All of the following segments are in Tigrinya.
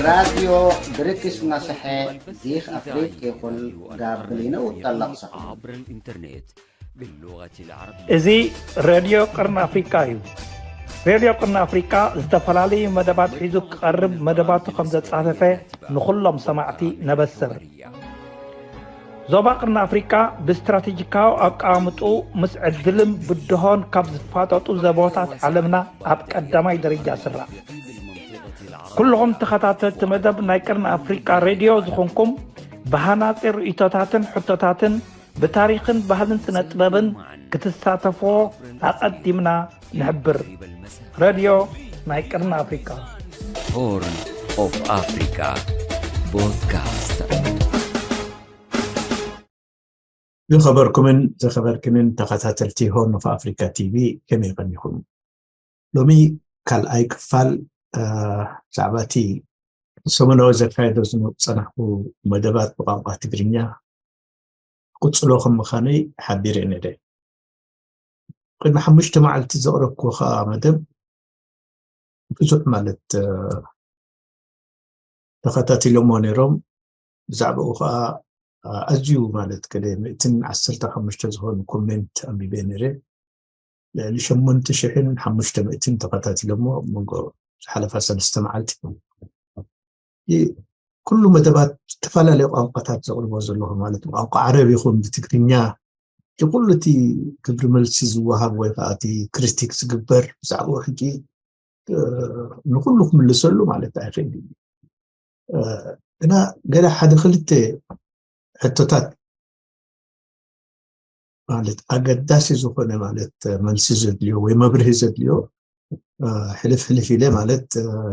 ራድዮ ብርክስ እናሰሐ ዲኽ ኣፍሪክ ይኹን ጋብሊነ ውጠለቕ ሰኽኑ። عبر الإنترنت باللغة العربية. እዚ ሬድዮ ቅርን ኣፍሪቃ እዩ። ሬድዮ ቅርን ኣፍሪቃ ዝተፈላለዩ መደባት ሒዙ ክቐርብ መደባቱ ከም ዘጻፈፈ ንኹሎም ሰማዕቲ ነበስር። ዞባ ቅርን ኣፍሪቃ ብስትራቴጂካዊ ኣቀማምጥኡ ምስ ዕድልን ብድሆን ካብ ዝፋጠጡ ዘቦታት ዓለምና ኣብ ቀዳማይ ደረጃ ስራዕ። ኩልኹም ተኸታተልቲ መደብ ናይ ቅርን ኣፍሪቃ ሬድዮ ዝኾንኩም ብሃናጺ ርእይቶታትን ሕቶታትን ብታሪኽን ባህልን ስነ ጥበብን ክትሳተፍዎ ኣቐዲምና ንሕብር። ሬድዮ ናይ ቅርን ኣፍሪቃ። Horn of Africa Podcast. ዝኸበርኩምን ዝኸበርክንን ተኸታተልቲ ሆርን ኦፍ ኣፍሪካ ቲቪ ከመይ ቀኒኹም? ሎሚ ካልኣይ ክፋል ብዛዕባ እቲ ሰሙናዊ ዘካየዶ ዝጸናሕኩ መደባት ብቋንቋ ትግርኛ ክቕጽሎ ከም ምዃነይ ሓቢረ ነደ። ቅድሚ ሓሙሽተ መዓልቲ ዘቕረብኩ ከዓ መደብ ብዙሕ ማለት ተኸታቲሎሞ ነይሮም። ብዛዕባኡ ከዓ ኣዝዩ ማለት ገለ ምእትን ዓሰርተ ሓሙሽተ ዝኾኑ ኮሜንት ኣንቢበ ነይረ። ልዕሊ ሸሞንተ ሽሕን ሓሙሽተ ምእትን ተኸታቲሎሞ ኣብ መንጎ ዝሓለፋ ሰለስተ መዓልቲ። ኩሉ መደባት ዝተፈላለዩ ቋንቋታት ዘቕርቦ ዘለኹ ማለት ቋንቋ ዓረብ ይኹን ብትግርኛ፣ እቲ ኩሉ እቲ ግብሪ መልሲ ዝወሃብ ወይ ከዓ እቲ ክሪቲክ ዝግበር ብዛዕባኡ ሕጂ ንኩሉ ክምልሰሉ ማለት ኣይኽእል እዩ። ግና ገለ ሓደ ክልተ ሕቶታት ማለት ኣገዳሲ ዝኾነ ማለት መልሲ ዘድልዮ ወይ መብርሂ ዘድልዮ ሕልፍ ሕልፍ ኢለ ማለት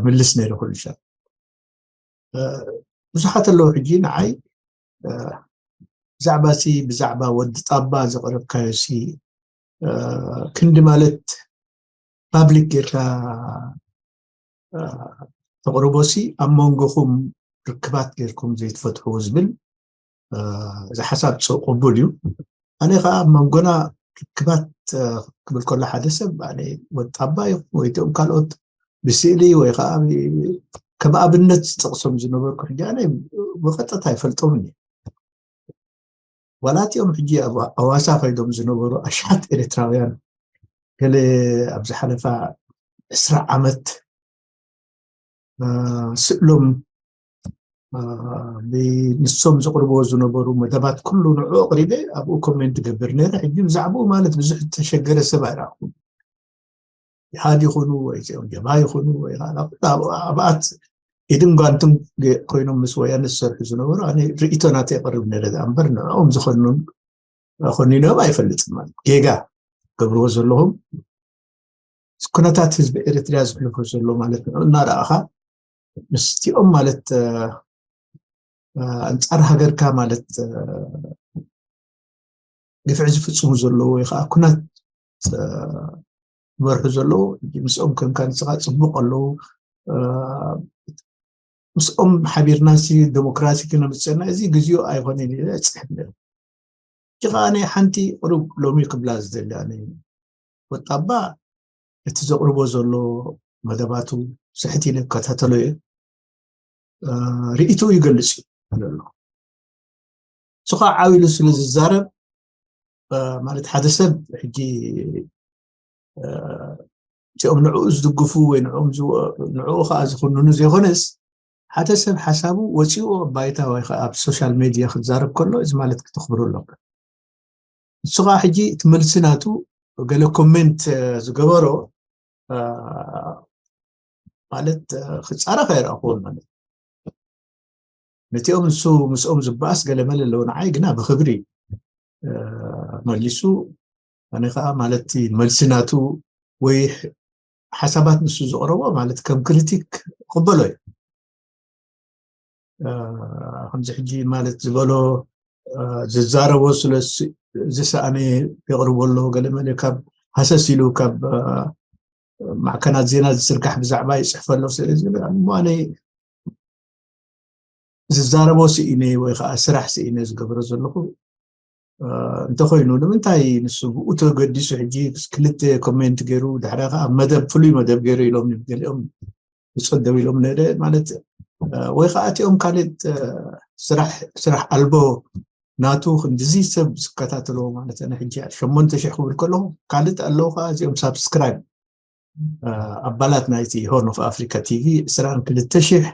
ምልስ ነይረ ኩሉ ሻ ብዙሓት ኣለዉ። ሕጂ ንዓይ ብዛዕባ ሲ ብዛዕባ ወዲ ጣባ ዘቕረብካዮ ሲ ክንዲ ማለት ፓብሊክ ጌርካ ተቕርቦ ሲ ኣብ መንጎኹም ርክባት ጌርኩም ዘይትፈትሕዎ ዝብል እዚ ሓሳብ ቅቡል እዩ። ኣነ ከዓ ኣብ መንጎና ርክባት ክብል ከሎ ሓደ ሰብ ኣነ ወጣባ ይኹን ወይ እቲኦም ካልኦት ብስእሊ ወይ ከዓ ከም ኣብነት ዝጠቕሶም ዝነበርኩ ሕጂ ኣነ ብቐጥታ ኣይፈልጦምን እየ። ዋላ እቲኦም ሕጂ ኣብ ኣዋሳ ከይዶም ዝነበሩ ኣሽሓት ኤርትራውያን ገለ ኣብ ዝሓለፋ ዕስራ ዓመት ስእሎም ንሶም ዘቕርብዎ ዝነበሩ መደባት ኩሉ ንዑ ኣቕሪበ ኣብኡ ኮሜንት ገብር ነይረ። ሕጂ ብዛዕባኡ ማለት ብዙሕ ዝተሸገረ ሰብ ኣይረኣኹን። ኢሃድ ይኹኑ ወይ ጀባ ይኹኑ ወይ ኣብኣት ኢድን ጓንትን ኮይኖም ምስ ወያነ ዝሰርሑ ዝነበሩ ኣነ ርእይቶ ናተይ የቕርብ ነይረ እምበር ንዕኦም ዝኾኑን ኮኒኖም ኣይፈልጥን ማለት ጌጋ ገብርዎ ዘለኹም ኩነታት ህዝቢ ኤርትራ ዝሕልፎ ዘሎ ማለት ንዑ እናረኣኻ ምስቲኦም ማለት ኣንጻር ሃገርካ ማለት ግፍዒ ዝፍጽሙ ዘለዉ ወይ ከዓ ኩናት ዝመርሑ ዘለዉ ምስኦም ከምካ ንስኻ ፅቡቅ ኣለዉ ምስኦም ሓቢርና ሲ ዴሞክራሲ ክነምፅእና እዚ ግዜኡ ኣይኮነን ኢለ ፅሕፍ ነይሩ። እዚ ከዓ ናይ ሓንቲ ቅሩብ ሎሚ ክብላ ዝደሊ ኣነ ወጣባ እቲ ዘቕርቦ ዘሎ መደባቱ ስሕት ኢለ እከታተሎ እየ። ርእይትኡ ይገልፅ እዩ ዘሎ። እሱ ከዓ ዓው ኢሉ ስለ ዝዛረብ ማለት ሓደ ሰብ ሕጂ እቲኦም ንዕኡ ዝድግፉ ወይ ንዕኡ ከዓ ዝኹንኑ ዘይኮነስ ሓደ ሰብ ሓሳቡ ወፂኡ ኣብ ባይታ ወይ ከዓ ኣብ ሶሻል ሜድያ ክዛረብ ከሎ እዚ ማለት ክተኽብሩ ኣለካ። ንሱ ከዓ ሕጂ እቲ መልሲ ናቱ ገለ ኮሜንት ዝገበሮ ማለት ክፃረፍ ኣይረኣኽዎን ማለት ነቲኦም ንሱ ምስኦም ዝበኣስ ገለ መለ ኣለዉ ንዓይ ግና ብክብሪ መሊሱ ኣነ ከዓ ማለት መልሲ ናቱ ወይ ሓሳባት ንሱ ዘቕረቦ ማለት ከም ክሪቲክ ቅበሎ እዩ። ከምዚ ሕጂ ማለት ዝበሎ ዝዛረቦ ስለ ዝሰኣነ የቕርቦ ኣሎ ገለ መለ ካብ ሃሰስ ኢሉ ካብ ማዕከናት ዜና ዝስርጋሕ ብዛዕባ ይፅሕፈ ኣሎ ስለ ዝብል እሞ ኣነ ዝዛረቦ ስኢነ ወይ ከዓ ስራሕ ስኢነ ዝገብሮ ዘለኹ እንተኮይኑ ንምንታይ ንሱ ብኡ ተገዲሱ ሕጂ ክልተ ኮሜንት ገይሩ ድሕሪ ከዓ መደብ ፍሉይ መደብ ገይሩ ኢሎም ገሊኦም ብፆት ደው ኢሎም ነደ ማለት ወይ ከዓ እቲኦም ካልእ ስራሕ ኣልቦ ናቱ ክንድዚ ሰብ ዝከታተልዎ ማለት ኣነ ሕጂ ሸሞንተ ሽሕ ክብል ከለኹ ካልእ ኣለዉ ከዓ እዚኦም ሳብስክራይብ ኣባላት ናይቲ ሆርን ኦፍ ኣፍሪካ ቲቪ ዕስራን ክልተ ሽሕ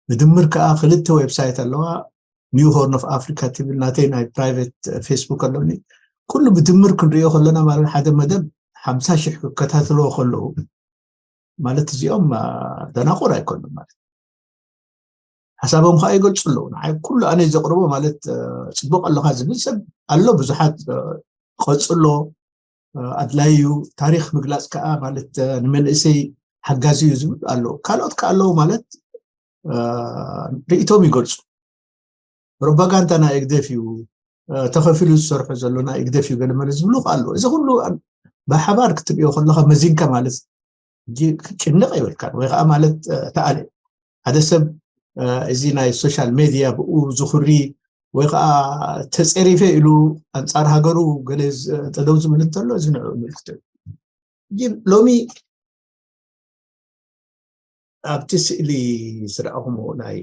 ብድምር ከዓ ክልተ ዌብሳይት ኣለዋ። ኒው ሆርን ኦፍ ኣፍሪካ ትብል ናተይ ናይ ፕራይቬት ፌስቡክ ኣለኒ። ኩሉ ብድምር ክንሪኦ ከለና ማለት ሓደ መደብ ሓምሳ ሽሕ ክከታተልዎ ከለዉ ማለት እዚኦም ደናቁር ኣይኮኑን ማለት ሓሳቦም ከዓ ይገልፁ ኣለዉ። ንዓይ ኩሉ ኣነ ዘቅርቦ ማለት ፅቡቅ ኣለካ ዝብል ሰብ ኣሎ ብዙሓት። ቀፅሎ ኣድላይ እዩ። ታሪክ ምግላፅ ከዓ ማለት ንመንእሰይ ሓጋዚ እዩ ዝብል ኣሎ። ካልኦት ከዓ ኣለዉ ማለት ርእቶም ይገልፁ። ፕሮፓጋንዳ ናይ እግደፍ እዩ፣ ተኸፊሉ ዝሰርሖ ዘሎ ናይ እግደፍ እዩ ገለመለ ዝብሉ ከዓ ኣለዉ። እዚ ኩሉ ብሓባር ክትርእዮ ከለካ መዚንካ ማለት ክጭንቕ ይብልካ ወይ ከዓ ማለት ተኣለ ሓደ ሰብ እዚ ናይ ሶሻል ሜድያ ብኡ ዝኽሪ ወይ ከዓ ተፀሪፈ ኢሉ ኣንፃር ሃገሩ ገለ ጠደው ዝብል እንተሎ እዚ ንዕኡ ምልክቶ እዩ። ሎሚ ኣብቲ ስእሊ ዝረኣኹሞ ናይ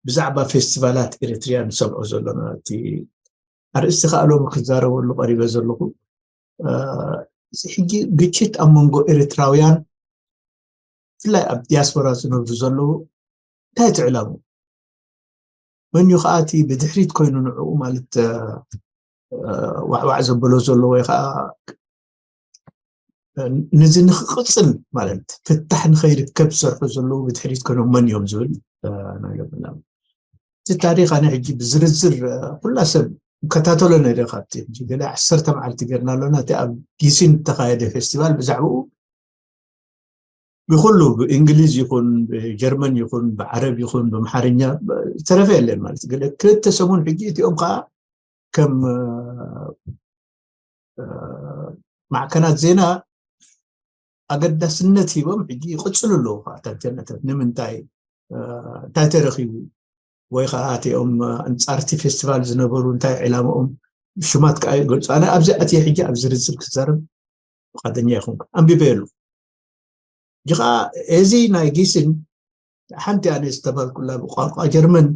ብዛዕባ ፌስቲቫላት ኤሪትሪያ ንሰምዖ ዘለና እቲ ኣርእስቲ ከዓ ሎሚ ክዛረበሉ ቀሪበ ዘለኹ እዚ ሕጂ ግጭት ኣብ መንጎ ኤሪትራውያን ብፍላይ ኣብ ዲያስፖራ ዝነብሩ ዘለዉ እንታይ ትዕላሙ መን እዩ ከዓ እቲ ብድሕሪት ኮይኑ ንዕኡ ማለት ዋዕዋዕ ዘበሎ ዘሎ ወይ ከዓ ነዚ ንክቅፅል ማለት ፍታሕ ንከይርከብ ዝሰርሑ ዘለዉ ብድሕሪት ኮይኖም መን እዮም ዝብል እቲ ታሪክ ኣነ ሕጂ ብዝርዝር ኩላ ሰብ ከታተሎ ነደ ካብቲ ሕጂ ገለ ዓሰርተ መዓልቲ ገርና ኣሎና እቲ ኣብ ጊሲን ዝተካየደ ፌስቲቫል ብዛዕባኡ ብኩሉ ብእንግሊዝ ይኹን ብጀርመን ይኹን ብዓረብ ይኹን ብምሓርኛ ዝተረፈ የለን ማለት ገለ ክልተ ሰሙን ሕጂ እቲኦም ከዓ ከም ማዕከናት ዜና ኣገዳስነት ሂቦም ሕጂ ይቅፅሉ ኣለዉ ተንተነተት ንምንታይ እንታይ ተረኪቡ ወይ ከዓ እቲኦም ኣንፃርቲ ፌስቲቫል ዝነበሩ እንታይ ዕላማኦም ሽማት ከዓ ይገልፁ ኣነ ኣብዚ ኣትየ ሕጂ ኣብ ዝርዝር ክዛረብ ፍቃደኛ ይኹን ኣንቢበ የሉ እዚ ከዓ እዚ ናይ ጊስን ሓንቲ ኣነ ዝተባልኩላ ብቋንቋ ጀርመን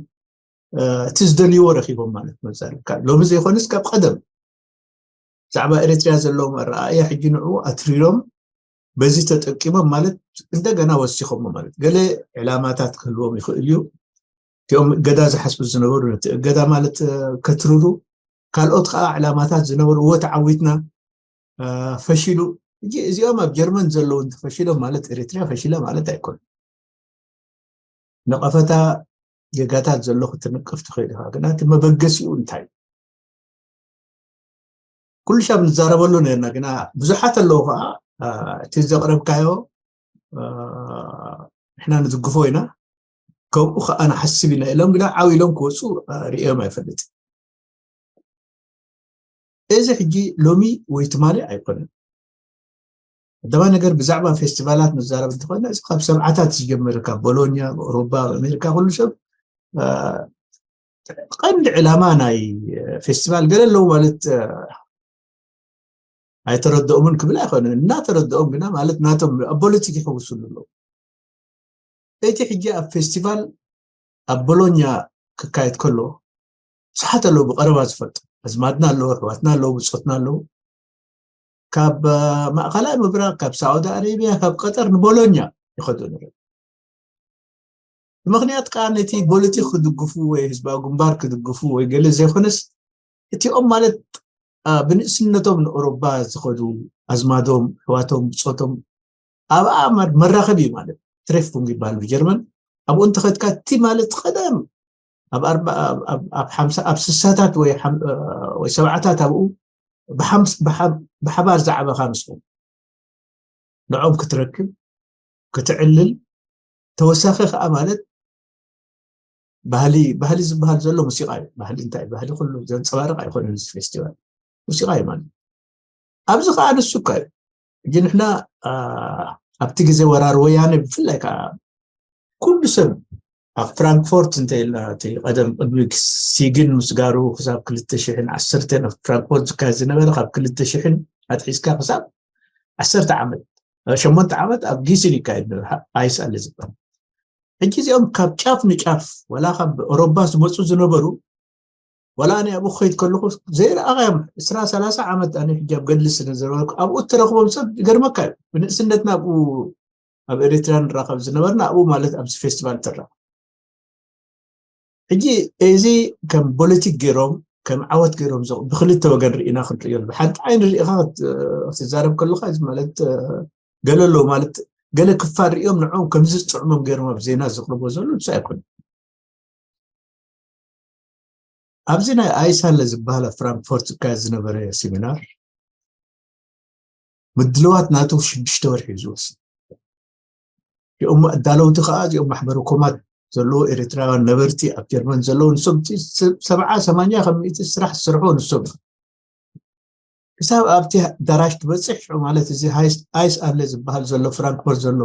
እቲ ዝደልይዎ ረኪቦም ማለት መዛርብ ሎሚ ዘይኮነስ ካብ ቀደም ብዛዕባ ኤሪትሪያ ዘለዎም ኣረኣእያ ሕጂ ንዕኡ ኣትሪሮም በዚ ተጠቂሞም ማለት እንደገና ወሲኾሞ ማለት ገለ ዕላማታት ክህልዎም ይኽእል እዩ እቲኦም እገዳ ዝሓስቡ ዝነበሩ ነቲ እገዳ ማለት ከትርሩ ካልኦት ከዓ ዕላማታት ዝነበሩ እወ ተዓዊትና ፈሺሉ እዚኦም ኣብ ጀርመን ዘለዉ እንተፈሺሎም ማለት ኤሪትሪያ ፈሺለ ማለት ኣይኮኑ ነቐፈታ ጌጋታት ዘሎ ክትንቅፍ ትኽእል ኢኻ ግና እቲ መበገሲኡ እንታይ ኩሉ ሻብ ንዛረበሉ ነርና ግና ብዙሓት ኣለዉ ከዓ እቲ ዘቕረብካዮ ንሕና ንድግፎ ኢና ከምኡ ከዓ ንሓስብ ኢና ኢሎም ግና ዓው ኢሎም ክወፁ ርእዮም ኣይፈልጥ እዚ ሕጂ ሎሚ ወይ ትማሊ ኣይኮነን ቀዳማይ ነገር ብዛዕባ ፌስቲቫላት ንዛረብ እንተኾይና እዚ ካብ ሰብዓታት ዝጀመረ ካብ ቦሎኛ ኦሮባ ኣሜሪካ ኩሉ ሰብ ቀንዲ ዕላማ ናይ ፌስቲቫል ገለ ኣለዉ ማለት ኣይተረድኦምን ክብል ኣይኮነ እናተረድኦም ግና ማለት ናቶም ኣብ ፖለቲክ ይሕውስሉ ኣለዉ እቲ ሕጂ ኣብ ፌስቲቫል ኣብ ቦሎኛ ክካየድ ከሎ ብዙሓት ኣለዉ ብቀረባ ዝፈልጡ ኣዝማድና ኣለዉ ኣሕዋትና ኣለዉ ብፆትና ኣለዉ ካብ ማእኸላይ ምብራቅ ካብ ሳዑዲ ኣረቢያ ካብ ቀጠር ንቦሎኛ ይኸዱ ንርኢ ብምክንያት ከዓ ነቲ ፖለቲክ ክድግፉ ወይ ህዝባዊ ግንባር ክድግፉ ወይ ገለ ዘይኮነስ እቲኦም ማለት ብንእስነቶም ንኦሮባ ዝኸዱ ኣዝማዶም ኣሕዋቶም ብፆቶም ኣብኣ መራኸቢ እዩ ማለት ትሬፍኩንግ ይበሃል ብጀርመን ኣብኡ እንተኸድካ እቲ ማለት ቀደም ኣብ ኣብ ሓምሳ ኣብ ስሳታት ወይ ወይ ሰብዓታት ኣብኡ ብሓባር ዝዓበኻ ምስኦም ንዖም ክትረክብ ክትዕልል ተወሳኺ ከዓ ማለት ባህሊ ባህሊ ዝበሃል ዘሎ ሙዚቃ እዩ ባህሊ እንታይ ባህሊ ኩሉ ዘንፀባርቅ ኣይኮነን እዚ ፌስቲቫል ሙዚቃ እዩ ማለት ኣብዚ ከዓ ንሱ እኳ እዩ ሕጂ ንሕና ኣብቲ ግዜ ወራር ወያነ ብፍላይ ከዓ ኩሉ ሰብ ኣብ ፍራንክፎርት እንተኢልና እቲ ቀደም ቅድሚ ሲግን ምስጋሩ ክሳብ ክልተ ሽሕን ዓሰርተን ኣብ ፍራንክፎርት ዝካየድ ዝነበረ ካብ ክልተ ሽሕን ኣትሒዝካ ክሳብ ዓሰርተ ዓመት ሸሞንተ ዓመት ኣብ ጊስን ይካየድ ነበር፣ ኣይስ ኣለ ዝበሃል። ሕጂ እዚኦም ካብ ጫፍ ንጫፍ፣ ወላ ካብ ኦሮባ ዝመፁ ዝነበሩ፣ ወላ ኣነ ኣብኡ ክኸይድ ከለኹ ዘይረኣኻዮም፣ ዕስራ ሰላሳ ዓመት ኣነ ሕጂ ኣብ ገድሊ ስለ ዝነበርኩ፣ ኣብኡ እትረኽቦም ሰብ ይገርመካ እዩ። ብንእስነትና ኣብኡ ኣብ ኤሪትራ ንራኸብ ዝነበርና ኣብኡ፣ ማለት ኣብዚ ፌስቲቫል ትራኸብ። ሕጂ እዚ ከም ፖለቲክ ገይሮም፣ ከም ዓወት ገይሮም ዘ- ብክልተ ወገን ርኢና ክንርእዮ፣ ብሓንቲ ዓይኒ ርኢኻ ክት- ክትዛረብ ከለካ፣ እዚ ማለት ገለ ኣለዉ፣ ማለት ገለ ክፋል ሪኦም ንዕኦም ከምዚ ዝጥዕሞም ገይሮም ኣብ ዜና ዘቕርቦ ዘሎ ንሱ ኣይኮነ። ኣብዚ ናይ ኣይሳለ ዝበሃል ኣብ ፍራንክፎርት ዝካየድ ዝነበረ ሴሚናር፣ ምድልዋት ናቱ ሽዱሽተ ወርሒ እዩ ዝወስድ። እዚኦም ኣዳለውቲ ከዓ፣ እዚኦም ማሕበረ ኮማት ዘለዎ ኤርትራውያን ነበርቲ ኣብ ጀርመን ዘለዉ፣ ንሶም እቲ ሰብዓ ሰማንያ ካብ ሚእቲ ስራሕ ዝሰርሑ ንሶም እዮም። ክሳብ ኣብቲ ኣዳራሽ ትበፅሕ፣ ሽዑ ማለት እዚ ሃይስ- ኣይስ ኣለ ዝበሃል ዘሎ ፍራንክፎርት ዘሎ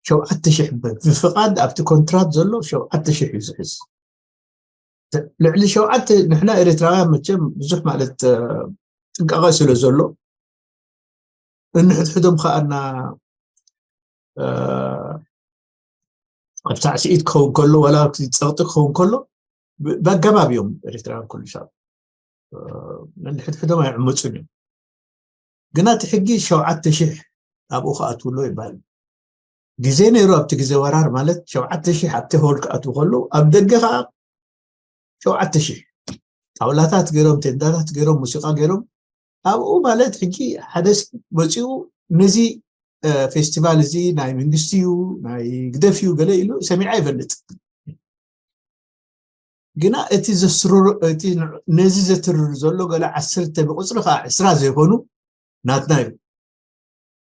ሸውዓተ ሺሕ ብ- ብፍቓድ ኣብቲ ኮንትራት ዘሎ ሸውዓተ ሺሕ እዩ ዝሕዝ። ልዕሊ ሸውዓተ፣ ንሕና ኤርትራውያን መቸም ብዙሕ ማለት ጥንቃቐ ስለ ዘሎ፣ እንሕድሕዶም ከኣና ኣብ ሳዕስዒት ክኸውን ከሎ፣ ዋላ ጸቕጢ ክኸውን ከሎ፣ ብኣገባብ እዮም ኤርትራውያን ኩሉ ሻብ። ነንሕድሕዶም ኣይዕመፁን እዮም። ግና እቲ ሕጊ ሸውዓተ ሺሕ ኣብኡ ክኣትውሎ ይበሃል። ግዜ ነይሩ ኣብቲ ግዜ ወራር፣ ማለት ሸውዓተ ሺሕ ኣብቲ ሆል ክኣትዉ ከለዉ፣ ኣብ ደገ ከዓ ሸውዓተ ሺሕ ጣውላታት ገይሮም፣ ቴንዳታት ገይሮም፣ ሙዚቃ ገይሮም ኣብኡ፣ ማለት ሕጂ ሓደ ሰብ መፂኡ ነዚ ፌስቲቫል እዚ ናይ መንግስቲ እዩ፣ ናይ ግደፍ እዩ ገለ ኢሉ ሰሚዓ ይፈልጥ። ግና እቲ ዘስርሩ፣ እቲ ነዚ ዘትርር ዘሎ ገለ ዓሰርተ ብቁፅሪ ከዓ ዕስራ ዘይኮኑ ናትና እዩ።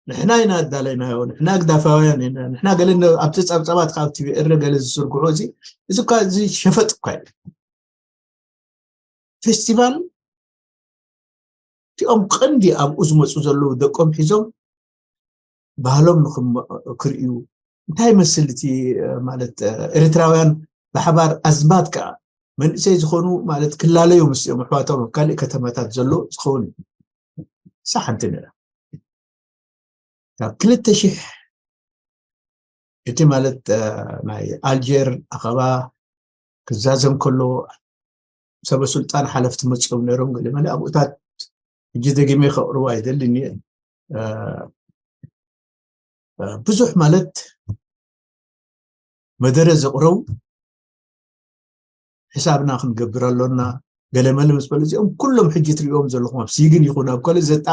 ንሕና ኢና ኣዳለይናዮ፣ ንሕና ግዳፋውያን ኢና፣ ንሕና ገለ ኣብቲ ጸብጸባት ካብ ቲቪ ኤረ ገለ ዝስርግሑ፣ እዚ እዚ እኳ እዚ ሸፈጥ እኳ እዩ። ፌስቲቫል እቲኦም ቀንዲ ኣብኡ ዝመፁ ዘለዉ ደቆም ሒዞም ባህሎም ንክም- ክርእዩ፣ እንታይ መስል እቲ ማለት ኤርትራውያን ብሓባር ኣዝማድ ከዓ መንእሰይ ዝኾኑ ማለት ክላለዩ ምስኦም ኣሕዋቶም ኣብ ካልእ ከተማታት ዘሎ ዝኸውን እዩ። እሳ ሓንቲ ነራ ካብ ክልተ ሽሕ እቲ ማለት ናይ ኣልጀር ኣኸባ ክዛዘም ከሎ ሰበ ስልጣን ሓለፍቲ መፅኦም ነይሮም፣ ገለመለ ኣብኡታት ሕጂ ደጊመ ከቕርቦ ኣይደልን እየ። ብዙሕ ማለት መደረ ዘቕረቡ ሕሳብና ክንገብር ኣሎና፣ ገለመለ ምስ በሉ እዚኦም ኩሎም ሕጂ ትሪእዎም ዘለኹም ኣብ ሲግን ይኹን ኣብ ካልእ ዘጣ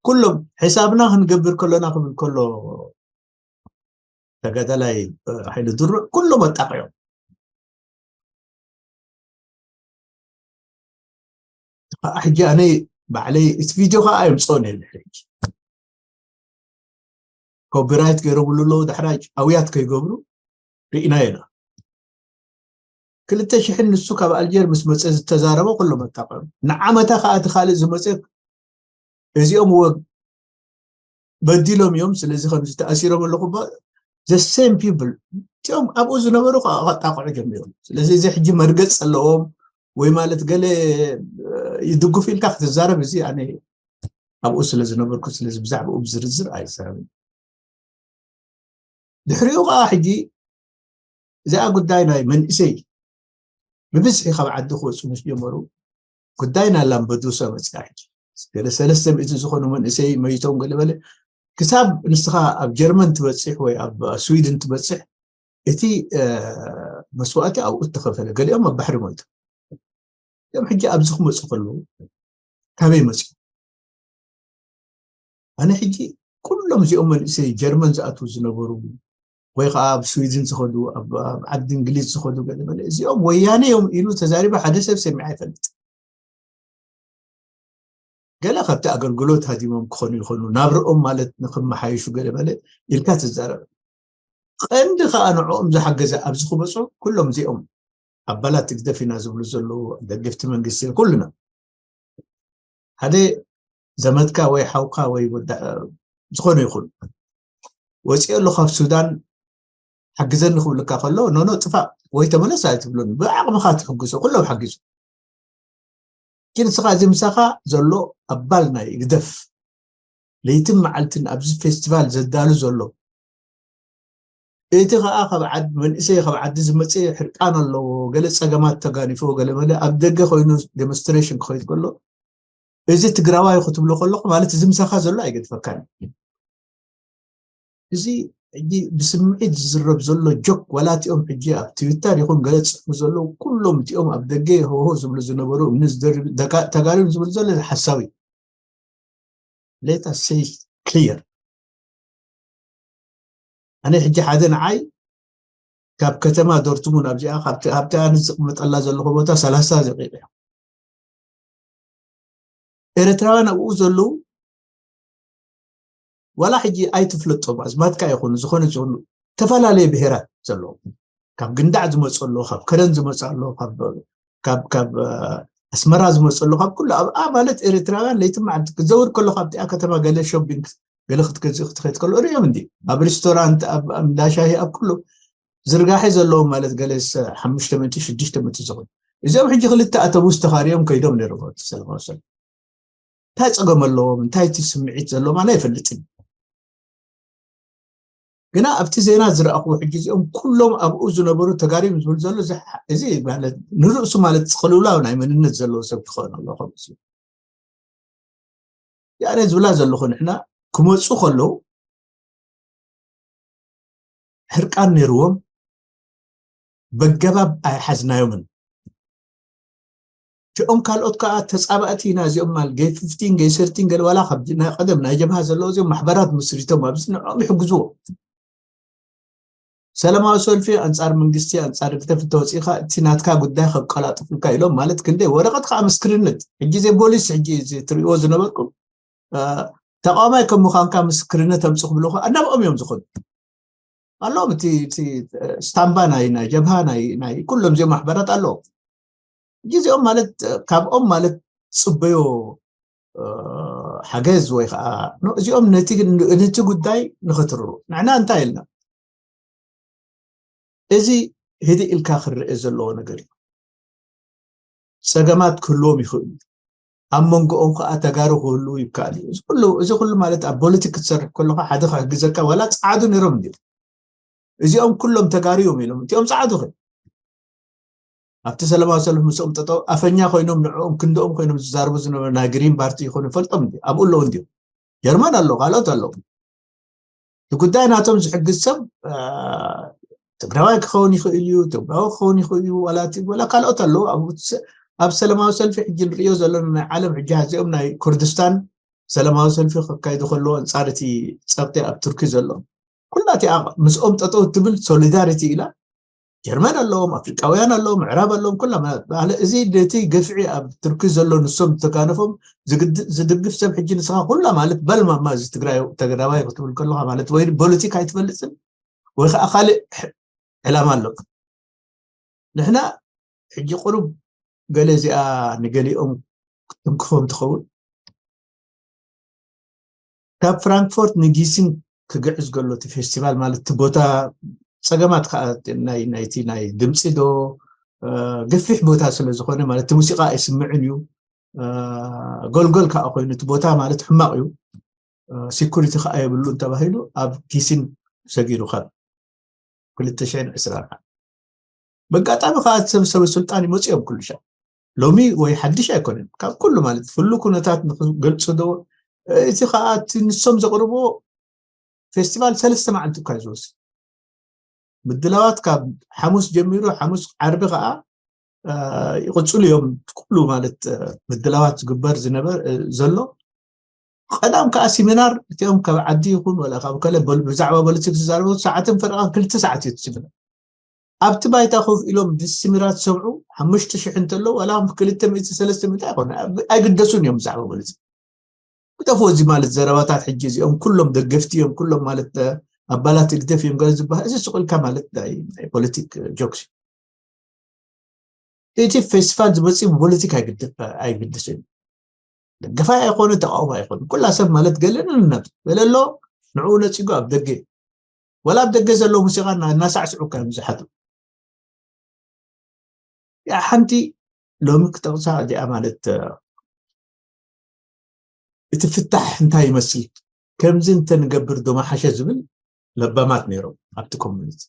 ኩሎም ሕሳብና ክንገብር ከሎና ክብል ከሎ ተጋዳላይ ሓይሉ ድሩዕ ኩሎም ኣጣቂዖም። ሕጂ ኣነ ባዕለይ እቲ ቪድዮ ከዓ ኣየምፅኦን እየ። ሕጂ ኮፒራይት ገይሮምሉ ኣለዉ፣ ዳሕራይ ኣውያት ከይገብሩ ርኢናዮ ኢና። ክልተ ሽሕን ንሱ ካብ ኣልጀር ምስ መፀ ዝተዛረቦ ኩሎም ኣጣቀሙ። ንዓመታ ከዓ እቲ ካልእ ዝመፀ እዚኦም ወ በዲሎም እዮም፣ ስለዚ ከምዚ ተኣሲሮም ኣለኹ ባ- the same people እቲኦም ኣብኡ ዝነበሩ ከዓ ከጣቅዑ ጀሚሮም። ስለዚ እዚ ሕጂ መርገፅ ኣለዎም ወይ ማለት ገለ ይድግፉ ኢልካ ክትዛረብ፣ እዚ ኣነ ኣብኡ ስለ ዝነበርኩ ስለዚ ብዛዕባኡ ብዝርዝር ኣይዛረብን። ድሕሪኡ ከዓ ሕጂ እዚኣ ጉዳይ ናይ መንእሰይ ብብዝሒ ካብ ዓዲ ክወፁ ምስ ጀመሩ ጉዳይ ናይ ላምበዱሳ መፅኣ። ሕጂ ገለ ሰለስተ ሚእቲ ዝኾኑ መንእሰይ መይቶም ገለ በለ። ክሳብ ንስኻ ኣብ ጀርመን ትበፅሕ ወይ ኣብ ስዊድን ትበፅሕ እቲ መስዋእቲ ኣብኡ እተኸፈለ፣ ገሊኦም ኣብ ባሕሪ ሞይቶም እዮም። ሕጂ ኣብዚ ክመፁ ከለዉ ካበይ መፅኡ? ኣነ ሕጂ ኩሎም እዚኦም መንእሰይ ጀርመን ዝኣትዉ ዝነበሩ ወይ ከዓ ኣብ ስዊድን ዝኸዱ ኣብ ዓዲ እንግሊዝ ዝኸዱ ገለመለ እዚኦም ወያነ እዮም ኢሉ ተዛሪበ ሓደ ሰብ ሰሚዐ ኣይፈልጥ። ገለ ካብቲ ኣገልግሎት ሃዲሞም ክኾኑ ይኾኑ፣ ናብርኦም ማለት ንክመሓይሹ ገለመለ ኢልካ ትዛረብ። ቀንዲ ከዓ ንዕኦም ዝሓገዘ ኣብዚ ክበፅሑ ኩሎም እዚኦም ኣባላት ህግደፍ ኢና ዝብሉ ዘለዉ ደገፍቲ መንግስቲ ኩልና ሓደ ዘመድካ ወይ ሓውካ ወይ ዝኾነ ይኹን ወፂኦ ኣሎ ካብ ሱዳን ሓግዘኒ ክብልካ ከሎ ኖኖ ጥፋእ ወይ ተመለስ ኣይትብሉን። ብዓቕምኻ ትሕግዞ ኩሎም ሓጊዙ ግን ንስኻ እዚ ምሳኻ ዘሎ ኣባል ናይ ህግደፍ ለይትን መዓልትን ኣብዚ ፌስቲቫል ዘዳሉ ዘሎ፣ እቲ ከዓ ካብ ዓድ መንእሰይ ካብ ዓዲ ዝመፅእ ሕርቃን ኣለዎ፣ ገለ ፀገማት ተጋኒፎ፣ ገለ መለ ኣብ ደገ ኮይኑ ዴሞንስትሬሽን ክኸይድ ከሎ፣ እዚ ትግራዋይ ክትብሎ ከለኹ ማለት እዚ ምሳኻ ዘሎ ኣይገድፈካን። እዚ ሕጂ ብስምዒት ዝዝረብ ዘሎ ጆክ፣ ዋላ እቲኦም ሕጂ ኣብ ትዊተር ይኹን ገለ ዝፅሕፉ ዘለዉ ኩሎም እቲኦም ኣብ ደገ ሆሆ ዝብሉ ዝነበሩ፣ እምኒ ዝደርብ፣ ደጋ-፣ ተጋሩ ዝብሉ ዘሎ ሓሳዊ። Let us say clear። ኣነ ሕጂ ሓደ ንዓይ ካብ ከተማ ዶርትሙን ኣብዚኣ ካብቲ ኣብቲ ኣነ ዝቕመጠላ ዘለኹ ቦታ ሰላሳ ደቂቕ እያ። ኤርትራውያን ኣብኡ ዘለዉ ዋላ ሕጂ ኣይትፍለጦም፣ ኣዝማድካ ይኹኑ ዝኾነ ዝኾኑ ዝተፈላለየ ብሄራት ዘለዉ፣ ካብ ግንዳዕ ዝመፁ ኣለዉ፣ ካብ ከረን ዝመፁ ኣለዉ፣ ካብ ካብ ካብ ኣስመራ ዝመፁ ኣለዉ፣ ካብ ኩሉ ኣብኣ ማለት ኤርትራውያን ለይቲ መዓልቲ ክዘውር ከሎ ካብቲኣ ከተማ ገለ ሾፒንግ ገለ ክትገዝእ ክትኸይድ ከሎ ርእዮም እንዲ ኣብ ሬስቶራንት ኣብ እንዳ ሻሂ ኣብ ኩሉ ዝርጋሐ ዘለዎም ማለት ገለ ሓሙሽተ ሚእቲ ሽዱሽተ ሚእቲ ዝኾኑ፣ እዚኦም ሕጂ ክልተ ኣተቡስ ተኻርዮም ከይዶም ነይሮም ኣብቲ ሰላማዊ ሰልፊ። እንታይ ፀገም ኣለዎም? እንታይ እቲ ስምዒት ዘለዎም ኣነ ኣይፈልጥን። ግና ኣብቲ ዜና ዝረኣኹ ሕጂ እዚኦም ኩሎም ኣብኡ ዝነበሩ ተጋሪም ዝብል ዘሎ እዚ ማለት ንርእሱ ማለት ቅልውላው ናይ መንነት ዘለዎ ሰብ ክኸውን ኣለዎ ከምኡ ዝብል ያኔ ዝብላ ዘለኹ ንሕና ክመፁ ከለዉ ሕርቃን ነይርዎም በገባብ ኣይሓዝናዮምን። እቲኦም ካልኦት ከዓ ተፃባእቲ ኢና እዚኦም ማል ገይ ፊፍቲን ገይ ሰርቲን ገለ ዋላ ካብ ናይ ቀደም ናይ ጀብሃ ዘለዎ እዚኦም ማሕበራት መስሪቶም ኣብዚ ንዕኦም ይሕግዝዎ። ሰላማዊ ሰልፊ ኣንፃር መንግስቲ ኣንፃር ግደፍ እንተወፂእካ እቲ ናትካ ጉዳይ ከቀላጥፉልካ ኢሎም ማለት ክንደይ ወረቐት ከዓ ምስክርነት ሕጂ ዘይ ፖሊስ ሕጂ እዚ ትሪእዎ ዝነበርኩም ተቃዋማይ ከም ምዃንካ ምስክርነት ኣምፁ ክብሉ ከዓ እናብኦም እዮም ዝኾኑ ኣለዎም እቲ ስታምባ ናይ ናይ ጀብሃ ናይ ናይ ኩሎም እዚኦም ማሕበራት ኣለዎም ግዜኦም ማለት ካብኦም ማለት ፅበዮ ሓገዝ ወይ ከዓ እዚኦም ነቲ ጉዳይ ንኸትርሩ ንዕና እንታይ ኢልና እዚ ህድእ ኢልካ ክረአ ዘለዎ ነገር እዩ ፀገማት ክህልዎም ይኽእሉ ኣብ መንጎኦም ከዓ ተጋሩ ክህልው ይከኣል እዩ እዚ ኩሉ ማለት ኣብ ፖለቲክ ክትሰርሕ ከለካ ሓደ ክሕግዘካ ዋላ ፀዓዱ ነይሮም እንዲም እዚኦም ኩሎም ተጋሩ እዮም ኢሎም እቲኦም ፀዓዱ ኸ ኣብቲ ሰላማዊ ሰልፊ ምስኦም ጠጠው ኣፈኛ ኮይኖም ንዕኦም ክንድኦም ኮይኖም ዝዛረቡ ዝነበሩ ናይ ግሪን ፓርቲ ይኹኑ ይፈልጦም እንዲ ኣብኡ ኣለዉ እንዲዮም ጀርመን ኣለዉ ካልኦት ኣለዉ እቲ ጉዳይ ናቶም ዝሕግዝ ሰብ ትግራዋይ ክኸውን ይኽእል እዩ ትግራዊ ክኸውን ይኽእል እዩ ዋላ ወላ ካልኦት ኣለዉ ኣብ ሰላማዊ ሰልፊ ሕጂ ንሪኦ ዘለና ናይ ዓለም ሕጂ ዚኦም ናይ ኩርድስታን ሰላማዊ ሰልፊ ከካይዱ ከለዎ ኣንፃር እቲ ፀብቲ ኣብ ቱርኪ ዘሎ ኩላ እቲኣ ምስኦም ጠጠው ትብል ሶሊዳሪቲ ኢላ ጀርመን ኣለዎም ኣፍሪቃውያን ኣለዎም ምዕራብ ኣለዎም ኩላ እዚ ነቲ ገፍዒ ኣብ ቱርኪ ዘሎ ንሶም ዝተጋነፎም ዝድግፍ ሰብ ሕጂ ንስኻ ኩላ ማለት በልማማ እዚ ትግራይ ተገዳባይ ክትብል ከለካ ማለት ወይ ፖለቲካ ኣይትፈልጥን ወይ ከዓ ካልእ ዕላማ ኣለኩም ንሕና ሕጂ ቁሩብ ገለ እዚኣ ንገሊኦም ክትንክፎም ትኸውን ካብ ፍራንክፎርት ንጊስን ክግዕዝ ገሎ እቲ ፌስቲቫል ማለት እቲ ቦታ ፀገማት ከዓ ናይቲ ናይ ድምፂ ዶ ገፊሕ ቦታ ስለ ዝኾነ ማለት እቲ ሙዚቃ ኣይስምዕን እዩ ጎልጎል ከዓ ኮይኑ እቲ ቦታ ማለት ሕማቕ እዩ ሲኩሪቲ ከዓ የብሉን ተባሂሉ ኣብ ጊስን ሰጊሩ ካብ ክልተ ሽሕን ዕስራን በጋጣሚ ከዓ ሰብ ሰብ ስልጣን ይመፅኦም ኩሉ ሻ ሎሚ ወይ ሓድሽ ኣይኮነን ካብ ኩሉ ማለት ፍሉ ኩነታት ንክገልፁ ዶ እቲ ከዓ እቲ ንሶም ዘቅርብዎ ፌስቲቫል ሰለስተ መዓልቲ እኳ ዝወስድ ምድላዋት ካብ ሓሙስ ጀሚሩ ሓሙስ ዓርቢ ከዓ ይቅፅሉ እዮም ኩሉ ማለት ምድላዋት ዝግበር ዝነበር ዘሎ ቀዳም ከዓ ሲሚናር እቲኦም ካብ ዓዲ ይኹን ወላ ካብ ከለ ብዛዕባ ፖለቲክ ዝዛረቡ ሰዓትን ፈረቃን ክልተ ሰዓት እዩ ሲሚናር ኣብቲ ባይታ ኮፍ ኢሎም ብሲሚናር ዝሰምዑ ሓሙሽተ ሽሕ እንተሎ ዋላ ክልተ ሚእቲ ሰለስተ ሚእቲ ኣይኮነ ኣይግደሱን እዮም ብዛዕባ ፖለቲክ ክጠፍኡ እዚ ማለት ዘረባታት ሕጂ እዚኦም ኩሎም ደገፍቲ እዮም ኩሎም ማለት ኣባላት ህግደፍ እዮም ገለ ዝበሃል እዚ ስቁልካ ማለት ናይ ፖለቲክ ጆክስ እቲ ፌስቲቫል ዝመፅእ ብፖለቲካ ኣይግድስን ደገፋይ ኣይኮነ ተቃውሞ ኣይኮነ ኩላ ሰብ ማለት ገለ ንነብ ገለ ኣሎ ንዕኡ ነፂጉ ኣብ ደገ ወላ ኣብ ደገ ዘለዉ ሙዚቃ እናሳዕስዑ እኳ እዮም ዝሓቱ ሓንቲ ሎሚ ክጠቕሳ እዚኣ ማለት እቲ ፍታሕ እንታይ ይመስል ከምዚ እንተንገብር ዶ መሓሸ ዝብል ለባማት ነይሮም ኣብቲ ኮሚኒቲ።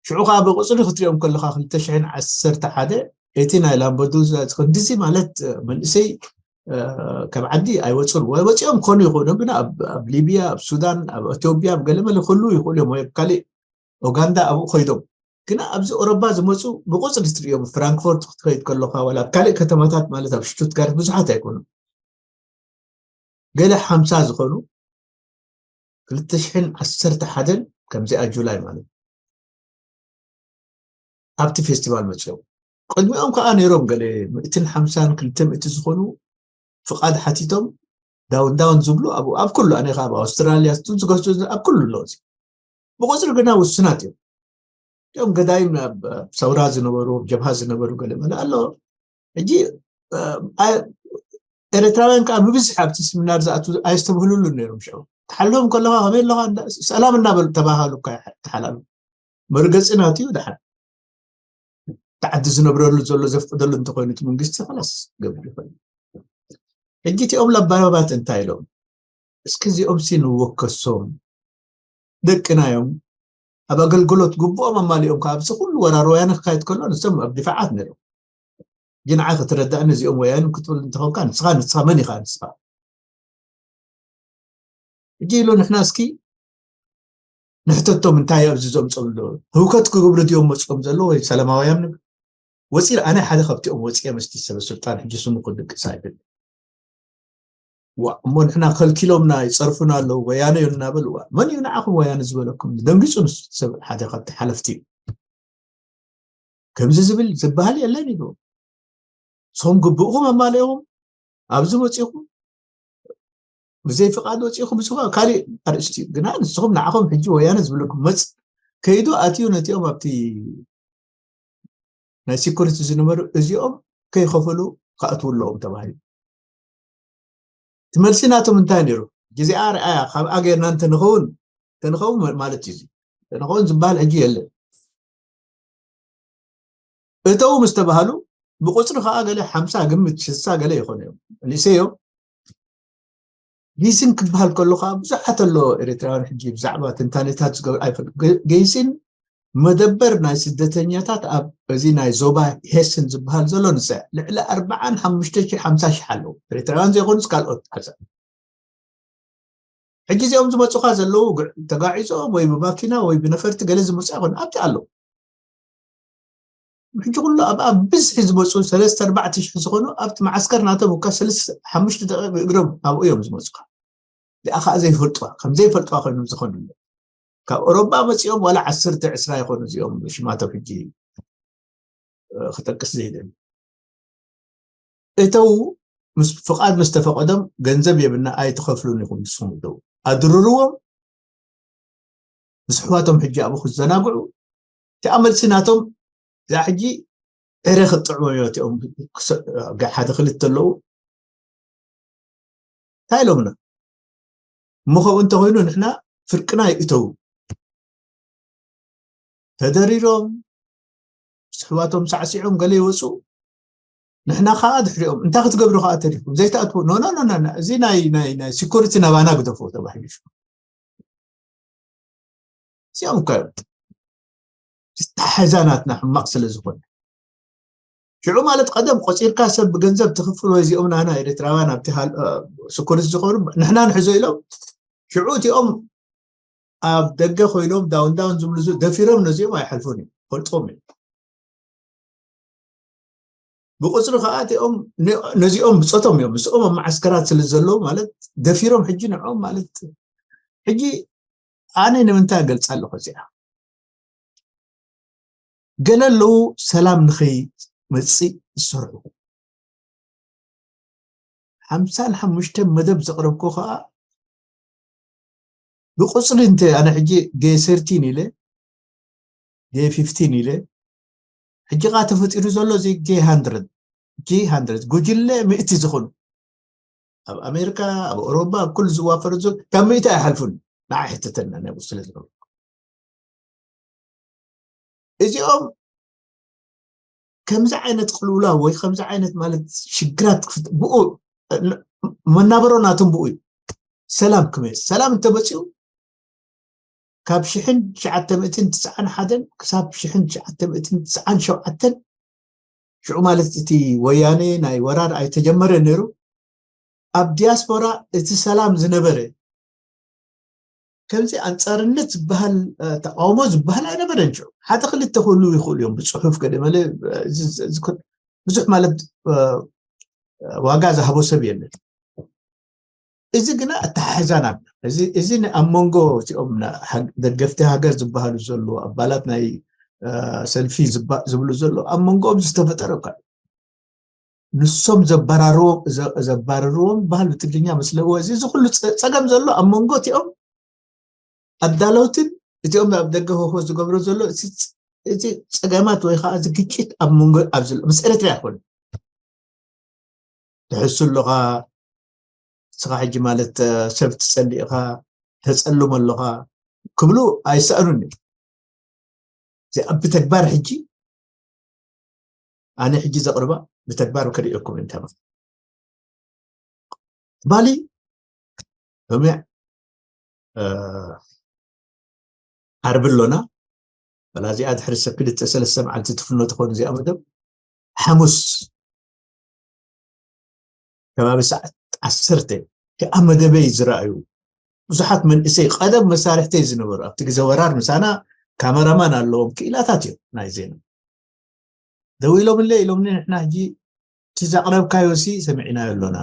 ሽዑ ከዓ ብቁፅሪ ክትሪኦም ከለካ ክልተ ሽሕን ዓሰርተ ሓደ እቲ ናይ ላምበዱዛ ክንዲዚ ማለት መንእሰይ ካብ ዓዲ ኣይወፁን ወይ ወፂኦም ክኾኑ ይኽእሉ ግን ኣብ ሊብያ ኣብ ሱዳን ኣብ ኢትዮጵያ ኣብ ገለመለ ክህሉ ይኽእሉ እዮም ወይ ካልእ ኦጋንዳ ኣብኡ ከይዶም ግና ኣብዚ ኦሮባ ዝመፁ ብቁፅሪ ትሪኦም ፍራንክፎርት ክትከይድ ከለካ ወላ ኣብ ካልእ ከተማታት ማለት ኣብ ሽቱትጋርት ብዙሓት ኣይኮኑን ገለ ሓምሳ ዝኾኑ ክልተ ሽሕን ዓሰርተ ሓደን ከምዚኣ ጁላይ ማለት ኣብቲ ፌስቲቫል መፅኦም ቅድሚኦም ከዓ ነይሮም ገለ ምእትን ሓምሳን ክልተ ምእቲ ዝኾኑ ፍቓድ ሓቲቶም ዳውን ዳውን ዝብሉ ኣብኡ ኣብ ኩሉ ኣነ ከዓ ኣብ ኣውስትራልያ ዝገሱ ኣብ ኩሉ ኣለዉ ብቁፅሪ ግና ውሱናት እዮም እም ገዳይም ኣብ ሰውራ ዝነበሩ ጀብሃ ዝነበሩ ገለ መለ ኣሎ ሕጂ ኤርትራውያን ከዓ ብብዝሒ ኣብቲ ስሚናር ዝኣት ኣይስተብህሉሉን ነይሮም ሽዑ ትሓልፎም ከለካ ከመይ ኣለካ ሰላም እናበሉ ተባሃሉ ተሓላሉ መርገፂ ናትዩ ድሓር ተዓዲ ዝነብረሉ ዘሎ ዘፍቅደሉ እንተኮይኑ እቲ መንግስቲ ከላስ ገብር ይኽእል ሕጂ እቲኦም ለባረባት እንታይ ኢሎም እስኪ እዚኦም ሲ ንወከሶም ደቅና እዮም ኣብ ኣገልግሎት ግቡኦም ኣማሊኦም ካብ እዚ ኩሉ ወራር ወያነ ክካየድ ከሎ ንሶም ኣብ ድፋዓት ነይሮም ግን ንዓ ክትረዳእኒ እዚኦም ወያነ ክትብል እንተኾንካ ንስኻ ንስኻ መን ኢኻ ንስኻ ሕጂ ኢሉ ንሕና እስኪ ንሕተቶም እንታይ ኣብዚ ዘምፅኦም ዘሎ ህውከት ክገብሩ ድዮም መፅኦም ዘሎ ወይ ሰላማውያን ንብል ወፂር ኣነ ሓደ ካብቲኦም ወፂአ ምስቲ ሰበ ስልጣን ሕጂ ስሙ ክድቅስ ኣይብል ዋ እሞ ንሕና ከልኪሎምና ይፀርፉና ኣለዉ ወያነ እዩ እናበልዋ መን እዩ ንዓኹም ወያነ ዝበለኩም ደንጊፁ ንሱ ሰብ ሓደ ካብቲ ሓለፍቲ እዩ ከምዚ ዝብል ዝበሃል የለን ኢሉ ሶም ግብእኹም ኣማሊእኹም ኣብዚ ወፂኹም ብዘይ ፍቓድ ወፂኹም ዝኸ ካልእ ኣርእስቲ እዩ ግና ንስኹም ንዓኹም ሕጂ ወያነ ዝብለኩም መፅ ከይዱ ኣትዩ ነቲኦም ኣብቲ ናይ ሴኩሪቲ ዝነበሩ እዚኦም ከይኸፈሉ ክኣትዉ ኣለዎም ተባሂሉ ትመልሲ ናቶም እንታይ ነይሩ ግዜኣ ርኣያ ካብ ኣገርና እንተንኸውን እንተንኸውን ማለት እዩ እንተንኸውን ዝበሃል ሕጂ የለን እተው ምስ ተባሃሉ ብቁፅሪ ከዓ ገለ ሓምሳ ግምት ሽሳ ገለ ይኾኑ እዮም ንእሰዮም ጊስን ክበሃል ከሎ ከዓ ብዙሓት ኣሎ ኤርትራውያን ሕጂ ብዛዕባ ትንታኔታት ዝገብር ኣይፈልጥ ገይስን መደበር ናይ ስደተኛታት ኣብ እዚ ናይ ዞባ ሄስን ዝበሃል ዘሎ ንሰ ልዕሊ ኣርባዓን ሓሙሽተ ሽሕ ሓምሳ ሽሕ ኣለዉ ኤርትራውያን ዘይኮኑስ ካልኦት ሓሳ ሕጂ እዚኦም ዝመፁኻ ዘለዉ ተጋዒዞም ወይ ብማኪና ወይ ብነፈርቲ ገለ ዝመፁ ኣይኮኑ ኣብቲ ኣለዉ ሕጂ ኩሉ ኣብኣ ብዝሒ ዝመፁ ሰለስተ ኣርባዕተ ሽሕ ዝኾኑ ኣብቲ መዓስከር ናቶም እኳ ሰለስተ ሓሙሽተ ደቂቕ ብእግሮም ኣብኡ እዮም ዝመፁኻ እዚኣ ከዓ ዘይፈልጥዋ ከም ዘይፈልጥዋ ኮይኖም ዝኾኑ ካብ ኦሮባ መፂኦም ዋላ ዓሰርተ ዕስራ ይኾኑ እዚኦም ሽማቶም ሕጂ ክጠቅስ ዘይደሊ እተው ምስ ፍቓድ ምስ ተፈቐዶም ገንዘብ የብልና ኣይትኸፍሉን ኢኹም ንስኹም እተው ኣድርርዎም ምስ ኣሕዋቶም ሕጂ ኣብኡ ክዘናግዑ እቲኣ መልሲ ናቶም እዛ ሕጂ ዕረ ክጥዕሞም እዮም እቲኦም ሓደ ክልተ ኣለዉ እንታይ ኢሎምና እሞ ከምኡ እንተኮይኑ ንሕና ፍርቅና ይእተው ተደሪሮም ስሕዋቶም ሳዕሲዖም ገለ ይወፁ ንሕና ከዓ ድሕሪኦም እንታይ ክትገብሩ ከዓ ተሪፉም ዘይተኣትዎ ኖ ኖ እዚ ናይ ናይ ናይ ሲኩሪቲ ናባና ግደፎ ተባሂሉ እዚኦም እኮ እዮም ዝተሓዛ ናትና ሕማቕ ስለ ዝኾነ ሽዑ ማለት ቀደም ቆፂርካ ሰብ ብገንዘብ ትኽፍል ወይ እዚኦም ናና ኤርትራውያን ኣብቲ ስኩርስ ዝኾኑ ንሕና ንሕዞ ኢሎም ሽዑ እቲኦም ኣብ ደገ ኮይኖም ዳውን ዳውን ዝብሉ ደፊሮም ነዚኦም ኣይሓልፉን እዮም ፈልጦም እዮም ብቁፅሪ ከዓ እቲኦም ነዚኦም ብፆቶም እዮም ምስኦም ኣብ መዓስከራት ስለ ዘለዉ ማለት ደፊሮም ሕጂ ንዕኦም ማለት ሕጂ ኣነ ንምንታይ ገልፃ ኣለኹ እዚኣ ገለ ኣለዉ ሰላም ንኸይመፅእ ዝሰርሑ ሓምሳን ሓሙሽተ መደብ ዘቕረብኩ ከዓ ብቁፅሪ እንተ ኣነ ሕጂ ጌ ሰርቲን ኢለ ጌ ፊፍቲን ኢለ ሕጂ ከዓ ተፈጢሩ ዘሎ እዚ ጌ ሃንድረድ ጌ ሃንድረድ ጉጅለ ምእቲ ዝኾኑ ኣብ ኣሜሪካ ኣብ ኣውሮፓ ኣብ ኩሉ ዝዋፈሩ ካብ ምእቲ ኣይሓልፉን ንዓ ሕተተና ናይ ስለ ዝነበሩ እዚኦም ከምዚ ዓይነት ቅልውላው ወይ ከምዚ ዓይነት ማለት ሽግራት ብኡ መናበሮ ናቶም ብኡ እዩ ሰላም ክመይ ሰላም እንተመፅኡ ካብ ሽሕን ትሽዓተ ሚእትን ትስዓን ሓደን ክሳብ ሽሕን ትሽዓተ ሚእትን ትስዓን ሸውዓተን ሽዑ ማለት እቲ ወያኔ ናይ ወራር ኣይተጀመረ ነይሩ። ኣብ ዲያስፖራ እቲ ሰላም ዝነበረ ከምዚ ኣንፃርነት ዝበሃል ተቃውሞ ዝበሃል ኣይነበረን። ሽዑ ሓደ ክልተ ክህሉ ይኽእሉ እዮም ብፅሑፍ ገደመለ ብዙሕ ማለት ዋጋ ዝሃቦ ሰብ የለን። እዚ ግና ኣተሓሕዛና እዚ ኣብ መንጎ እቲኦም ደገፍቲ ሃገር ዝበሃሉ ዘሎ ኣባላት ናይ ሰልፊ ዝብሉ ዘሎ ኣብ መንጎኦም ዝተፈጠረ እኳ ንሶም ዘባርርዎም ባህል ብትግርኛ መስለዎ እዚ እዚ ኩሉ ፀገም ዘሎ ኣብ መንጎ እቲኦም ኣዳለውትን እቲኦም ኣብ ደገ ሆሆ ዝገብሮ ዘሎ እቲ ፀገማት ወይ ከዓ እዚ ግጭት ኣብ መንጎ ኣብ ዘሎ ምስ ኤርትራ ይኮነ ትሕሱ ኣለኻ ንስኻ ሕጂ ማለት ሰብ ትፀልእኻ ተፀልሞ ኣለኻ ክብሉ ኣይሰኣኑን እዮም። እዚኣ ብተግባር ሕጂ ኣነ ሕጂ ዘቕርባ ብተግባር ከርእየኩም እንተባ ትማሊ ሎሚ ዓርቢ ኣሎና በላ እዚኣ ድሕሪ ሰብ ክልተ ሰለስተ መዓልቲ ትፍኖ ትኾን እዚኣ መደብ ሓሙስ ከባቢ ሰዓት ዓሰርተ ኣብ መደበይ ዝረኣዩ ብዙሓት መንእሰይ ቀደም መሳርሕተይ ዝነበሩ ኣብቲ ግዜ ወራር ምሳና ካመራማን ኣለዎም ክኢላታት እዮም ናይ ዜና ደው ኢሎምለይ ኢሎምኒ ንሕና ሕጂ እቲ ዘቕረብካዮ ሲ ሰሚዕናዮ ኣሎና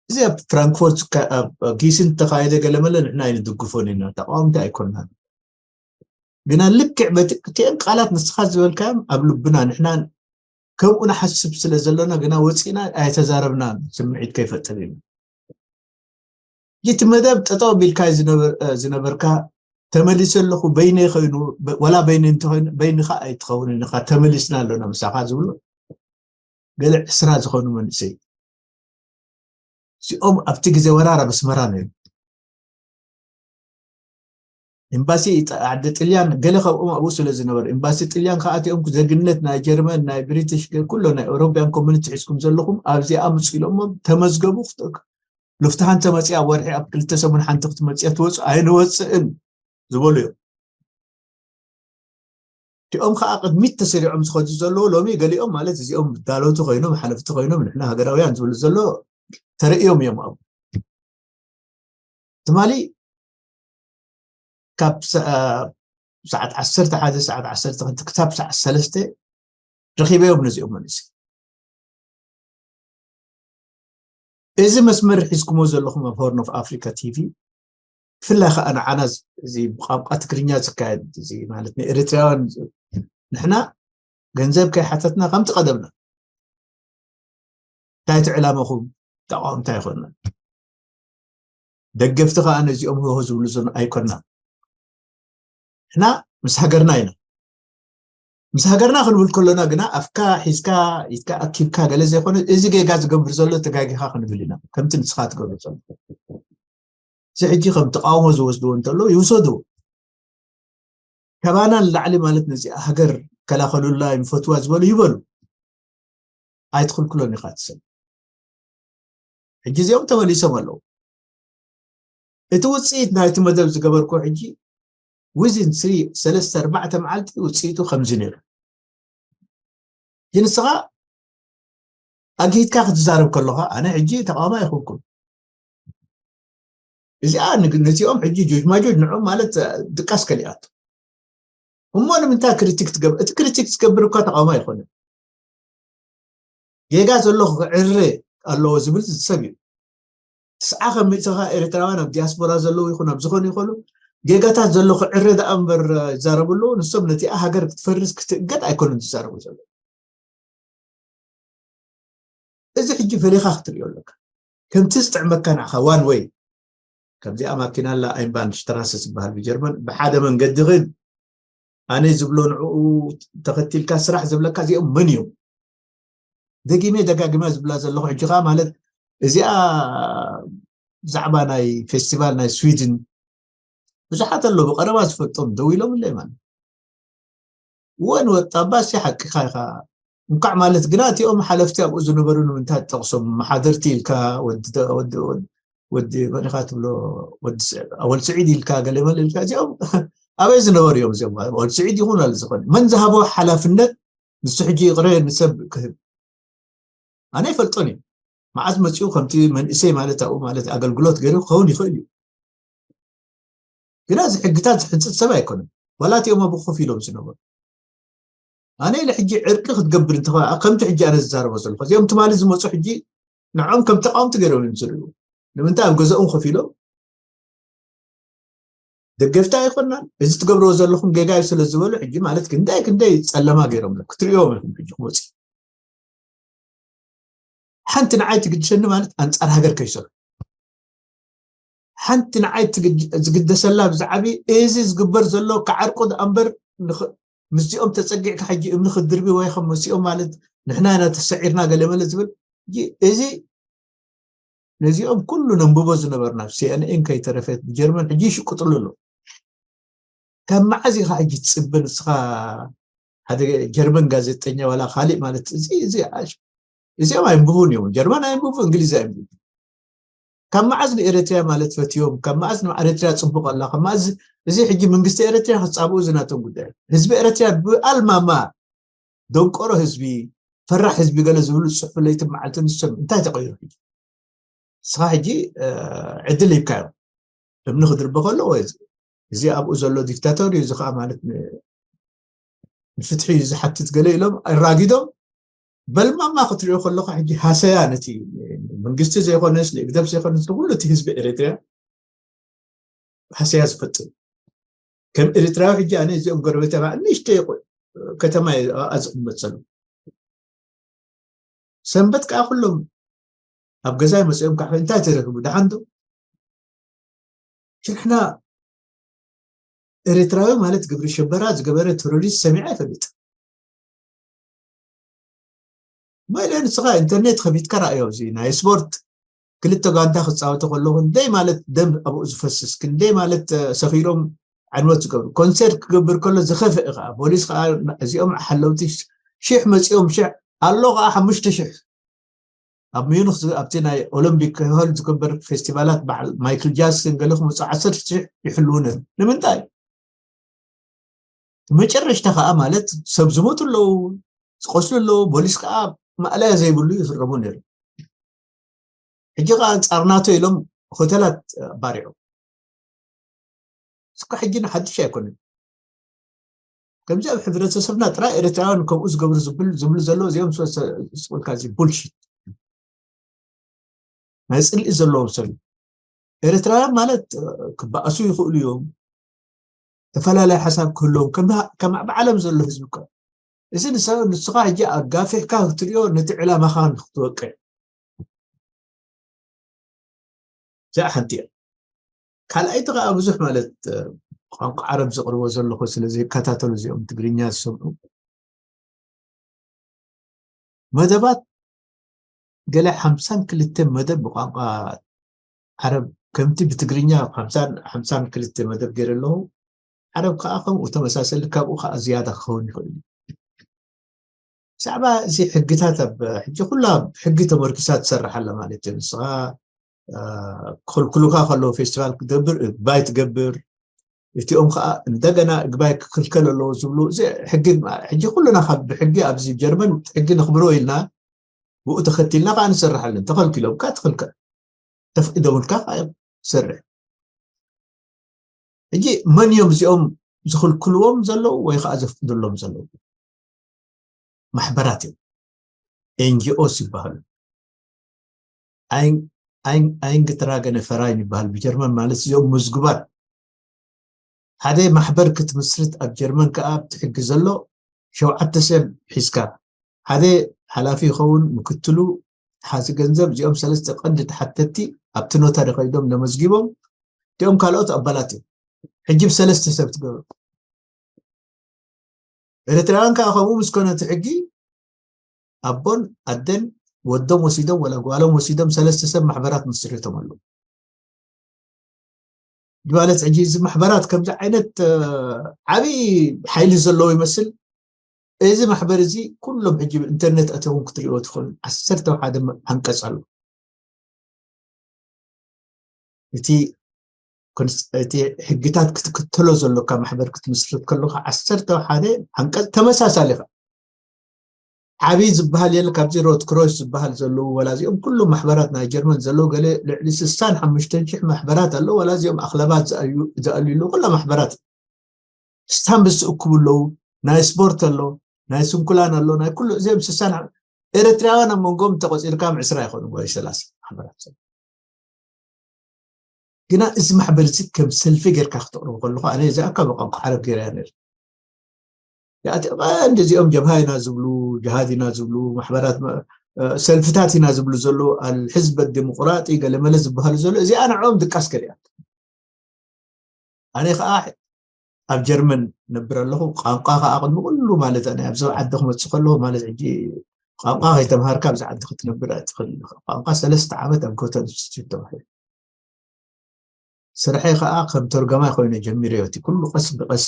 እዚ ኣብ ፍራንክፎርት ኣብ ጊስን ተኻየደ ገለመለ ንሕና ኣይንድግፎን ኢና ተቃወምቲ ኣይኮንናን ግና ልክዕ በቲ ክልቲአን ቃላት ንስኻ ዝበልካዮም ኣብ ልብና ንሕና ከምኡ ንሓስብ ስለ ዘለና ግና ወፂእና ኣይተዛረብናን ስምዒት ከይፈጥር ኢና እቲ መደብ ጠጠው ቢልካ ዝነበርካ ተመሊሰ ኣለኹ በይነ ኮይኑ ወላ በይነ እንተኮይኑ በይንካ ኣይትኸውን ኢኻ ተመሊስና ኣለና ምሳኻ ዝብሉ ገለ ዕስራ ዝኾኑ መንእሰይ እዚኦም ኣብቲ ግዜ ወራር ኣብ ኣስመራ ነይሩ ኤምባሲ ዓዲ ጥልያን ገለ ካብኦም ኣብኡ ስለ ዝነበሩ ኤምባሲ ጥልያን ከኣቲኦም ዜግነት ናይ ጀርመን ናይ ብሪቲሽ ኩሎ ናይ ኤውሮፒያን ኮሚኒቲ ሒዝኩም ዘለኹም ኣብዚኣ ምፁ ኢሎሞም ተመዝገቡ ሉፍትሃንተ መፅእ ኣብ ወርሒ ኣብ ክልተ ሰሙን ሓንቲ ክትመፅእ ትወፁ ኣይንወፅእን ዝበሉ እዮም እቲኦም ከዓ ቅድሚት ተሰሪዖም ዝኸዱ ዘለዉ ሎሚ ገሊኦም ማለት እዚኦም ዳለውቲ ኮይኖም ሓለፍቲ ኮይኖም ንሕና ሃገራውያን ዝብሉ ዘሎ ተርእዮም እዮም ኣብኡ ትማሊ ካብ ሰዓት ዓሰርተ ሓደ ሰዓት ዓሰርተ ክልተ ክሳብ ሰዓት ሰለስተ ረኺበዮም ነዚኦም መንእሰይ እዚ መስመር ሒዝኩሞ ዘለኹም ኣብ ሆርን ኦፍ ኣፍሪካ ቲቪ ብፍላይ ከዓ ንዓና እዚ ብቋንቋ ትግርኛ ዝካየድ እዚ ማለት ንኤርትራውያን ንሕና ገንዘብ ከይሓተትና ከምቲ ቀደምና እንታይ እቲ ዕላማኹም ተቃወምቲ ኣይኮንና ደገፍቲ ከዓ ነዚኦም ህሆ ዝብሉ ዞን ኣይኮንና ንሕና ምስ ሃገርና ኢና ምስ ሃገርና ክንብል ከሎና ግና ኣፍካ ሒዝካ ኢትካ ኣኪብካ ገለ ዘይኮነ እዚ ጌጋ ዝገብር ዘሎ ተጋጊኻ ክንብል ኢና ከምቲ ንስኻ ትገብር ዘሎ እዚ ሕጂ ከም ተቃውሞ ዝወስድዎ እንተሎ ይውሰድዎ ከባና ንላዕሊ ማለት ነዚኣ ሃገር ከላኸሉላ ይንፈትዋ ዝበሉ ይበሉ ኣይትኽልክሎን ኢኻ ትሰብ ሕጂ እዚኦም ተመሊሶም ኣለዉ እቲ ውፅኢት ናይቲ መደብ ዝገበርኮ ሕጂ ዊዝን ስሪ ሰለስተ ኣርባዕተ መዓልቲ ውፅኢቱ ከምዚ ነይሩ ግን ንስኻ ኣግሂድካ ክትዛረብ ከለኻ ኣነ ሕጂ ተቃዋሚ ኣይኮንኩን እዚኣ ነቲኦም ሕጂ ጆጅማጆጅ ንዕኦም ማለት ድቃስ ከሊኣቶ እሞ ንምንታይ ክሪቲክ ትገብር እቲ ክሪቲክ ትገብር እኳ ተቃውሞ ኣይኮነን ጌጋ ዘሎ ክዕረ ኣለዎ ዝብል ሰብ እዩ ትስዓ ከም ሚእቲ ከ ኤርትራውያን ኣብ ዲያስፖራ ዘለዉ ይኹን ኣብ ዝኾኑ ይኾኑ ጌጋታት ዘሎ ክዕረ ደኣ እምበር ይዛረቡ ኣለዉ ንሶም ነቲኣ ሃገር ክትፈርስ ክትእገድ ኣይኮኑን ዝዛረቡ ዘለዉ እዚ ሕጂ ፈሊኻ ክትሪኦ ኣለካ ከምቲ ዝጥዕመካ ንዓኻ ዋን ወይ ከምዚኣ ማኪና ኣላ ኣይንባንድ ሽትራሰ ዝበሃል ብጀርመን ብሓደ መንገዲ ኽድ ኣነ ዝብሎ ንዕኡ ተኸቲልካ ስራሕ ዝብለካ እዚኦም መን እዮም ደጊመ ደጋግመ ዝብላ ዘለኹ ሕጂ ከዓ ማለት እዚኣ ብዛዕባ ናይ ፌስቲቫል ናይ ስዊድን ብዙሓት ኣሎ ብቀረባ ዝፈልጦም ደው ኢሎምለይ ማለት ወን ወጣ ባሲ ሓቅኻ ኢኻ እንኳዕ ማለት ግና እቲኦም ሓለፍቲ ኣብኡ ዝነበሩ ንምንታይ ትጠቕሶም? መሓደርቲ ኢልካ፣ ወዲ ወዲ ወዲ ወዲ መን ኢኻ ትብሎ፣ ወዲ ስ- ኣወል ስዒድ ኢልካ፣ ገለ መለ ኢልካ፣ እዚኦም ኣበይ ዝነበሩ እዮም? እዚኦም ኣወል ስዒድ ይኹን ኣለ ዝኾነ መን ዝሃቦ ሓላፍነት ንሱ ሕጂ ይቕረ ንሰብ ክህብ ኣነ ይፈልጦን እዩ። መዓዝ መፂኡ ከምቲ መንእሰይ ማለት ኣብኡ ማለት ኣገልግሎት ገይሩ ክኸውን ይኽእል እዩ። ግና እዚ ሕግታት ዝሕንፅፅ ሰብ ኣይኮነን። ዋላ እቲኦም ኣብኡ ኮፍ ኢሎም ዝነበሩ ኣነ ኢለ ሕጂ ዕርቂ ክትገብር እንተኾ ከምቲ ሕጂ ኣነ ዝዛረቦ ዘለኹ እዚኦም ትማሊ ዝመፁ ሕጂ ንዖም ከም ተቃወምቲ ገይሮም እዮም ዝርእዩ። ንምንታይ ኣብ ገዛኦም ኮፍ ኢሎም ደገፍቲ ኣይኮናን፣ እዚ ትገብርዎ ዘለኹም ጌጋ እዩ ስለ ዝበሉ ሕጂ ማለት ክንደይ ክንደይ ፀለማ ገይሮም ክትርእዮም ኢኹም። ሕጂ ክመፁ ሓንቲ ንዓይ ትግድሰኒ ማለት ኣንፃር ሃገር ከይሰሩ ሓንቲ ንዓይ ትግድ- ዝግደሰላ ብዛዕቢ እዚ ዝግበር ዘሎ ክዓርቁ ደኣ እምበር ንኽ- ምስዚኦም ተፀጊዕካ ሕጂ እምኒ ክትድርቢ ወይ ከም ምስኦም ማለት ንሕና ኢና ተሰዒርና ገለ መለ ዝብል ሕጂ እዚ ነዚኦም ኩሉ ነንብቦ ዝነበርና ኣብ ሲኤንኤን ከይተረፈት ብጀርመን ሕጂ ይሽቅጥሉ ኣሎ። ካብ መዓዝ ኢኻ ሕጂ ትፅበ ንስኻ ሓደ ጀርመን ጋዜጠኛ ዋላ ካሊእ ማለት እዚ እዚ ኣሽ- እዚኦም ኣይንብቡን እዮም። ጀርመን ኣይንብቡ፣ እንግሊዝ ኣይንብቡ። ካብ መዓዝ ንኤረትርያ ማለት ፈትዮም? ካብ መዓዝ ንኤረትርያ ፅቡቅ ኣላ? ካብ መዓዝ እዚ ሕጂ መንግስቲ ኤረትርያ ክፃብኡ እዚ ናቶም ጉዳይ። ህዝቢ ኤረትርያ ብኣልማማ ደንቆሮ ህዝቢ፣ ፈራሕ ህዝቢ ገለ ዝብሉ ዝፅሑፉ ለይትን መዓልትን ንሶም እንታይ ተቀይሩ ሕጂ? ንስኻ ሕጂ እ፣ ዕድል ሂብካዮም። እምኒ ክድርበ ከሎ ወይ እዚ ኣብኡ ዘሎ ዲክታቶር እዩ፣ እዚ ከዓ ማለት ን- ንፍትሒ እዩ ዝሓትት ገለ ኢሎም ኣራጊዶም በልማማ ክትሪኦ ከለካ ሕጂ ሃሰያ ነቲ መንግስቲ ዘይኮነስ ንእግደፍ ዘይኮነስ ንኩሉ እቲ ህዝቢ ኤርትራ ሃሰያ ዝፈጥር ከም ኤርትራዊ ሕጂ ኣነ እዚኦም ጎረቤት ባ ንእሽተይ ቆ- ከተማ እየ ኣብኣ ዝቕመጥ ዘሎ ሰንበት ከዓ ኩሎም ኣብ ገዛይ መፅኦም ካሕፈ እንታይ ተረክቡ ደሓንዶ ሽሕና ኤርትራዊ ማለት ግብሪ ሽበራ ዝገበረ ቴሮሪስት ሰሚዐ ኣይፈልጥ መለ ንስኻ ኢንተርኔት ከፊትካ ራእዮ እዚ ናይ ስፖርት ክልተ ጋንታ ክፃወቱ ከለዉ ክንደይ ማለት ደም ኣብኡ ዝፈስስ ክንደይ ማለት ሰኺሮም ዕንወት ዝገብሩ ኮንሰርት ክገብር ከሎ ዝኸፍእ ከዓ ፖሊስ ከዓ እዚኦም ሓለውቲ ሽሕ መፂኦም ሽሕ ኣሎ ከዓ ሓሙሽተ ሽሕ ኣብ ሚዩኒክ ዝ- ኣብቲ ናይ ኦሎምፒክ ክህል ዝግበር ፌስቲቫላት በዓል ማይክል ጃክሰን ገለ ክመፁ ዓሰርተ ሽሕ ይሕልዉ ነይሩ ንምንታይ መጨረሽታ ከዓ ማለት ሰብ ዝሞቱ ኣለዉ ዝቆስሉ ኣለዉ ፖሊስ ከዓ ማእለያ ዘይብሉ ይፍረሙ ነይሩ ሕጂ ከዓ ኣንፃር ናቶ ኢሎም ሆቴላት ኣባሪዑ እስካ ሕጂ ንሓድሽ ኣይኮነን ከምዚ ኣብ ሕብረተሰብና ጥራይ ኤርትራውያን ከምኡ ዝገብሩ ዝብል ዝብሉ ዘለዉ እዚኦም ስወልካ እዚ ቡልሽት ናይ ፅልኢ ዘለዎም ሰብ እዩ። ኤርትራውያን ማለት ክበኣሱ ይኽእሉ እዮም ተፈላለየ ሓሳብ ክህልዎም ከም ከም ኣብ ዓለም ዘሎ ህዝቢ እኮ እዚ ንሰ- ንስኻ ሕጂ ኣጋፊሕካ ክትሪኦ ነቲ ዕላማኻ ንክትወቅዕ እዚኣ ሓንቲ እያ ካልኣይቲ ከዓ ብዙሕ ማለት እ፣ ቋንቋ ዓረብ ዘቕርቦ ዘለኹ ስለ ዘይከታተሉ እዚኦም ትግርኛ ዝሰምዑ መደባት ገለ ሓምሳን ክልተ መደብ ብቋንቋ ዓረብ ከምቲ ብትግርኛ ሓምሳን ሓምሳን ክልተ መደብ ገይረ ኣለኹ ዓረብ ከዓ ከምኡ ተመሳሰሊ ካብኡ ከዓ ዝያዳ ክኸውን ይኽእል እዩ ብዛዕባ እዚ ሕግታት ኣብ ሕጂ ኩላ ሕጊ ተመርኪሳ ትሰርሕ ኣላ ማለት እዩ ንስኻ እ፣ ክኽልክሉካ ከለዉ ፌስቲቫል ክትገብር እግባይ ትገብር እቲኦም ከዓ እንደገና እግባይ ክክልከል ኣለዎ ዝብሉ እዚ ሕጊ ሕጂ ኩሉና ካብ ብሕጊ ኣብዚ ጀርመን ሕጊ ነኽብሮ ኢልና ብኡ ተኸቲልና ከዓ ንሰርሓለን ተኸልኪሎም ከዓ ትኽልከል ተፍቂዶምልካ ከዓ እዮም ትሰርሕ ሕጂ መን እዮም እዚኦም ዝኽልክልዎም ዘለዉ ወይ ከዓ ዘፍቅድሎም ዘለዉ ማሕበራት እዮም ኤንጂኦስ ይበሃሉ ኣይንግትራገነ ፈራይን ይበሃል ብጀርመን ማለት እዚኦም ምዝጉባት ሓደ ማሕበር ክትምስርት ኣብ ጀርመን ከዓ ኣብቲ ሕጊ ዘሎ ሸውዓተ ሰብ ሒዝካ ሓደ ሓላፊ ይኸውን ምክትሉ ሓዚ ገንዘብ እዚኦም ሰለስተ ቀንዲ ተሓተቲ ኣብቲ ኖታሪ ከይዶም ለመዝጊቦም እዚኦም ካልኦት ኣባላት እዮም ሕጂ ብሰለስተ ሰብ ትገብሩ ኤርትራውያን ከዓ ከምኡ ምስ ኮነ እቲ ሕጊ ኣቦን ኣደን ወዶም ወሲዶም ወላ ጓሎም ወሲዶም ሰለስተ ሰብ ማሕበራት መስሪቶም ኣለዉ ማለት ሕጂ እዚ ማሕበራት ከምዚ ዓይነት ዓብዪ ሓይሊ ዘለዎ ይመስል እዚ ማሕበር እዚ ኩሎም ሕጂ ኢንተርነት ኣትኹም ክትሪእዎ ትኽእሉ። ዓሰርተ ሓደ ዓንቀፅ ኣሎ። እቲ እቲ ሕግታት ክትክተሎ ዘሎካ ማሕበር ክትምስርት ከለካ ዓሰርተ ሓደ ዓንቀፅ ተመሳሳሊ ኢኻ። ዓብዪ ዝበሃል የለ ካብዚ ሮት ክሮሽ ዝበሃል ዘለዉ ወላ እዚኦም ኩሉ ማሕበራት ናይ ጀርመን ዘለዉ ገለ ልዕሊ ስሳን ሓሙሽተን ሽሕ ማሕበራት ኣለዉ። ወላ እዚኦም ኣኽለባት ዝኣልዩሉ ኩላ ማሕበራት ስታምብስ እኩቡ ኣለዉ። ናይ ስፖርት ኣሎ፣ ናይ ስንኩላን ኣሎ፣ ናይ ኩሉ እዚኦም ስሳን ኤርትራውያን ኣብ መንጎም ተቆፂርካ ዕስራ ይኾኑ ወይ ሰላሳ ማሕበራት። ግና እዚ ማሕበር እዚ ከም ሰልፊ ጌርካ ክተቕርቡ ከለኹ ኣነ እዚኣ ካብ ቋንቋ ዓረብ ገይረ ነር ያእቲ ቀንዲ እዚኦም ጀብሃ ኢና ዝብሉ፣ ጅሃድ ኢና ዝብሉ፣ ማሕበራት ሰልፍታት ኢና ዝብሉ ዘለዉ፣ ኣልሕዝበ ዲሞቅራጢ ገለመለ ዝበሃሉ ዘሎ እዚኣ ንዕኦም ድቃስ ገሊኣ። ኣነ ከዓ ኣብ ጀርመን ነብር ኣለኹ። ቋንቋ ከዓ ቅድሚ ኩሉ ማለት ኣነ ኣብዚ ዓዲ ክመፅእ ከለኹ ማለት ሕጂ ቋንቋ ከይተምሃርካ ኣብዚ ዓዲ ክትነብር ኣይትኽእል። ቋንቋ ሰለስተ ዓመት ኣብ ጎተን ኢንስቲትዩት ተባሂሉ። ስርሐይ ከዓ ከም ተርጋማይ ኮይነ ጀሚረዮ እቲ ኩሉ ቀስ ብቀስ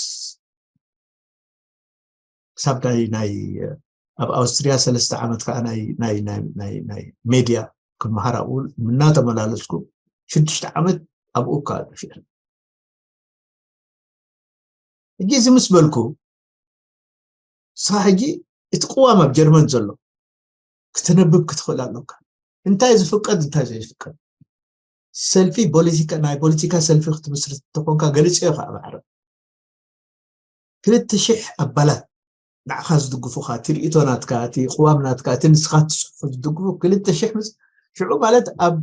ክሳብ ናይ ናይ ኣብ ኣውስትሪያ ሰለስተ ዓመት ከዓ ናይ ናይ ናይ ናይ ናይ ሜድያ ክመሃር ኣብኡ እናተመላለስኩ ሽዱሽተ ዓመት ኣብኡ ከዓ ጠፊአ። ሕጂ እዚ ምስ በልኩ ንስኻ ሕጂ እቲ ቅዋም ኣብ ጀርመን ዘሎ ክተነብብ ክትኽእል ኣለካ። እንታይ ዝፍቀድ እንታይ ዘይፍቀድ ሰልፊ ፖለቲካ ናይ ፖለቲካ ሰልፊ ክትምስርት እንተኾንካ ገሊፀዮ ከዓ ኣብ ዓረብ ክልተ ሽሕ ኣባላት ንዓኻ ዝድግፉኻ እቲ ርእይቶ ናትካ እቲ ቅዋም ናትካ እቲ ንስኻ ትፅሕፎ ዝድግፉ ክልተ ሽሕ ምስ ሽዑ ማለት ኣብ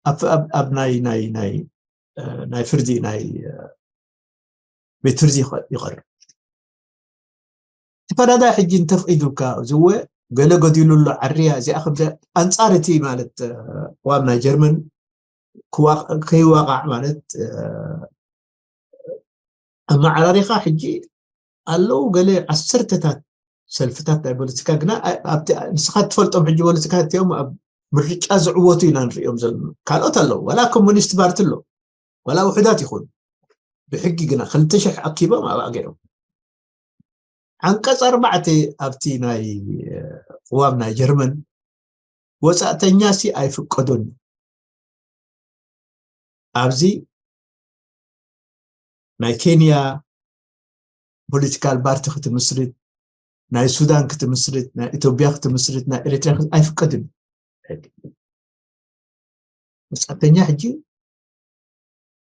ኣብ ኣብ ኣብ ናይ ናይ ናይ እ፣ ናይ ፍርዲ ናይ እ፣ ቤት ፍርዲ ይኸ- ይቐርብ። ተፈዳዳይ ሕጂ እንተፍቂዱልካ ዝወ ገለ ገዲሉ ኣሎ ዓርያ እዚኣ ከምዚ ኣንፃር እቲ ማለት እ፣ ቅዋም ናይ ጀርመን ክዋቕ- ከይዋቃዕ ማለት እ፣ ኣመዓራሪኻ ሕጂ ኣለዉ ገለ ዓሰርተታት ሰልፍታት ናይ ፖለቲካ ግና ኣ- ኣብቲ ንስኻ ትፈልጦም ሕጂ ፖለቲካ እቲኦም ኣብ ምርጫ ዝዕወቱ ኢና ንሪኦም ዘለና ካልኦት ኣለዉ ዋላ ኮሙኒስት ፓርቲ ኣሎ ዋላ ውሕዳት ይኹን ብሕጊ ግና ክልተ ሽሕ ኣኪቦም ኣብኣ ገይሮም ዓንቀፅ ኣርባዕተ ኣብቲ ናይ እ፣ ቅዋም ናይ ጀርመን ወፃእተኛ ሲ ኣይፍቀዱን ኣብዚ ናይ ኬንያ ፖለቲካል ፓርቲ ክትምስርት ናይ ሱዳን ክትምስርት ናይ ኢትዮጵያ ክትምስርት ናይ ኤርትራ ክት- ኣይፍቀድን ወፃእተኛ ሕጂ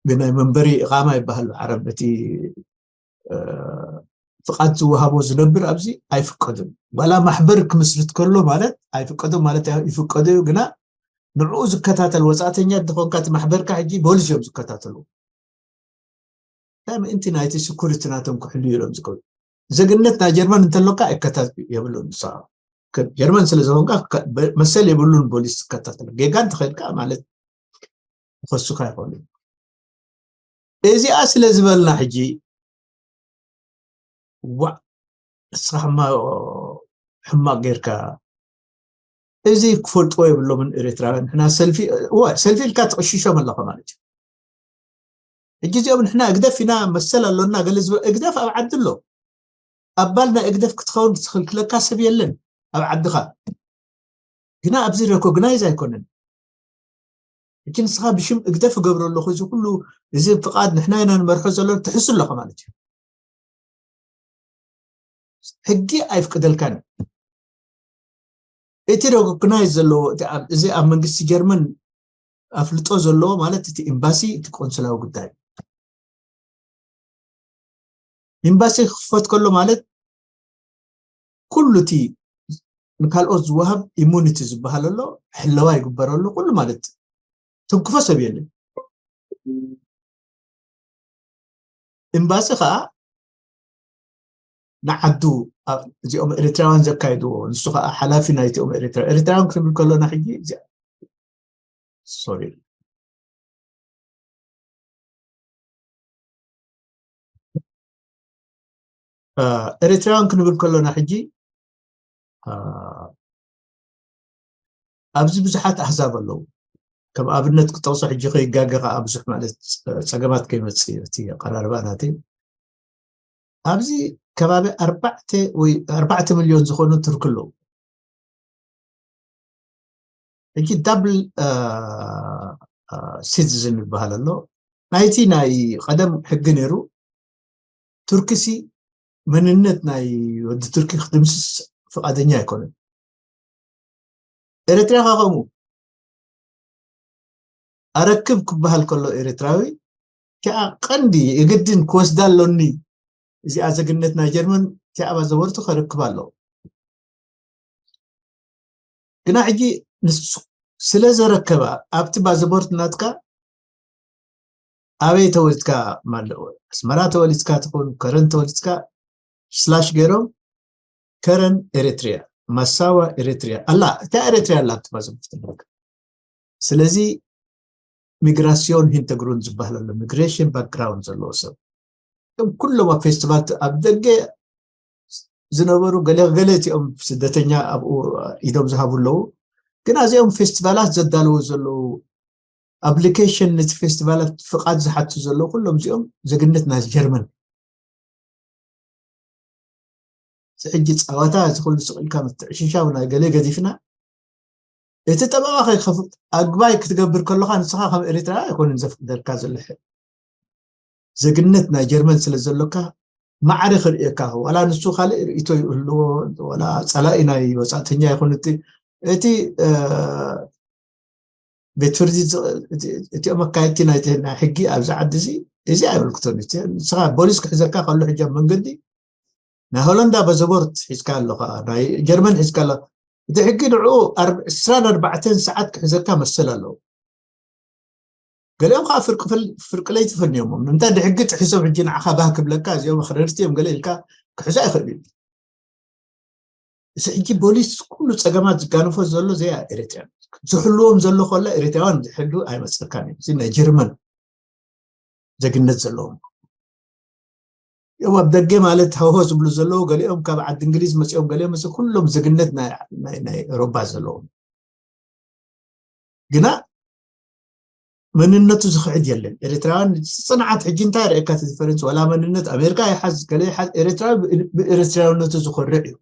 ብናይ መንበሪ እቃማ ይበሃል ዓረብ እቲ እ፣ ፍቃድ ዝወሃቦ ዝነብር ኣብዚ ኣይፍቀድን ዋላ ማሕበር ክምስርት ከሎ ማለት ኣይፍቀዶ ማለት ኣይ- ይፍቀዶ እዩ ግና ንዕኡ ዝከታተል ወፃእተኛ እንተኾንካ እቲ ማሕበርካ ሕጂ ፖሊስ እዮም ዝከታተሉ እንታይ ምእንቲ ናይቲ ስኩሪቲ ናቶም ክሕልዩ ኢሎም ዝገብሩ ዜግነት ናይ ጀርመን እንተሎካ ኣይከታ የብሉን ንስኻ ከም ጀርመን ስለ ዝኾንካ ከ- በ- መሰል የብሉን ፖሊስ ዝከታተሉ ጌጋ እንተኸድካ ማለት ክኸሱካ ይኽእሉ እዚኣ ስለ ዝበልና ሕጂ ዋዕ ንስኻ ሕማ- ሕማቅ ጌርካ እዚ ክፈልጥዎ የብሎምን ኤርትራውያን ንሕና ሰልፊ እወ ሰልፊ ኢልካ ትቕሽሾም ኣለኻ ማለት እዩ ሕጂ እዚኦም ንሕና እግደፍ ኢና መሰል ኣሎና ገለ ዝበ እግደፍ ኣብ ዓዲ ኣሎ ኣባል ናይ እግደፍ ክትኸውን ዝኽልክለካ ሰብ የለን ኣብ ዓድኻ ግና ኣብዚ ሬኮግናይዝ ኣይኮነን ሕጂ ንስኻ ብሽም እግደፍ እገብሮ ኣለኹ እዚ ኩሉ እዚ ፍቓድ ንሕና ኢና ንመርሖ ዘሎ ትሕሱ ኣለኻ ማለት እዩ ሕጊ ኣይፍቅደልካን እዩ እቲ ሬኮግናይዝ ዘለዎ እቲ ኣብ- እዚ ኣብ መንግስቲ ጀርመን ኣፍልጦ ዘለዎ ማለት እቲ ኤምባሲ እቲ ቆንስላዊ ጉዳይ ኤምባሲ ክኽፈት ከሎ ማለት ኩሉ እቲ ንካልኦት ዝወሃብ ኢሙኒቲ ዝበሃል ኣሎ ሕለዋ ይግበረሉ ኩሉ ማለት ትንክፎ ሰብ የለን ኤምባሲ ከዓ ንዓዱ እዚኦም ኤርትራውያን ዘካይድዎ ንሱ ከዓ ሓላፊ ናይቲኦም ኤርትራ ኤርትራውያን ክንብል ከሎና ሕጂ እዚኣ ሶሪ ኤርትራውያን ክንብል ከሎና ሕጂ ኣብዚ ብዙሓት ኣህዛብ ኣለዉ ከም ኣብነት ክጠቕሶ ሕጂ ከይጋገ ከዓ ብዙሕ ማለት ፀገማት ከይመፅእ እቲ ኣቀራርባ ናተይ ኣብዚ ከባቢ ኣርባዕተ ወይ ኣርባዕተ ሚልዮን ዝኾኑ ቱርክ ኣለዉ። ሕጂ ዳብል ሲቲዝን ይበሃል ኣሎ። ናይቲ ናይ ቀደም ሕጊ ነይሩ። ቱርኪሲ መንነት ናይ ወዲ ቱርኪ ክድምስስ ፍቓደኛ ኣይኮነን። ኤርትራ ከ ከምኡ ኣረክብ ክበሃል ከሎ ኤርትራዊ እቲኣ ቀንዲ የግድን ክወስዳ ኣሎኒ፣ እዚኣ ዜግነት ናይ ጀርመን እቲኣ ባዘቦርቱ ከረክብ ኣለዎ። ግና ሕጂ ንሱ ስለ ዘረከባ ኣብቲ ባዘቦርት ናትካ ኣበይ ተወሊድካ ማለት ኣስመራ ተወሊድካ ትኹን ከረን ተወሊድካ ስላሽ ገይሮም ከረን ኤሪትሪያ ማሳዋ ኤሪትሪያ ኣላ እታ ኤሪትሪያ ኣላ ኣብቲ ባዘቦርት ናትካ። ስለዚ ሚግራሲዮን ሂንተግሩን ዝበሃል ኣሎ ሚግሬሽን ባክግራውንድ ዘለዎ ሰብ እም ኩሎም ኣብ ፌስቲቫል ኣብ ደገ ዝነበሩ ገለ ገለ እቲኦም ስደተኛ ኣብኡ ኢዶም ዝሃቡ ኣለዉ። ግን ኣዚኦም ፌስቲቫላት ዘዳለዉ ዘለዉ ኣፕሊኬሽን ነቲ ፌስቲቫላት ፍቓድ ዝሓቱ ዘለዉ ኩሎም እዚኦም ዜግነት ናይ ጀርመን። እዚ ሕጂ ጸዋታ እዚ ኩሉ ስቕ ኢልካ ምትዕሽሻው ናይ ገለ ገዲፍና እቲ ጠበቓ ከይከፍ ኣግባይ ክትገብር ከለኻ ንስኻ ከም ኤርትራ ኣይኮነን ዘፍቅደልካ ዘሎ ሕጊ። ዜግነት ናይ ጀርመን ስለ ዘሎካ ማዕረ ክርእየካ ዋላ ንሱ ካልእ ርእቶ ይህልዎ ዋላ ጸላኢ ናይ ወጻእተኛ ይኹን እቲ እቲ ቤት ፍርዲ እቲኦም ኣካየድቲ ናይ ሕጊ ኣብዚ ዓዲ እዚ እዚ ኣይምልክቶን ንስኻ ቦሊስ ክሕዘካ ከሎ ሕጂ ኣብ መንገዲ ናይ ሆለንዳ በዘቦርት ሒዝካ ኣለኻ ናይ ጀርመን ሒዝካ ኣሎ እቲ ሕጊ ንዕኡ ዕስራን ኣርባዕተን ሰዓት ክሕዘካ መሰል ኣለዎ። ገሊኦም ከዓ ፍርቂ ለይቲ ፈንዮሞም ንምንታይ ድሕጊ ጥሒሶም ሕጂ ንዓኻ ባህ ክብለካ እዚኦም ኣኽረርቲ እዮም ገለ ኢልካ ክሕዞ ኣይኽእል እዩ። እዚ ሕጂ ቦሊስ ኩሉ ፀገማት ዝጋነፎ ዘሎ ዘያ ኤርትራ ዝሕልዎም ዘሎ ከላ ኤርትራውያን ዝሕሉ ኣይመፀካን እዩ። እዚ ናይ ጀርመን ዜግነት ዘለዎም እዮም ኣብ ደገ ማለት ሃውሆ ዝብሉ ዘለዉ ገሊኦም ካብ ዓዲ እንግሊዝ መፂኦም ገሊኦም መፅ ኩሎም ዜግነት ናይ ኤሮባ ዘለዎም ግና መንነቱ ዝኽሕድ የለን። ኤርትራውያን ፅንዓት ሕጂ እንታይ ርእካ እቲ ዲፈረንስ ዋላ መንነት ኣሜሪካ ይሓዝ ገለ ይሓዝ ኤርትራዊ ብኤርትራውነቱ ዝኮርዕ እዩ።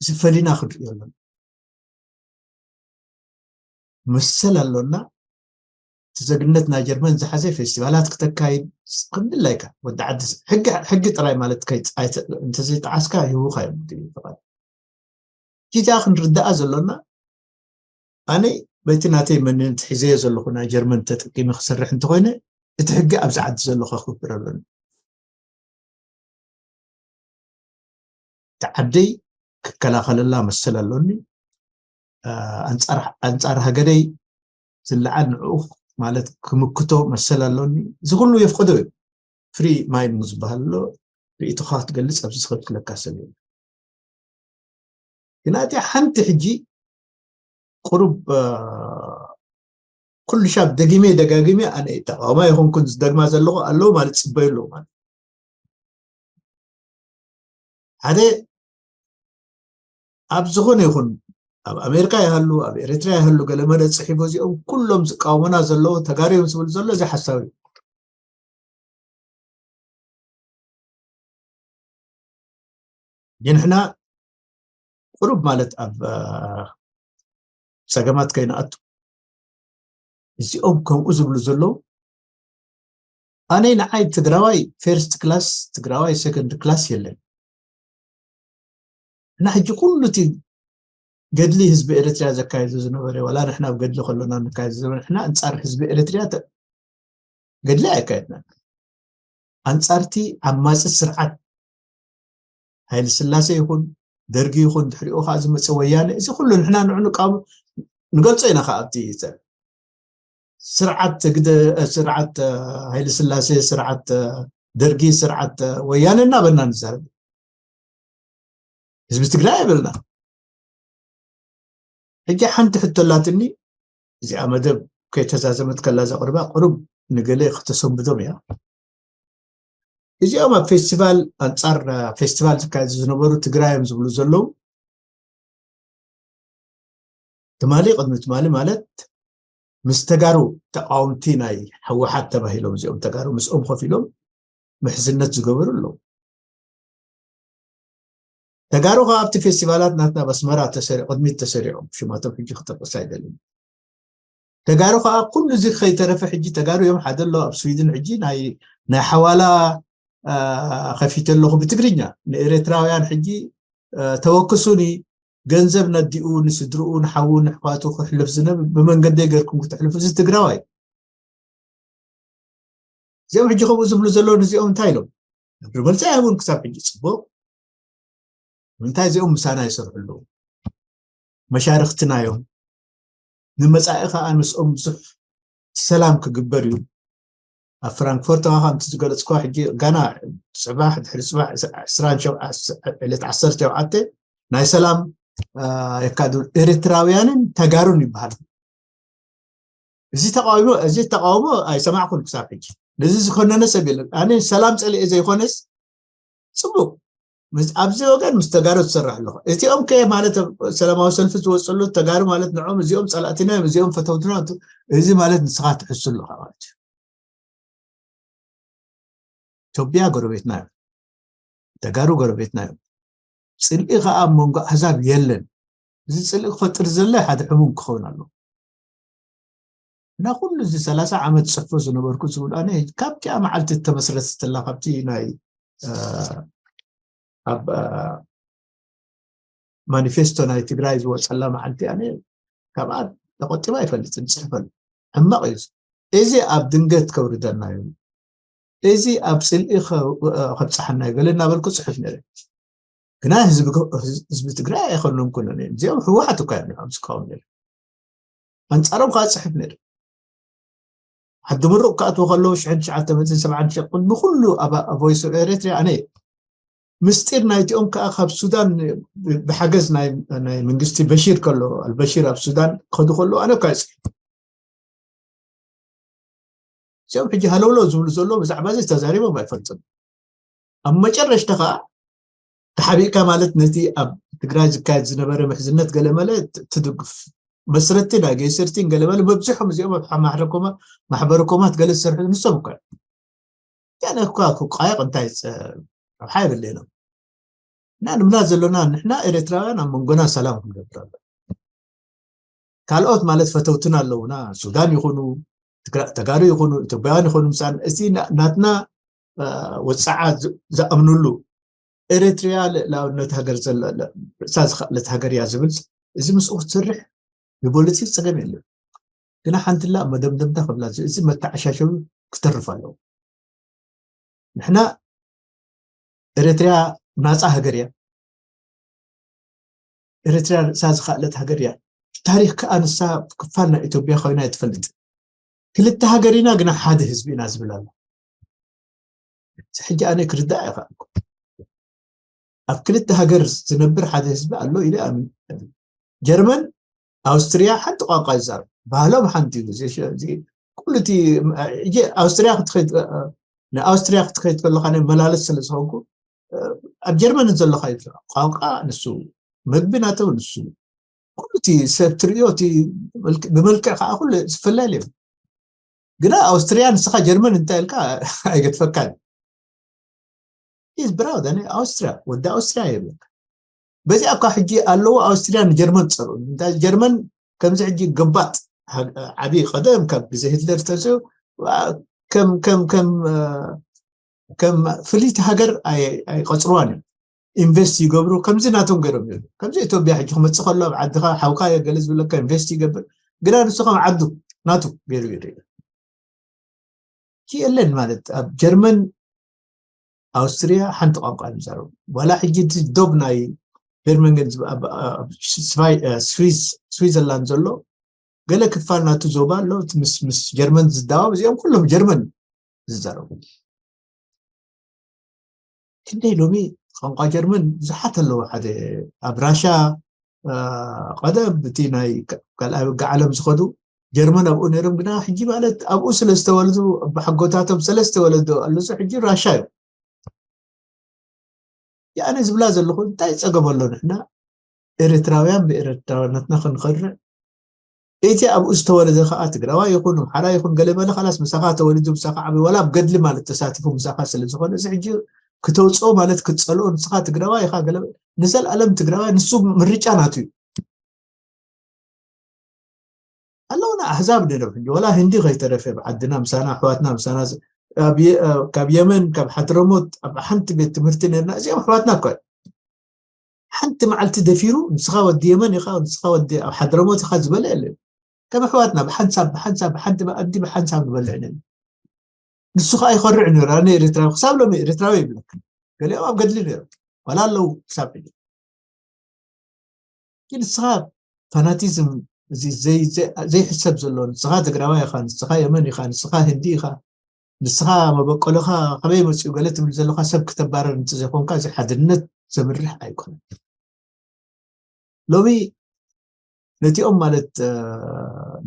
እዚ ፈሊና ክንሪኦ ኣለና። መሰል ኣሎና። እቲ ዜግነት ናይ ጀርመን ዝሓዘ ፌስቲቫላት ክተካይድ ክንድላይካ ወዲ ዓዲ ሕጊ ጥራይ ማለት እንተዘይጠዓስካ ይህቡካ እዮም። ጊዜ ክንርዳኣ ዘሎና ኣነ በቲ ናተይ መንነት ሒዘዮ ዘለኹ ናይ ጀርመን ተጠቂመ ክሰርሕ እንተኮይነ እቲ ሕጊ ኣብዚ ዓዲ ዘሎ ከኽብር ኣለኒ። እቲ ዓደይ ክከላኸለላ መሰል ኣሎኒ። ኣንፃር ሃገረይ ዝለዓል ንዕኡ ማለት ክምክቶ መሰል ኣሎኒ። እዚ ኩሉ የፍቅዶ እዩ። ፍሪ ማይንድ ዝበሃል ኣሎ። ርእይቶኻ ክትገልፅ ኣብዚ ዝኽልክለካ ሰብ የለን። ግን ኣቲ ሓንቲ ሕጂ ቁሩብ ኩሉ ሻብ ደጊመ ደጋጊመ ኣነ ተቃዋማይ ይኹንኩን ዝደግማ ዘለኹ ኣለዉ ማለት ፅበዩ ኣለዉ ማለት ሓደ ኣብ ዝኾነ ይኹን ኣብ ኣሜሪካ ይሃሉ ኣብ ኤርትራ ይሃሉ ገለ መለ ፅሒፎ እዚኦም ኩሎም ዝቃወሙና ዘለዉ ተጋርዮም ዝብል ዘሎ እዚ ሓሳብ እዩ። ንሕና ቁሩብ ማለት ኣብ ፀገማት ከይንኣቱ እዚኦም ከምኡ ዝብሉ ዘለዉ ኣነይ ንዓይ ትግራዋይ ፈርስት ክላስ ትግራዋይ ሰከንድ ክላስ የለን እና ሕጂ ኩሉ እቲ ገድሊ ህዝቢ ኤርትራ ዘካየዱ ዝነበረ ዋላ ንሕና ኣብ ገድሊ ከሎና ንካየዱ ዝነበረ ንሕና ኣንፃር ህዝቢ ኤርትራ ገድሊ ኣየካየድናን ኣንፃርቲ ዓማፂ ስርዓት ሃይለ ስላሴ ይኹን ደርጊ ይኹን ድሕሪኡ ከዓ ዝመፀ ወያነ እዚ ኩሉ ንሕና ንዑ ንቃወም ንገልፆ ኢና ከዓ ኣብቲ ስርዓት ግደ ስርዓት ሃይለ ስላሴ ስርዓት ደርጊ ስርዓት ወያነ እናበልና ንዛረብ ህዝቢ ትግራይ ኣይበልና ሕጂ ሓንቲ ሕቶ ኣላትኒ እዚኣ መደብ ከይተዛዘመት ከላ ዘቕርባ ቅሩብ ንገለ ከተሰንብዶም እያ እዚኦም ኣብ ፌስቲቫል ኣንፃር ፌስቲቫል ዝካየዱ ዝነበሩ ትግራይ እዮም ዝብሉ ዘለዉ ትማሊ ቅድሚ ትማሊ ማለት ምስ ተጋሩ ተቃወምቲ ናይ ህወሓት ተባሂሎም እዚኦም ተጋሩ ምስኦም ኮፍ ኢሎም ምሕዝነት ዝገበሩ ኣለዉ ተጋሩ ከዓ ኣብቲ ፌስቲቫላት ናትና በስመራ ተሰሪ ቅድሚት ተሰሪዖም ሽማቶም ሕጂ ክጠቅስ ኣይደልን። ተጋሩ ከዓ ኩሉ እዚ ከይተረፈ ሕጂ ተጋሩ እዮም ሓደ ኣሎ ኣብ ስዊድን ሕጂ ናይ ናይ ሓዋላ ከፊተ ኣለኹ ብትግርኛ ንኤርትራውያን ሕጂ ተወክሱኒ ገንዘብ ነዲኡ ንስድርኡ ንሓዉ ንሕዋቱ ክሕልፍ ዝነብ ብመንገደይ ገርኩም ክትሕልፉ እዚ ትግራዋይ እዚኦም ሕጂ ከምኡ ዝብሉ ዘለዉ ንዚኦም እንታይ ኢሎም መልሲ ኣይህቡን ክሳብ ሕጂ ፅቡቅ እንታይ እዚኦም ምሳና ይሰርሑ ኣለዉ መሻርክትና እዮም ንመፃኢ ከዓ ምስኦም ብዙሕ ሰላም ክግበር እዩ ኣብ ፍራንክፎርት ከዓ ከምቲ ዝገለፅኳ ሕጂ ጋና ፅባሕ ድሕሪ ፅባሕ ዕለት ዓሰርተ ሸውዓተ ናይ ሰላም የካዱ ኤርትራውያንን ተጋሩን ይበሃል እዚ ተቃውሞ እዚ ተቃውሞ ኣይሰማዕኩን ክሳብ ሕጂ ነዚ ዝኮነነ ሰብ የለን ኣነ ሰላም ፀልኤ ዘይኮነስ ፅቡቅ ኣብዚ ወገን ምስ ተጋሩ ትሰርሕ ኣለኹ እዚኦም ከ ማለት ሰላማዊ ሰልፊ ዝወፅሉ ተጋሩ ማለት ንዖም እዚኦም ፀላእትና እዮም እዚኦም ፈተውትና እዚ ማለት ንስኻ ትሕሱ ኣለኻ ማለት እዩ ኢትዮጵያ ጎረቤትና እዮም ተጋሩ ጎረቤትና እዮም ፅልኢ ከዓ ኣብ መንጎ ኣህዛብ የለን እዚ ፅልኢ ክፈጥር ዘለ ሓደ ሕሙም ክኸውን ኣለዎ እና ኩሉ እዚ ሰላሳ ዓመት ፅሕፎ ዝነበርኩ ዝብል ኣነ ካብቲኣ መዓልቲ ተመስረተላ ካብቲ ናይ ኣብ ማኒፌስቶ ናይ ትግራይ ዝወፀላ መዓልቲ ኣነ ካብኣ ተቆጢባ ኣይፈልጥን ፅሕፈሉ ሕማቕ እዩ እዚ ኣብ ድንገት ከውርደና እዩ እዚ ኣብ ፅልኢ ከብፅሓና እዩ ገለ እናበልኩ ፅሕፍ ነረ ግና ህዝቢ ትግራይ ኣይኮኖም ኩኖ እዚኦም ህወሓት እኳ እዮም ዝቃወም ነረ ኣንፃሮም ከዓ ፅሕፍ ነረ ዓዲ ምሩቕ ክኣትዎ ከለዉ ሽሕን ትሽዓተ መእትን ሰብዓን ሸቁን ንኩሉ ኣብ ቮይስ ኦፍ ኤርትሪያ ኣነ ምስጢር ናይቲኦም ከዓ ካብ ሱዳን ብሓገዝ ናይ መንግስቲ በሺር ከሎ ኣልበሺር ኣብ ሱዳን ክኸዱ ከለዉ ኣነ እኳ ይፅሕፍ እዚኦም ሕጂ ሃለውለው ዝብሉ ዘሎ ብዛዕባ እዚ ተዛሪቦም ኣይፈልጥን ኣብ መጨረሽታ ከዓ ተሓቢእካ ማለት ነቲ ኣብ ትግራይ ዝካየድ ዝነበረ ምሕዝነት ገለመለ ትድግፍ መስረቲ ናይ ገይሰርቲን ገለመለ መብዝሖም እዚኦም ኣብ ማሕበረኮማት ገለ ዝሰርሑ ንሶም እኳ ያነ እኳ ክቃየቅ እንታይ ረብሓ የብለይኖም እና ንብላ ዘሎና ንሕና ኤርትራውያን ኣብ መንጎና ሰላም ክንገብር ኣሎ ካልኦት ማለት ፈተውትን ኣለውና ሱዳን ይኹኑ ተጋሩ ይኹኑ ኢትዮጵያውያን ይኹኑ ምሳን እቲ ናትና ወፃዓ ዝኣምኑሉ ኤርትሪያ ልእላውነት ሃገር ርእሳ ዝኽእለት ሃገር እያ ዝብል እዚ ምስኡ ክትሰርሕ ብፖለቲክ ፀገም የለን ግና ሓንትላ መደምደምታ ክብላ እዚ መተዓሻሸዊ ክተርፍ ኣለዎ ንሕና ኤርትሪያ ናፃ ሃገር እያ ኤርትርያ ርእሳ ዝኸኣለት ሃገር እያ። ታሪኽ ከኣ ንሳ ክፋል ናይ ኢትዮጵያ ኮይና እያ ትፈልጥ። ክልተ ሃገር ኢና ግና ሓደ ህዝቢ ኢና ዝብል ኣሎ። እዚ ሕጂ ኣነ ክርዳእ ኣይኸኣልኩ። ኣብ ክልተ ሃገር ዝነብር ሓደ ህዝቢ ኣሎ ኢለ ኣምን። ጀርመን፣ ኣውስትርያ ሓንቲ ቋንቋ ይዛረቡ። ባህሎም ሓንቲ እዩ። ኩሉ እቲ ሕጂ ኣውስትርያ ክትኸይድ ንኣውስትርያ ክትከይድ ከለኻ ናይ መላለስ ስለ ዝኾንኩ ኣብ ጀርመን ዘለኻ እዩ ቋንቋ ንሱ መግቢ ናተው ንሱ ኩሉ እቲ ሰብ ትርእዮ እቲ ብመልክዕ ከዓ ኩሉ ዝፈላለ እዩ ግና ኣውስትርያ ንስኻ ጀርመን እንታይ ኢልካ ኣይገድፈካን is proud ኣነ ኣውስትርያ ወዲ ኣውስትርያ ይብለካ በዚኣ እኳ ሕጂ ኣለዎ ኣውስትርያ ንጀርመን ትፀልኡ እንታይ ጀርመን ከምዚ ሕጂ ገባጥ ዓብዪ ቀደም ካብ ግዜ ሂትለር ዝተንስኡ ከም ከም ከም ከም ፍልይቲ ሃገር ኣይቆፅርዋን እዮም ኢንቨስት ይገብሩ ከምዚ ናቶም ገይሮም ይብሉ ከምዚ ኢትዮጵያ ሕጂ ክመፅእ ከሎ ኣብ ዓድኻ ሓውካ ገለ ዝብለካ ኢንቨስት ይገብር ግና ንሱ ከም ዓዱ ናቱ ገይሩ ይርኢ የለን ማለት ኣብ ጀርመን ኣውስትርያ ሓንቲ ቋንቋ እዮም ዝዛረቡ ዋላ ሕጂ እቲ ዶብ ናይ ቤርሚንገን ስዊዘርላንድ ዘሎ ገለ ክፋል ናቱ ዞባ ኣሎ ምስ ምስ ጀርመን ዝዳወብ እዚኦም ኩሎም ጀርመን ዝዛረቡ ክንደይ ሎሚ ቋንቋ ጀርመን ብዙሓት ኣለዎ ሓደ ኣብ ራሻ ቀደም እቲ ናይ ካልኣይ ውግእ ዓለም ዝኸዱ ጀርመን ኣብኡ ነይሮም ግና ሕጂ ማለት ኣብኡ ስለ ዝተወለዱ ኣቦሓጎታቶም ሰለስተ ወለዶ ኣለሱ ሕጂ ራሻ እዮም ያኣነ ዝብላ ዘለኹ እንታይ ፀገም ኣሎ ንሕና ኤርትራውያን ብኤርትራውነትና ክንኸርዕ እቲ ኣብኡ ዝተወለደ ከዓ ትግራዋይ ይኹን ኣምሓራ ይኹን ገለ መለ ካላስ ምሳኻ ተወሊዱ ምሳኻ ዓብዩ ዋላ ኣብ ገድሊ ማለት ተሳቲፉ ምሳኻ ስለ ዝኾነ እዚ ሕጂ ክተውፅኦ ማለት ክትፀልኦ ንስኻ ትግራዋይ ኢኻ ገለ ንዘለኣለም ትግራዋይ ንሱ ምርጫ ናቱ እዩ ኣለውና ኣሕዛብ ንረብ ሕጂ ወላ ህንዲ ከይተረፈ ዓድና ምሳና ኣሕዋትና ምሳና ካብ የመን ካብ ሓድረሞት ኣብ ሓንቲ ቤት ትምህርቲ ነርና እዚኦም ኣሕዋትና እኳ ሓንቲ መዓልቲ ደፊሩ ንስኻ ወዲ የመን ኢኻ ንስኻ ወዲ ኣብ ሓድረሞት ኢኻ ዝበለ የለን ከም ኣሕዋትና ብሓንሳብ ብሓንሳብ ብሓንቲ መኣዲ ብሓንሳብ ንበልዕ ነን ንሱ ከዓ ይኸርዕ ነይሩ ኣነ ኤርትራዊ ክሳብ ሎሚ ኤርትራዊ ይብለክ ገሊኦም ኣብ ገድሊ ነይሩ ዋላ ኣለዉ ክሳብ ሕጂ ግን ንስኻ ፋናቲዝም ዘይሕሰብ ዘሎ ንስኻ ትግራዋይ ኢኻ ንስኻ የመን ኢኻ ንስኻ ህንዲ ኢኻ ንስኻ መበቆልኻ ከበይ መፅኡ ገለ ትብል ዘለኻ ሰብ ክተባረር እንተዘይኮንካ እዚ ሓድነት ዘምርሕ ኣይኮነን ሎሚ ነቲኦም ማለት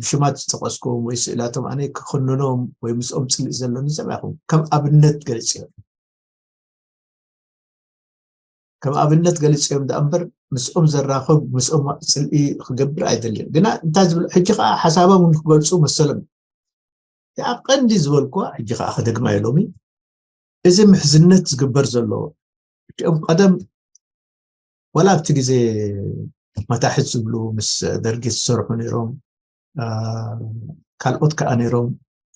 ብሽማት ዝጠቀስኩም ወይ ስእላቶም ኣነ ክክንኖም ወይ ምስኦም ፅልእ ዘለኒ ሰብ ኣይኹም ከም ኣብነት ገሊፅ እዮም ከም ኣብነት ገሊፅ እዮም ዳኣ እምበር ምስኦም ዘራኽብ ምስኦም ፅልኢ ክገብር ኣይደልን ግና እንታይ ዝብል ሕጂ ከዓ ሓሳቦም ክገልፁ መሰሎም ኣብ ቀንዲ ዝበልኩዋ ሕጂ ከዓ ክደግማ ሎሚ እዚ ምሕዝነት ዝግበር ዘሎ እም ቀደም ወላ ኣብቲ ግዜ መታሕት ዝብሉ ምስ ደርጊ ዝሰርሑ ነይሮም ካልኦት ከዓ ነይሮም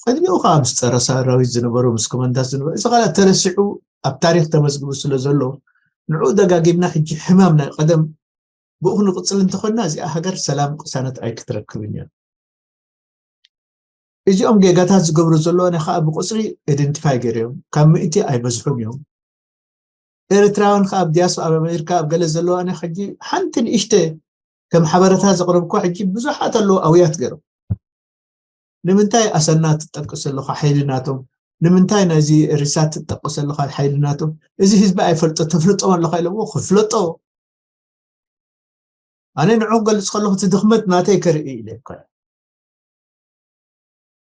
ቅድሚኡ ከዓ ምስ ፀረ ሰራዊት ዝነበሩ ምስ ኮመንዳት ዝነበሩ እዚ ከዓ ተረሲዑ ኣብ ታሪክ ተመዝግቡ ስለ ዘሎ ንዕኡ ደጋጊምና ሕጂ ሕማም ናይ ቀደም ብኡ ክንቅፅል እንተኮንና እዚኣ ሃገር ሰላም ቅሳነት ኣይክትረክብን እያ እዚኦም ጌጋታት ዝገብሩ ዘለዉ ኣነ ከዓ ብቁፅሪ ኢደንቲፋይ ገይሮም ካብ ምእቲ ኣይበዝሑን እዮም ኤርትራውያን ከዓ ኣብ ዲያስ ኣብ ኣሜሪካ ኣብ ገለ ዘለዉ ኣነ ሕጂ ሓንቲ ንእሽተ ከም ሓበረታ ዘቅረብኳ ሕጂ ብዙሓት ኣለዉ ኣውያት ገይሮም ንምንታይ ኣሰና ትጠቅስ ኣለካ ሓይሊ ናቶም ንምንታይ ናይዚ ሪሳት ትጠቅስ ኣለካ ሓይሊ ናቶም እዚ ህዝቢ ኣይፈልጦ ተፍልጦም ኣለካ ኢለዎ ክፍለጦ ኣነ ንዑ ክገልፅ ከለኩ እቲ ድኽመት ናተይ ከርኢ ኢለ ይኮነ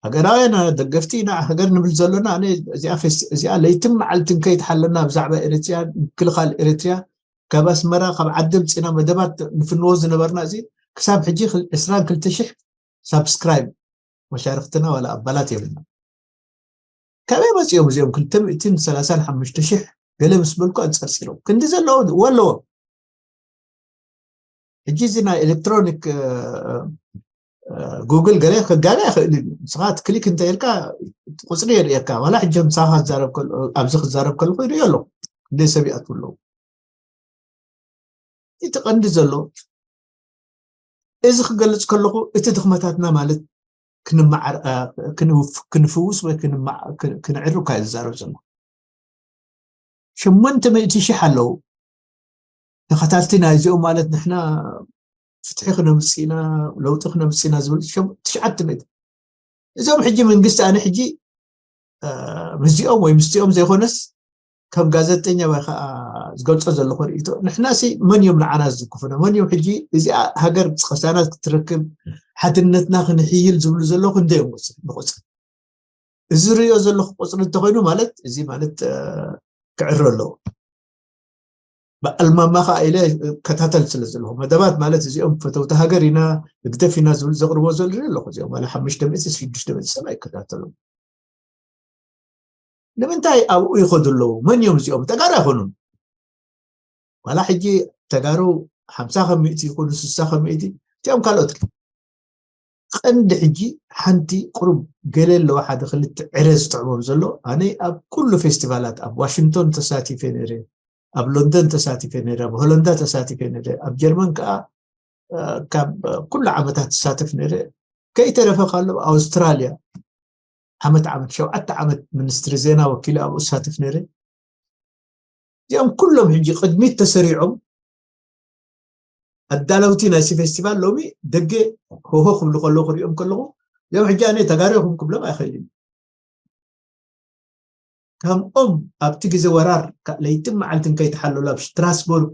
ሃገራውያን ደገፍቲ ኢና ሃገር ንብል ዘለና ኣነ እዚኣ ለይትን መዓልትን ከይትሓለና ብዛዕባ ኤርትሪያ ምክልኻል ኤርትሪያ ካብ ኣስመራ ካብ ዓዲ ምፅና መደባት ንፍንዎ ዝነበርና እዚ ክሳብ ሕጂ ዕስራን ክልተ ሽሕ ሳብስክራይብ መሻርክትና ዋላ ኣባላት የብልና ካበይ መፂኦም እዚኦም ክልተ ሚእትን ሰላሳን ሓሙሽተ ሽሕ ገለ ምስ በልኩ ኣንፀርፂሮም ክንዲ ዘለዎ ወለዎም ሕጂ እዚ ናይ ኤሌክትሮኒክ ጉግል ገለ ክጋገ ይኽእል እዩ ንስኻ ክሊክ እንተ ኢልካ ቁፅሪ የርእየካ ዋላ ሕጂ ምሳኻ ኣብዚ ክዛረብ ከለኩ ይርእዮ ኣለኹ ክንደይ ሰብ ይኣትዉ ኣለዉ እቲ ቀንዲ ዘሎ እዚ ክገልፅ ከለኹ እቲ ድኽመታትና ማለት ክንፍውስ ወይ ክንዕሩ እኳ ዝዛረብ ዘሎ ሸሞንተ ሚእቲ ሺሕ ኣለዉ ተኸታልቲ ናይዚኦም ማለት ንሕና ፍትሒ ክነምፅእና ለውጢ ክነምፅእና ዝብል ትሽዓተ ሚእቲ እዞም ሕጂ መንግስቲ ኣነ ሕጂ ምስዚኦም ወይ ምስዚኦም ዘይኮነስ ከም ጋዜጠኛ ወይ ከዓ ዝገልፆ ዘለኹ ርእቶ ንሕና ሲ መን እዮም ንዓና ዝዝክፉና መን እዮም ሕጂ እዚኣ ሃገር ቅሳነት ክትረክብ ሓድነትና ክንሕይል ዝብሉ ዘለኹ እንደ እዮም ንቁፅር እዚ ርእዮ ዘለኹ ቁፅሪ እንተኮይኑ ማለት እዚ ማለት ክዕር ኣለዎ በኣልማማ ከዓ ኢለ ከታተል ስለ ዘለኹ መደባት ማለት እዚኦም ፈተውቲ ሃገር ኢና ህግደፍ ኢና ዝብል ዘቅርቦ ዘሎ ኣለኹ እዚኦም ዋላ ሓሙሽተ ሚእቲ ሽዱሽተ ሚእቲ ሰብ ኣይከታተሉ ንምንታይ ኣብኡ ይኸዱ ኣለዉ መን እዮም እዚኦም ተጋሩ ኣይኮኑን ዋላ ሕጂ ተጋሩ ሓምሳ ከም ሚእቲ ይኹኑ ስሳ ከም ሚእቲ እቲኦም ካልኦት ቀንዲ ሕጂ ሓንቲ ቁሩብ ገለ ኣለዋ ሓደ ክልተ ዕረ ዝጥዕሞም ዘሎ ኣነ ኣብ ኩሉ ፌስቲቫላት ኣብ ዋሽንግቶን ተሳቲፈ ነይረ ኣብ ሎንደን ተሳቲፈ ነይረ ኣብ ሆለንዳ ተሳቲፈ ነይረ ኣብ ጀርመን ከዓ ካብ ኩሉ ዓመታት ዝሳተፍ ነይረ ከይተረፈ ካሎ ኣብ ኣውስትራልያ ዓመት ዓመት ሸውዓተ ዓመት ሚኒስትሪ ዜና ወኪሉ ኣብኡ ዝሳተፍ ነይረ እዚኦም ኩሎም ሕጂ ቅድሚት ተሰሪዖም ኣዳለውቲ ናይዚ ፌስቲቫል ሎሚ ደገ ሆሆ ክብሉ ከለዉ ክሪኦም ከለኹ እዚኦም ሕጂ ኣነ ተጋሩ ኢኹም ክብሎም ኣይኽእልን ከምኦም ኣብቲ ግዜ ወራር ለይትን መዓልትን ከይተሓለሉ ኣብ ስትራስቡርግ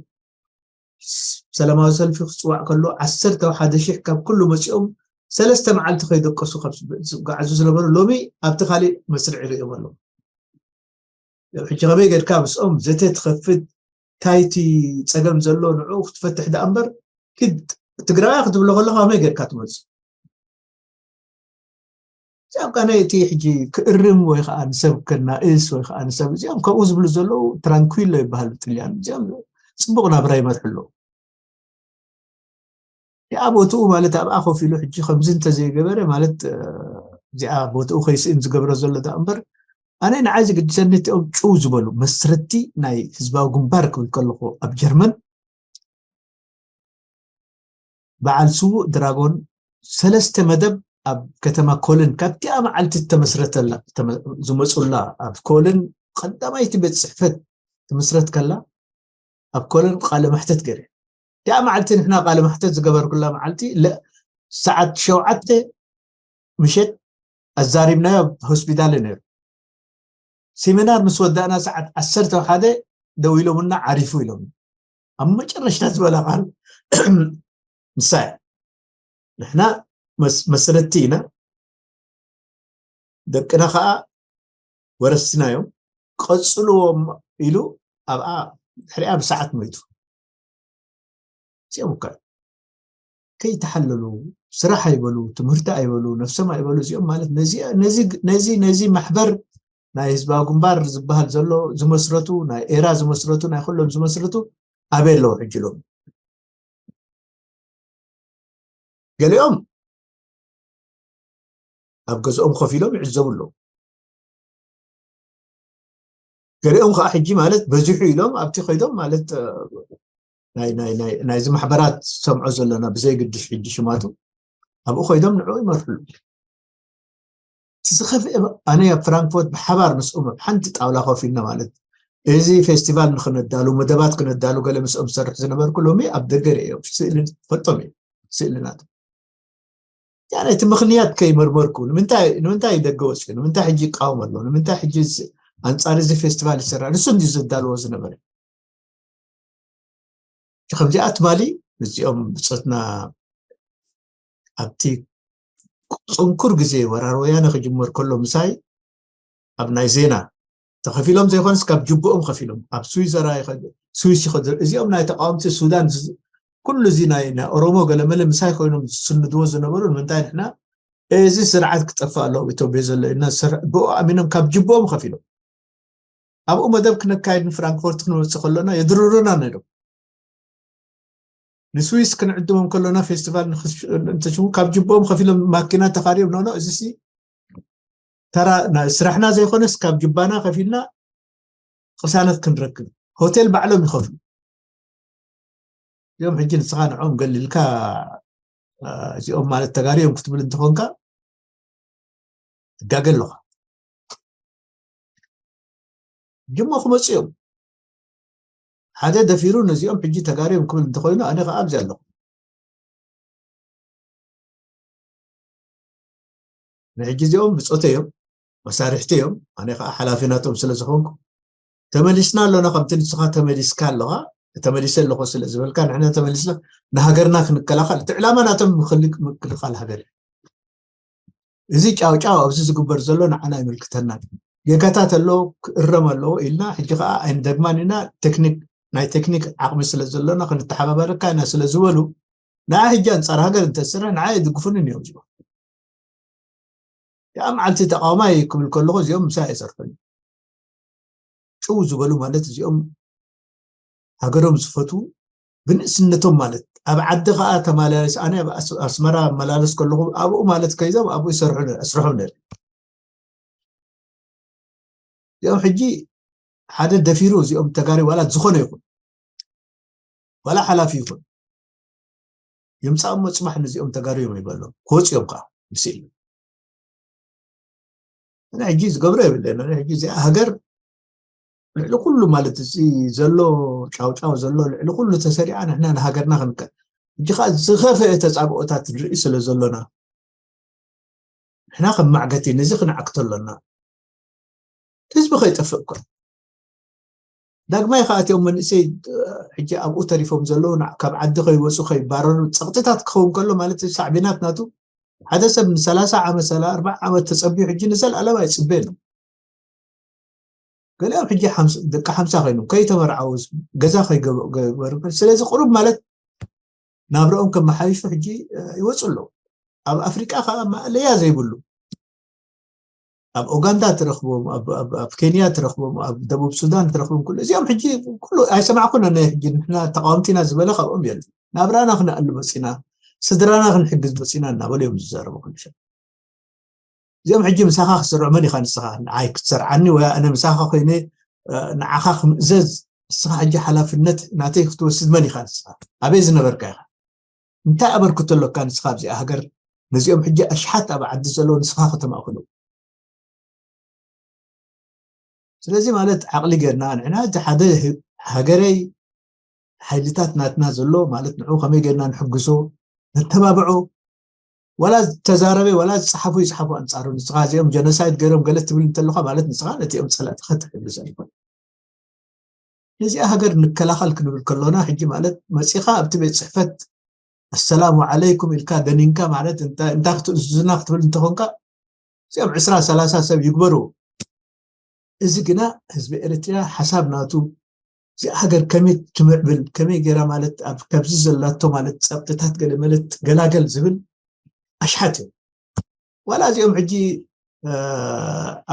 ሰላማዊ ሰልፊ ክፅዋዕ ከሎ ዓሰርተ ሓደ ሽሕ ካብ ኩሉ መፂኦም ሰለስተ መዓልቲ ከይደቀሱ ካብ ዝጓዓዙ ዝነበሩ ሎሚ ኣብቲ ካሊእ መስርዕ ይሪኦም ኣለዉ ሕጂ ከመይ ጌርካ ምስኦም ዘተ ትኸፍት ታይቲ ፀገም ዘሎ ንዕኡ ክትፈትሕ ደኣ እምበር ኪድ ትግራዋይ ክትብሎ ከለካ ከመይ ጌርካ ትመፁ እዚኦም ከነ እቲ ሕጂ ክእርም ወይ ከዓ ንሰብ ከናእስ ወይ ከዓ ንሰብ፣ እዚኦም ከምኡ ዝብሉ ዘለዉ ትራንኩሎ ይበሃሉ ጥልያን። እዚኦም ፅቡቕ ናብራ ይመርሑ ኣለዉ። እዚኣ ቦትኡ ማለት ኣብኣ ኮፍ ኢሉ ሕጂ ከምዚ እንተዘይገበረ ማለት፣ እ፣ እዚኣ ቦትኡ ከይስእን ዝገብሮ ዘሎ ዳ እምበር፣ ኣነ ንዓይ ዝግድሰኒ እቲኦም ጭው ዝበሉ መስረቲ ናይ ህዝባዊ ግንባር ክብል ከለኹ ኣብ ጀርመን በዓል ስዉእ ድራጎን ሰለስተ መደብ ኣብ ከተማ ኮልን ካብቲኣ መዓልቲ ተመስረተላ ተመ-፣ ዝመፁላ ኣብ ኮልን ቀዳማይቲ ቤት ፅሕፈት ትምስረት ከላ ኣብ ኮለን ቃለ መሕተት ገይረ። እቲኣ መዓልቲ ንሕና ቃለ መሕተት ዝገበርኩላ መዓልቲ ለ-፣ ሰዓት ሸውዓተ ምሸት ኣዛሪብናዮ ኣብ ሆስፒታል እዩ ነይሩ። ሴሚናር ምስ ወዳእና ሰዓት ዓሰርተ ሓደ ደው ኢሎምና ዓሪፉ ኢሎም። ኣብ መጨረሽታ ዝበላ ቃል ንሳ እያ። ንሕና መስ-፣ መስረቲ ኢና፣ ደቅና ከዓ ወረስትና እዮም፣ ቀፅልዎም ኢሉ ኣብኣ ድሕሪኣ ብሰዓት ሞይቱ። እዚኦም እኳ ከይተሓለሉ ስራሕ ኣይበሉ፣ ትምህርቲ ኣይበሉ፣ ነፍሶም ኣይበሉ። እዚኦም ማለት ነዚ፣ ነዚ፣ ነዚ፣ ነዚ ማሕበር ናይ ህዝባዊ ግንባር ዝበሃል ዘሎ ዝመስረቱ፣ ናይ ኤራ ዝመስረቱ፣ ናይ ኩሎም ዝመስረቱ ኣበይ ኣለዉ ሕጂ ሎም? ገሊኦም ኣብ ገዝኦም ኮፍ ኢሎም ይዕዘቡ ኣለዉ። ገሊኦም ከዓ ሕጂ ማለት በዚሑ ኢሎም ኣብቲ ከይዶም ማለት፣ እ፣ ናይ፣ ናይ፣ ናይ፣ ናይዚ ማሕበራት ሰምዖ ዘለና ብዘይግድሽ ሕጂ ሽማቱ ኣብኡ ከይዶም ንዕኡ ይመርሕሉ። እቲ ዝኸፍአ ኣነ ኣብ ፍራንክፎርት ብሓባር ምስኦም ኣብ ሓንቲ ጣውላ ኮፍ ኢልና ማለት እዚ ፌስቲቫል ንክነዳሉ መደባት ክነዳሉ ገለ ምስኦም ዝሰርሕ ዝነበርኩ ሎሚ ኣብ ደገ ርእዮም ስእሊ ፈልጦም እዮም ስእልናት ያኔ እቲ ምኽንያት ከይመርመርኩ ንምንታይ፣ ንምንታይ ደገ ወፅኡ፣ ንምንታይ ሕጂ ይቃወም ኣሎ፣ ንምንታይ ሕጂ ዝ-፣ ኣንፃር እዚ ፌስቲቫል ይሰራ፣ ንሱ እንዲ ዘዳልዎ ዝነበረ። ከምዚኣ ትማሊ ምስዚኦም ብፆትና ኣብቲ ፅንኩር ግዜ ወራር ወያነ ክጅመር ከሎ ምሳይ ኣብ ናይ ዜና ተኸፊሎም ዘይኮነስ ካብ ጅብኦም ከፊሎም ኣብ ስዊዘራ ይኸዱ፣ ስዊስ ይኸዱ። እዚኦም ናይ ተቃወምቲ ሱዳን ዝ-፣ ኩሉ እዚ ናይ፣ ናይ ኦሮሞ ገለመለ ምሳይ ኮይኖም ዝስንድዎ ዝነበሩ ንምንታይ ንሕና እዚ ስርዓት ክጠፍእ ኣለዎ ኢትዮጵያ ዘሎ ኢልና ስር-፣ ብኡ ኣሚኖም ካብ ጅብኦም ከፊሎም ኣብኡ መደብ ክነካየድ ንፍራንክፎርት ክንወፅእ ከሎና የድርሩና ነይሮም። ንስዊስ ክንዕድሞም ከሎና ፌስቲቫል ንክሽ-፣ እንተሽሙ ካብ ጅቦም ከፊሎም ማኪና ተኻሪዮም ኖኖ እዚ ሲ ተራ ና-፣ ስራሕና ዘይኮነስ ካብ ጅባና ከፊልና ቅሳነት ክንረክብ ሆቴል ባዕሎም ይኸፍሉ። እዮም ሕጂ ንስኻ ንዕኦም ገሊልካ፣ አ፣ እዚኦም ማለት ተጋርዮም ክትብል እንተኾንካ ትጋገ ኣለኻ። ጅሞ ክመፁ እዮም። ሓደ ደፊሩ ነዚኦም ሕጂ ተጋርዮም ክብል እንተኾይኑ ኣነ ከዓ ኣብዚ ኣለኹ። ንሕጂ እዚኦም ብፆተ እዮም፣ መሳርሕቲ እዮም። ኣነ ከዓ ሓላፊ ናቶም ስለ ዝኾንኩ ተመሊስና ኣሎና። ከምቲ ንስኻ ተመሊስካ ኣለኻ፣ ተመሊሰ ኣለኹ ስለ ዝበልካ ንሕና ተመሊስና ንሃገርና ክንከላኸል። እቲ ዕላማ ናቶም ምክልክ-፣ ምክልኻል ሃገር እዩ። እዚ ጫው ጫው ኣብዚ ዝግበር ዘሎ ንዓና ኣይምልክተናን። ጌጋታት ኣለዎ፣ ክእረም ኣለዎ ኢልና ሕጂ ከዓ ኣይንደግማን ኢና። ቴክኒክ፣ ናይ ቴክኒክ ዓቕሚ ስለ ዘሎና ክንተሓባበረካ ኢና ስለ ዝበሉ ንዓ ሕጂ ኣንፃር ሃገር እንተስርሕ ንዓ የድግፉንን እዮም ዝብል። ያ መዓልቲ ተቃዋማይ ክብል ከለኹ እዚኦም ምሳይ ኣይሰርሑን። ጭው ዝበሉ ማለት እዚኦም ሃገሮም ዝፈትዉ ብንእስነቶም ማለት ኣብ ዓዲ ከዓ ተመላለስ፣ ኣነ ኣብ ኣስ-፣ ኣስመራ መላለስ ከለኹ ኣብኡ ማለት ከይዞም ኣብኡ ይሰርሑ ነ-፣ ኣስርሖም ነይሩ። እዚኦም ሕጂ ሓደ ደፊሩ እዚኦም ተጋሪ ዋላ ዝኾነ ይኹን ዋላ ሓላፊ ይኹን ይምፃእ እሞ ፅባሕ ነዚኦም ተጋሩ እዮም ይበሎም ክወፁ እዮም ከዓ ምስል። ኣነ ሕጂ ዝገብሮ የብለና። ኣነ ሕጂ እዚኣ ሃገር ልዕሊ ኩሉ ማለት እዚ ዘሎ ጫውጫው ዘሎ ልዕሊ ኩሉ ተሰሪዓ ንሕና ንሃገርና ክንከ ሕጂ ከዓ ዝኸፈአ ተፃብኦታት ንርኢ ስለ ዘሎና ንሕና ከም ማዕገቲ ነዚ ክንዓግቶ ኣሎና። ህዝቢ ከይጠፍእ እኮ ዳግማይ ከዓ እቲኦም መንእሰይ ሕጂ ኣብኡ ተሪፎም ዘለዉ ና-፣ ካብ ዓዲ ከይወፁ ከይባረሩ ፀቕጥታት ክኸውን ከሎ ማለት ሳዕቤናት ናቱ ሓደ ሰብ ንሰላሳ ዓመት ሰላ ኣርባዓ ዓመት ተፀቢዩ ሕጂ ንዘለኣለም ኣይፅበ ነው። ገሊኦም ሕጂ ሓምሳ፣ ደቂ ሓምሳ ኮይኖም ከይተመርዓዉ ገዛ ከይገበሩ ስለዚ ቁሩብ ማለት ናብረኦም ከመሓይሹ ሕጂ ይወፁ ኣለዉ። ኣብ ኣፍሪቃ ከዓ ማእለያ ዘይብሉ ኣብ ኡጋንዳ ትረኽቦም፣ ኣብ ኬንያ ትረኽቦም፣ ኣብ ደቡብ ሱዳን ትረኽቦም፣ ኩሉ እዚኦም ሕጂ ኩሉ ኣይሰማዕኩን ኣነ። ሕጂ ንሕና ተቃወምቲና ዝበለ ካብኦም የለ። ናብራና ክነኣሉ መፂና፣ ስድራና ክንሕግዝ መፂና እናበሉ እዮም ዝዛረቡ ኩሉ ሸ እዚኦም ሕጂ ምሳኻ ክሰርዑ፣ መን ኢኻ ንስኻ ንዓይ ክትሰርዓኒ ወይ ኣነ ምሳኻ ኮይነ ንዓኻ ክምእዘዝ? ንስኻ ሕጂ ሓላፍነት ናተይ ክትወስድ መን ኢኻ ንስኻ? ኣበይ ዝነበርካ ኢኻ? እንታይ ኣበርክቶ ኣለካ ንስኻ ኣብዚኣ ሃገር? ነዚኦም ሕጂ ኣሽሓት ኣብ ዓዲ ዘለዉ ንስኻ ከተማእክሉ። ስለዚ ማለት ዓቕሊ ጌርና ንሕና እቲ ሓደ ሃገረይ ሓይልታት ናትና ዘሎ ማለት ንዑ ከመይ ጌርና ንሕግዞ፣ ነተባብዖ። ዋላ ዝተዛረበ ዋላ ዝፀሓፉ ይፅሓፉ ኣንፃሩ። ንስኻ እዚኦም ጀኖሳይድ ገይሮም ገለ ትብል እንተለኻ ማለት ንስኻ ነቲኦም ፀላእትኻ ትሕግዞ ኣይኮን። ነዚኣ ሃገር ንከላኸል ክንብል ከሎና ሕጂ ማለት መፂኻ ኣብቲ ቤት ፅሕፈት ኣሰላሙ ዓለይኩም ኢልካ ደኒንካ ማለት እንታይ ክትእዝዙና ክትብል እንተኾንካ እዚኦም ዕስራ ሰላሳ ሰብ ይግበሩ። እዚ ግና ህዝቢ ኤርትራ ሓሳብ ናቱ እዚኣ ሃገር ከመይ ትምዕብል ከመይ ገይራ ማለት ኣብ ካብዚ ዘላቶ ማለት ፀቕጥታት ገለ መለት ገላገል ዝብል ኣሽሓት እዮም። ዋላ እዚኦም ሕጂ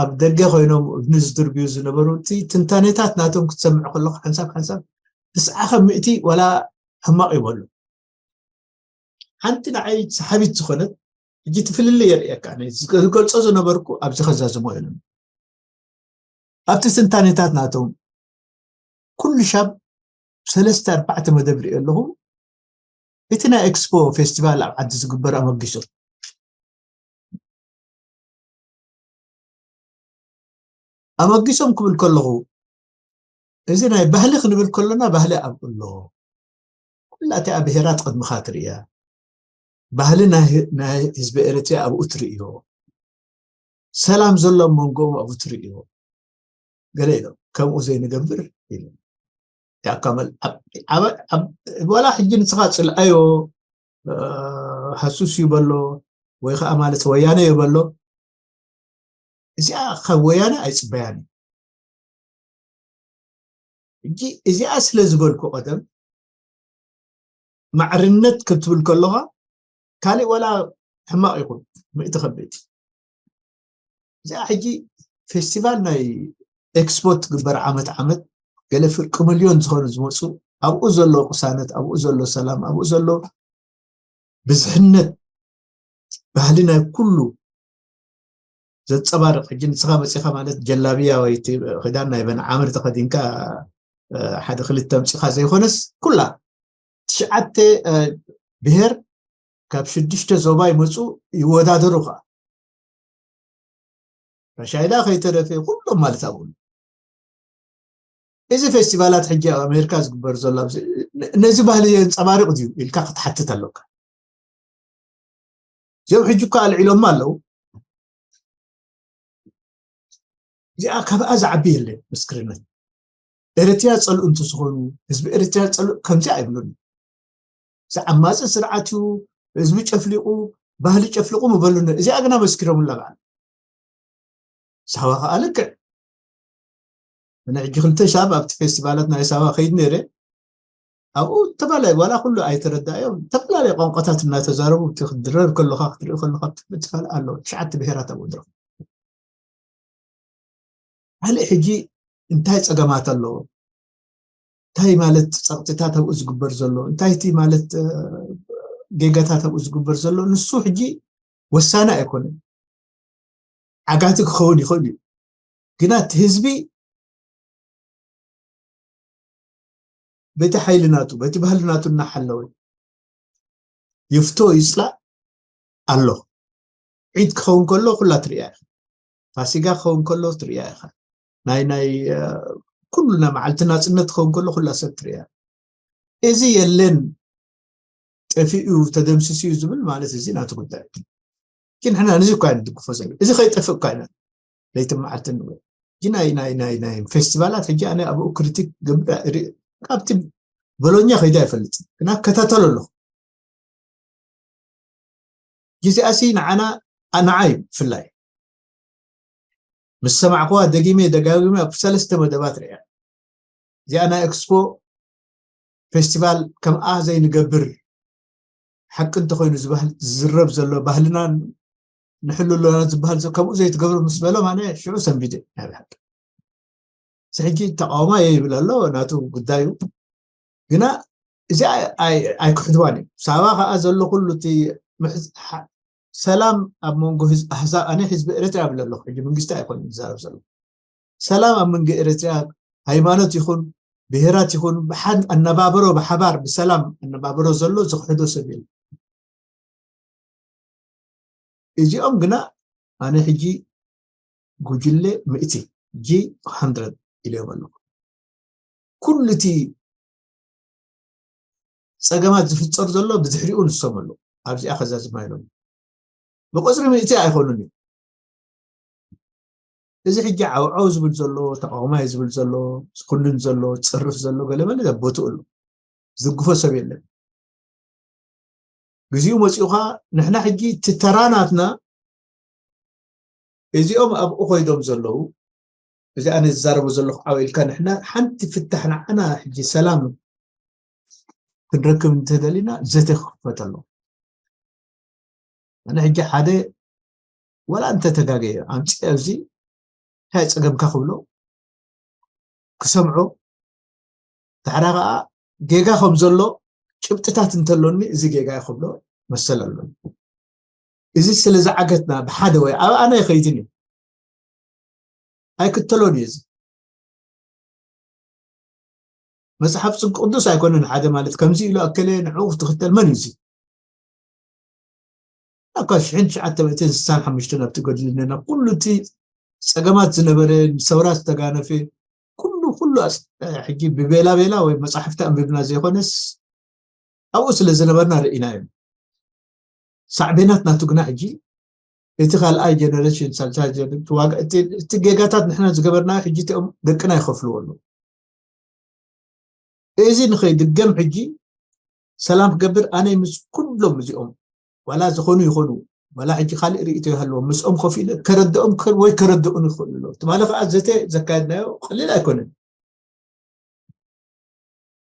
ኣብ ደገ ኮይኖም እዝኒ ዝድርብዩ ዝነበሩ እቲ ትንታኔታት ናቶም ክትሰምዕ ከለኹ ሓንሳብ ሓንሳብ ተስዓኸ ምእቲ ዋላ ሕማቕ ይበሉ። ሓንቲ ንዓይ ሰሓቢት ዝኾነት ሕጂ ትፍልልይ የርእየካ ዝገልፆ ዝነበርኩ ኣብዚ ከዛዝሞ ኢሎም ኣብቲ ትንታኔታት ናቶም ኩሉ ሻብ ሰለስተ ኣርባዕተ መደብ ሪኦ ኣለኹ። እቲ ናይ ኤክስፖ ፌስቲቫል ኣብ ዓዲ ዝግበር ኣመጊሶም ኣመጊሶም ክብል ከለኹ እዚ ናይ ባህሊ ክንብል ከሎና ባህሊ ኣብኡ ኣሎ። ኩላቲኣ ብሄራት ቅድምኻ ትርእያ። ባህሊ ናይ ህዝቢ ኤርትራ ኣብኡ ትርእዮ። ሰላም ዘሎ መንጎኦም ኣብኡ ትርእዮ። ገለ ኢሎም ከምኡ ዘይንገብር ኢሉ ያካመል ዋላ ሕጂ ንስኻ ፅልኣዮ ሃሱስ ይበሎ ወይ ከዓ ማለት ወያነ ይበሎ እዚኣ ካብ ወያነ ኣይፅበያን እዩ። ሕጂ እዚኣ ስለ ዝበልኩ ቀደም ማዕርነት ክትብል ከለኻ ካልእ ዋላ ሕማቕ ይኹን ምእቲ ከበድ እዚኣ ሕጂ ፌስቲቫል ናይ ኤክስፖ ትግበር ዓመት ዓመት ገለ ፍርቂ ሚልዮን ዝኾኑ ዝመፁ ኣብኡ ዘሎ ቅሳነት ኣብኡ ዘሎ ሰላም ኣብኡ ዘሎ ብዝሕነት ባህሊ ናይ ኩሉ ዘንፀባርቕ ሕጂ ንስኻ መፂኻ ማለት ጀላብያ ወይ ክዳን ናይ በን ዓምር ተኸዲንካ ሓደ ክልተ ኣምፂኻ ዘይኮነስ ኩላ ትሽዓተ ብሄር ካብ ሽዱሽተ ዞባ ይመፁ ይወዳደሩ ከዓ ራሻይዳ ከይተረፈ ኩሎም ማለት ኣብኡ እዚ ፌስቲቫላት ሕጂ ኣብ ኣሜሪካ ዝግበር ዘሎ ነዚ ባህሊ የንፀባርቕ ድዩ ኢልካ ክትሓትት ኣለካ። እዚኦም ሕጂ እኳ ኣልዒሎማ ኣለዉ። እዚኣ ካብኣ ዝዓቢ የለ ምስክርነት ኤርትያ ፀልኡ እንትዝኾኑ ህዝቢ ኤርትያ ፀልኡ ከምዚ ኣይብሉን። ዝዓማፂ ስርዓት እዩ ህዝቢ ጨፍሊቑ ባህሊ ጨፍሊቑ ምበሉነ እዚኣ ግና መስኪሮምላ በዓል ሳዋ ከዓ ልክዕ እነ ሕጂ ክልተ ሻብ ኣብቲ ፌስቲቫላት ናይ ሳዋ ከይድ ነይረ ኣብኡ ዝተፈላለዩ ዋላ ኩሉ ኣይተረዳዮም ዝተፈላለዩ ቋንቋታት እናተዛረቡ እቲ ክትድረር ከለካ ክትርኢ ከለካ ትፈልጥ ኣሎ ትሽዓተ ብሄራት ኣብኡ ድረኹ ካልእ ሕጂ እንታይ ፀገማት ኣለዎ እንታይ ማለት ፀቕጥታት ኣብኡ ዝግበር ዘሎ እንታይ እቲ ማለት ጌጋታት ኣብኡ ዝግበር ዘሎ ንሱ ሕጂ ወሳኒ ኣይኮነን ዓጋቲ ክኸውን ይኽእል እዩ ግና እቲ ህዝቢ በቲ ሓይሊ ናቱ በቲ ባህሊ ናቱ እናሓለወ ይፍቶ ይፅላእ ኣሎ ዒድ ክኸውን ከሎ ኩላ ትሪያ ኢኻ ፋሲጋ ክኸውን ከሎ ትሪያ ኢኻ ናይ ናይ ኩሉ ናይ መዓልቲ ናፅነት ክኸውን ከሎ ኩላ ሰብ ትሪያ እዚ የለን ጠፊኡ ተደምስስዩ ዝብል ማለት እዚ ናቱ ጉዳይ ግን ሕና ነዚ እኳ ንድግፎ ዘሎ እዚ ከይጠፍእ እኳ ኢና ለይትን መዓልትን ንብል እዚ ናይ ናይ ናይ ናይ ፌስቲቫላት ሕጂ ኣነ ኣብኡ ክሪቲክ ገብር ካብቲ ቦሎኛ ከይዳ ይፈልጥ ግና ከታተሎ ኣለኹ ግዜኣሲ ንዓና ንዓይ ብፍላይ ምስ ሰማዕኩዋ ደጊመ ደጋጊመ ኣብ ሰለስተ መደባት ርያ እዚኣ ናይ ኤክስፖ ፌስቲቫል ከምኣ ዘይንገብር ሓቂ እንተኮይኑ ዝዝረብ ዘሎ ባህልናን ንሕሉ ኣለና ዝበሃል ሰብ ከምኡ ዘይትገብሩ ምስ በሎም ኣነ ሽዑ ሰንቢደ። ናይ ብሓቂ ሕጂ ተቃውሞ እየ ይብል ኣሎ፣ ናቱ ጉዳዩ። ግና እዚ ኣይክሕድዋን እዩ። ሳባ ከዓ ዘሎ ኩሉ እቲ ሰላም ኣብ መንጎ ኣህዛብ፣ ኣነ ህዝቢ ኤርትራ ይብል ኣለኹ። ሕጂ መንግስቲ ኣይኮነ ዝዛረብ ዘሎ። ሰላም ኣብ መንጎ ኤርትራ፣ ሃይማኖት ይኹን ብሄራት ይኹን ብሓን ኣነባብሮ፣ ብሓባር ብሰላም ኣነባብሮ ዘሎ ዝኽሕዶ ሰብ የለ። እዚኦም ግና ኣነ ሕጂ ጉጅለ ምእቲ፣ ጂ ሃንድረድ ኢለዮም ኣለኹ። ኩሉ እቲ ፀገማት ዝፍፀር ዘሎ ብድሕሪኡ ንሶም ኣለዉ። ኣብዚኣ ከዛዝማ ኢሎም ብቁፅሪ ምእቲ ኣይኮኑን እዩ። እዚ ሕጂ ዓውዓው ዝብል ዘሎ፣ ተቃውማይ ዝብል ዘሎ፣ ዝኩንን ዘሎ፣ ዝፅርፍ ዘሎ ገለመለ ቦትኡ ኣሎ። ዝግፎ ሰብ የለን። ግዜኡ መፂኡ ከዓ ንሕና ሕጂ እቲ ተራ ናትና፣ እዚኦም ኣብኡ ኮይዶም ዘለዉ፣ እዚ ኣነ ዝዛረቦ ዘለኹ ዓው ኢልካ፣ ንሕና ሓንቲ ፍታሕ ንዓና ሕጂ ሰላም ክንረክብ እንተደሊና ዘተ ክኽፈት ኣሎ። ኣነ ሕጂ ሓደ ዋላ እንተተጋገየ ኣምፅእ ኣብዚ እንታይ ፀገምካ ክብሎ ክሰምዖ፣ ዳሕራ ከዓ ጌጋ ከም ዘሎ ጭብጥታት እንተሎኒ እዚ ጌጋ እዩ ክብሎ መሰል ኣለኒ። እዚ ስለ ዝዓገትና ብሓደ ወይ ኣብ ኣነ ይኸይድን እዩ ኣይክተሎን እዩ። እዚ መፅሓፍ ቅዱስ ኣይኮነን ሓደ ማለት ከምዚ ኢሉ ኣከለ ንዕኡ ክትኽተል መን እዩ እዚ? ካብ ሽሕን ትሽዓተ ሚእትን ስሳን ሓሙሽተን ኣብቲ ገድሊ ነና ኩሉ እቲ ፀገማት ዝነበረ፣ ሰውራ ዝተጋነፈ፣ ኩሉ ኩሉ ኣስ- ሕጂ ብቤላ ቤላ ወይ መፃሕፍቲ ኣንቢብና ዘይኮነስ ኣብኡ ስለ ዝነበርና ርኢናዮ። ሳዕቤናት ናቱ ግና ሕጂ እቲ ካልኣይ ጀነሬሽን፣ ሳልሳይ ጀነሬሽን ዋጋ እቲ ጌጋታት ንሕና ዝገበርናዮ ሕጂ እቲኦም ደቅና ይኸፍልዎ ኣለዉ። እዚ ንኸይድገም ሕጂ ሰላም ክገብር ኣነ ምስ ኩሎም እዚኦም ዋላ ዝኾኑ ይኾኑ ዋላ ሕጂ ካልእ ርእይቶ ይሃልዎም ምስኦም ኮፍ ኢለ ከረድኦም ወይ ከረድኡን ይኽእሉ ኣለዉ። ትማሊ ከዓ ዘተ ዘካየድናዮ ቀሊል ኣይኮነን።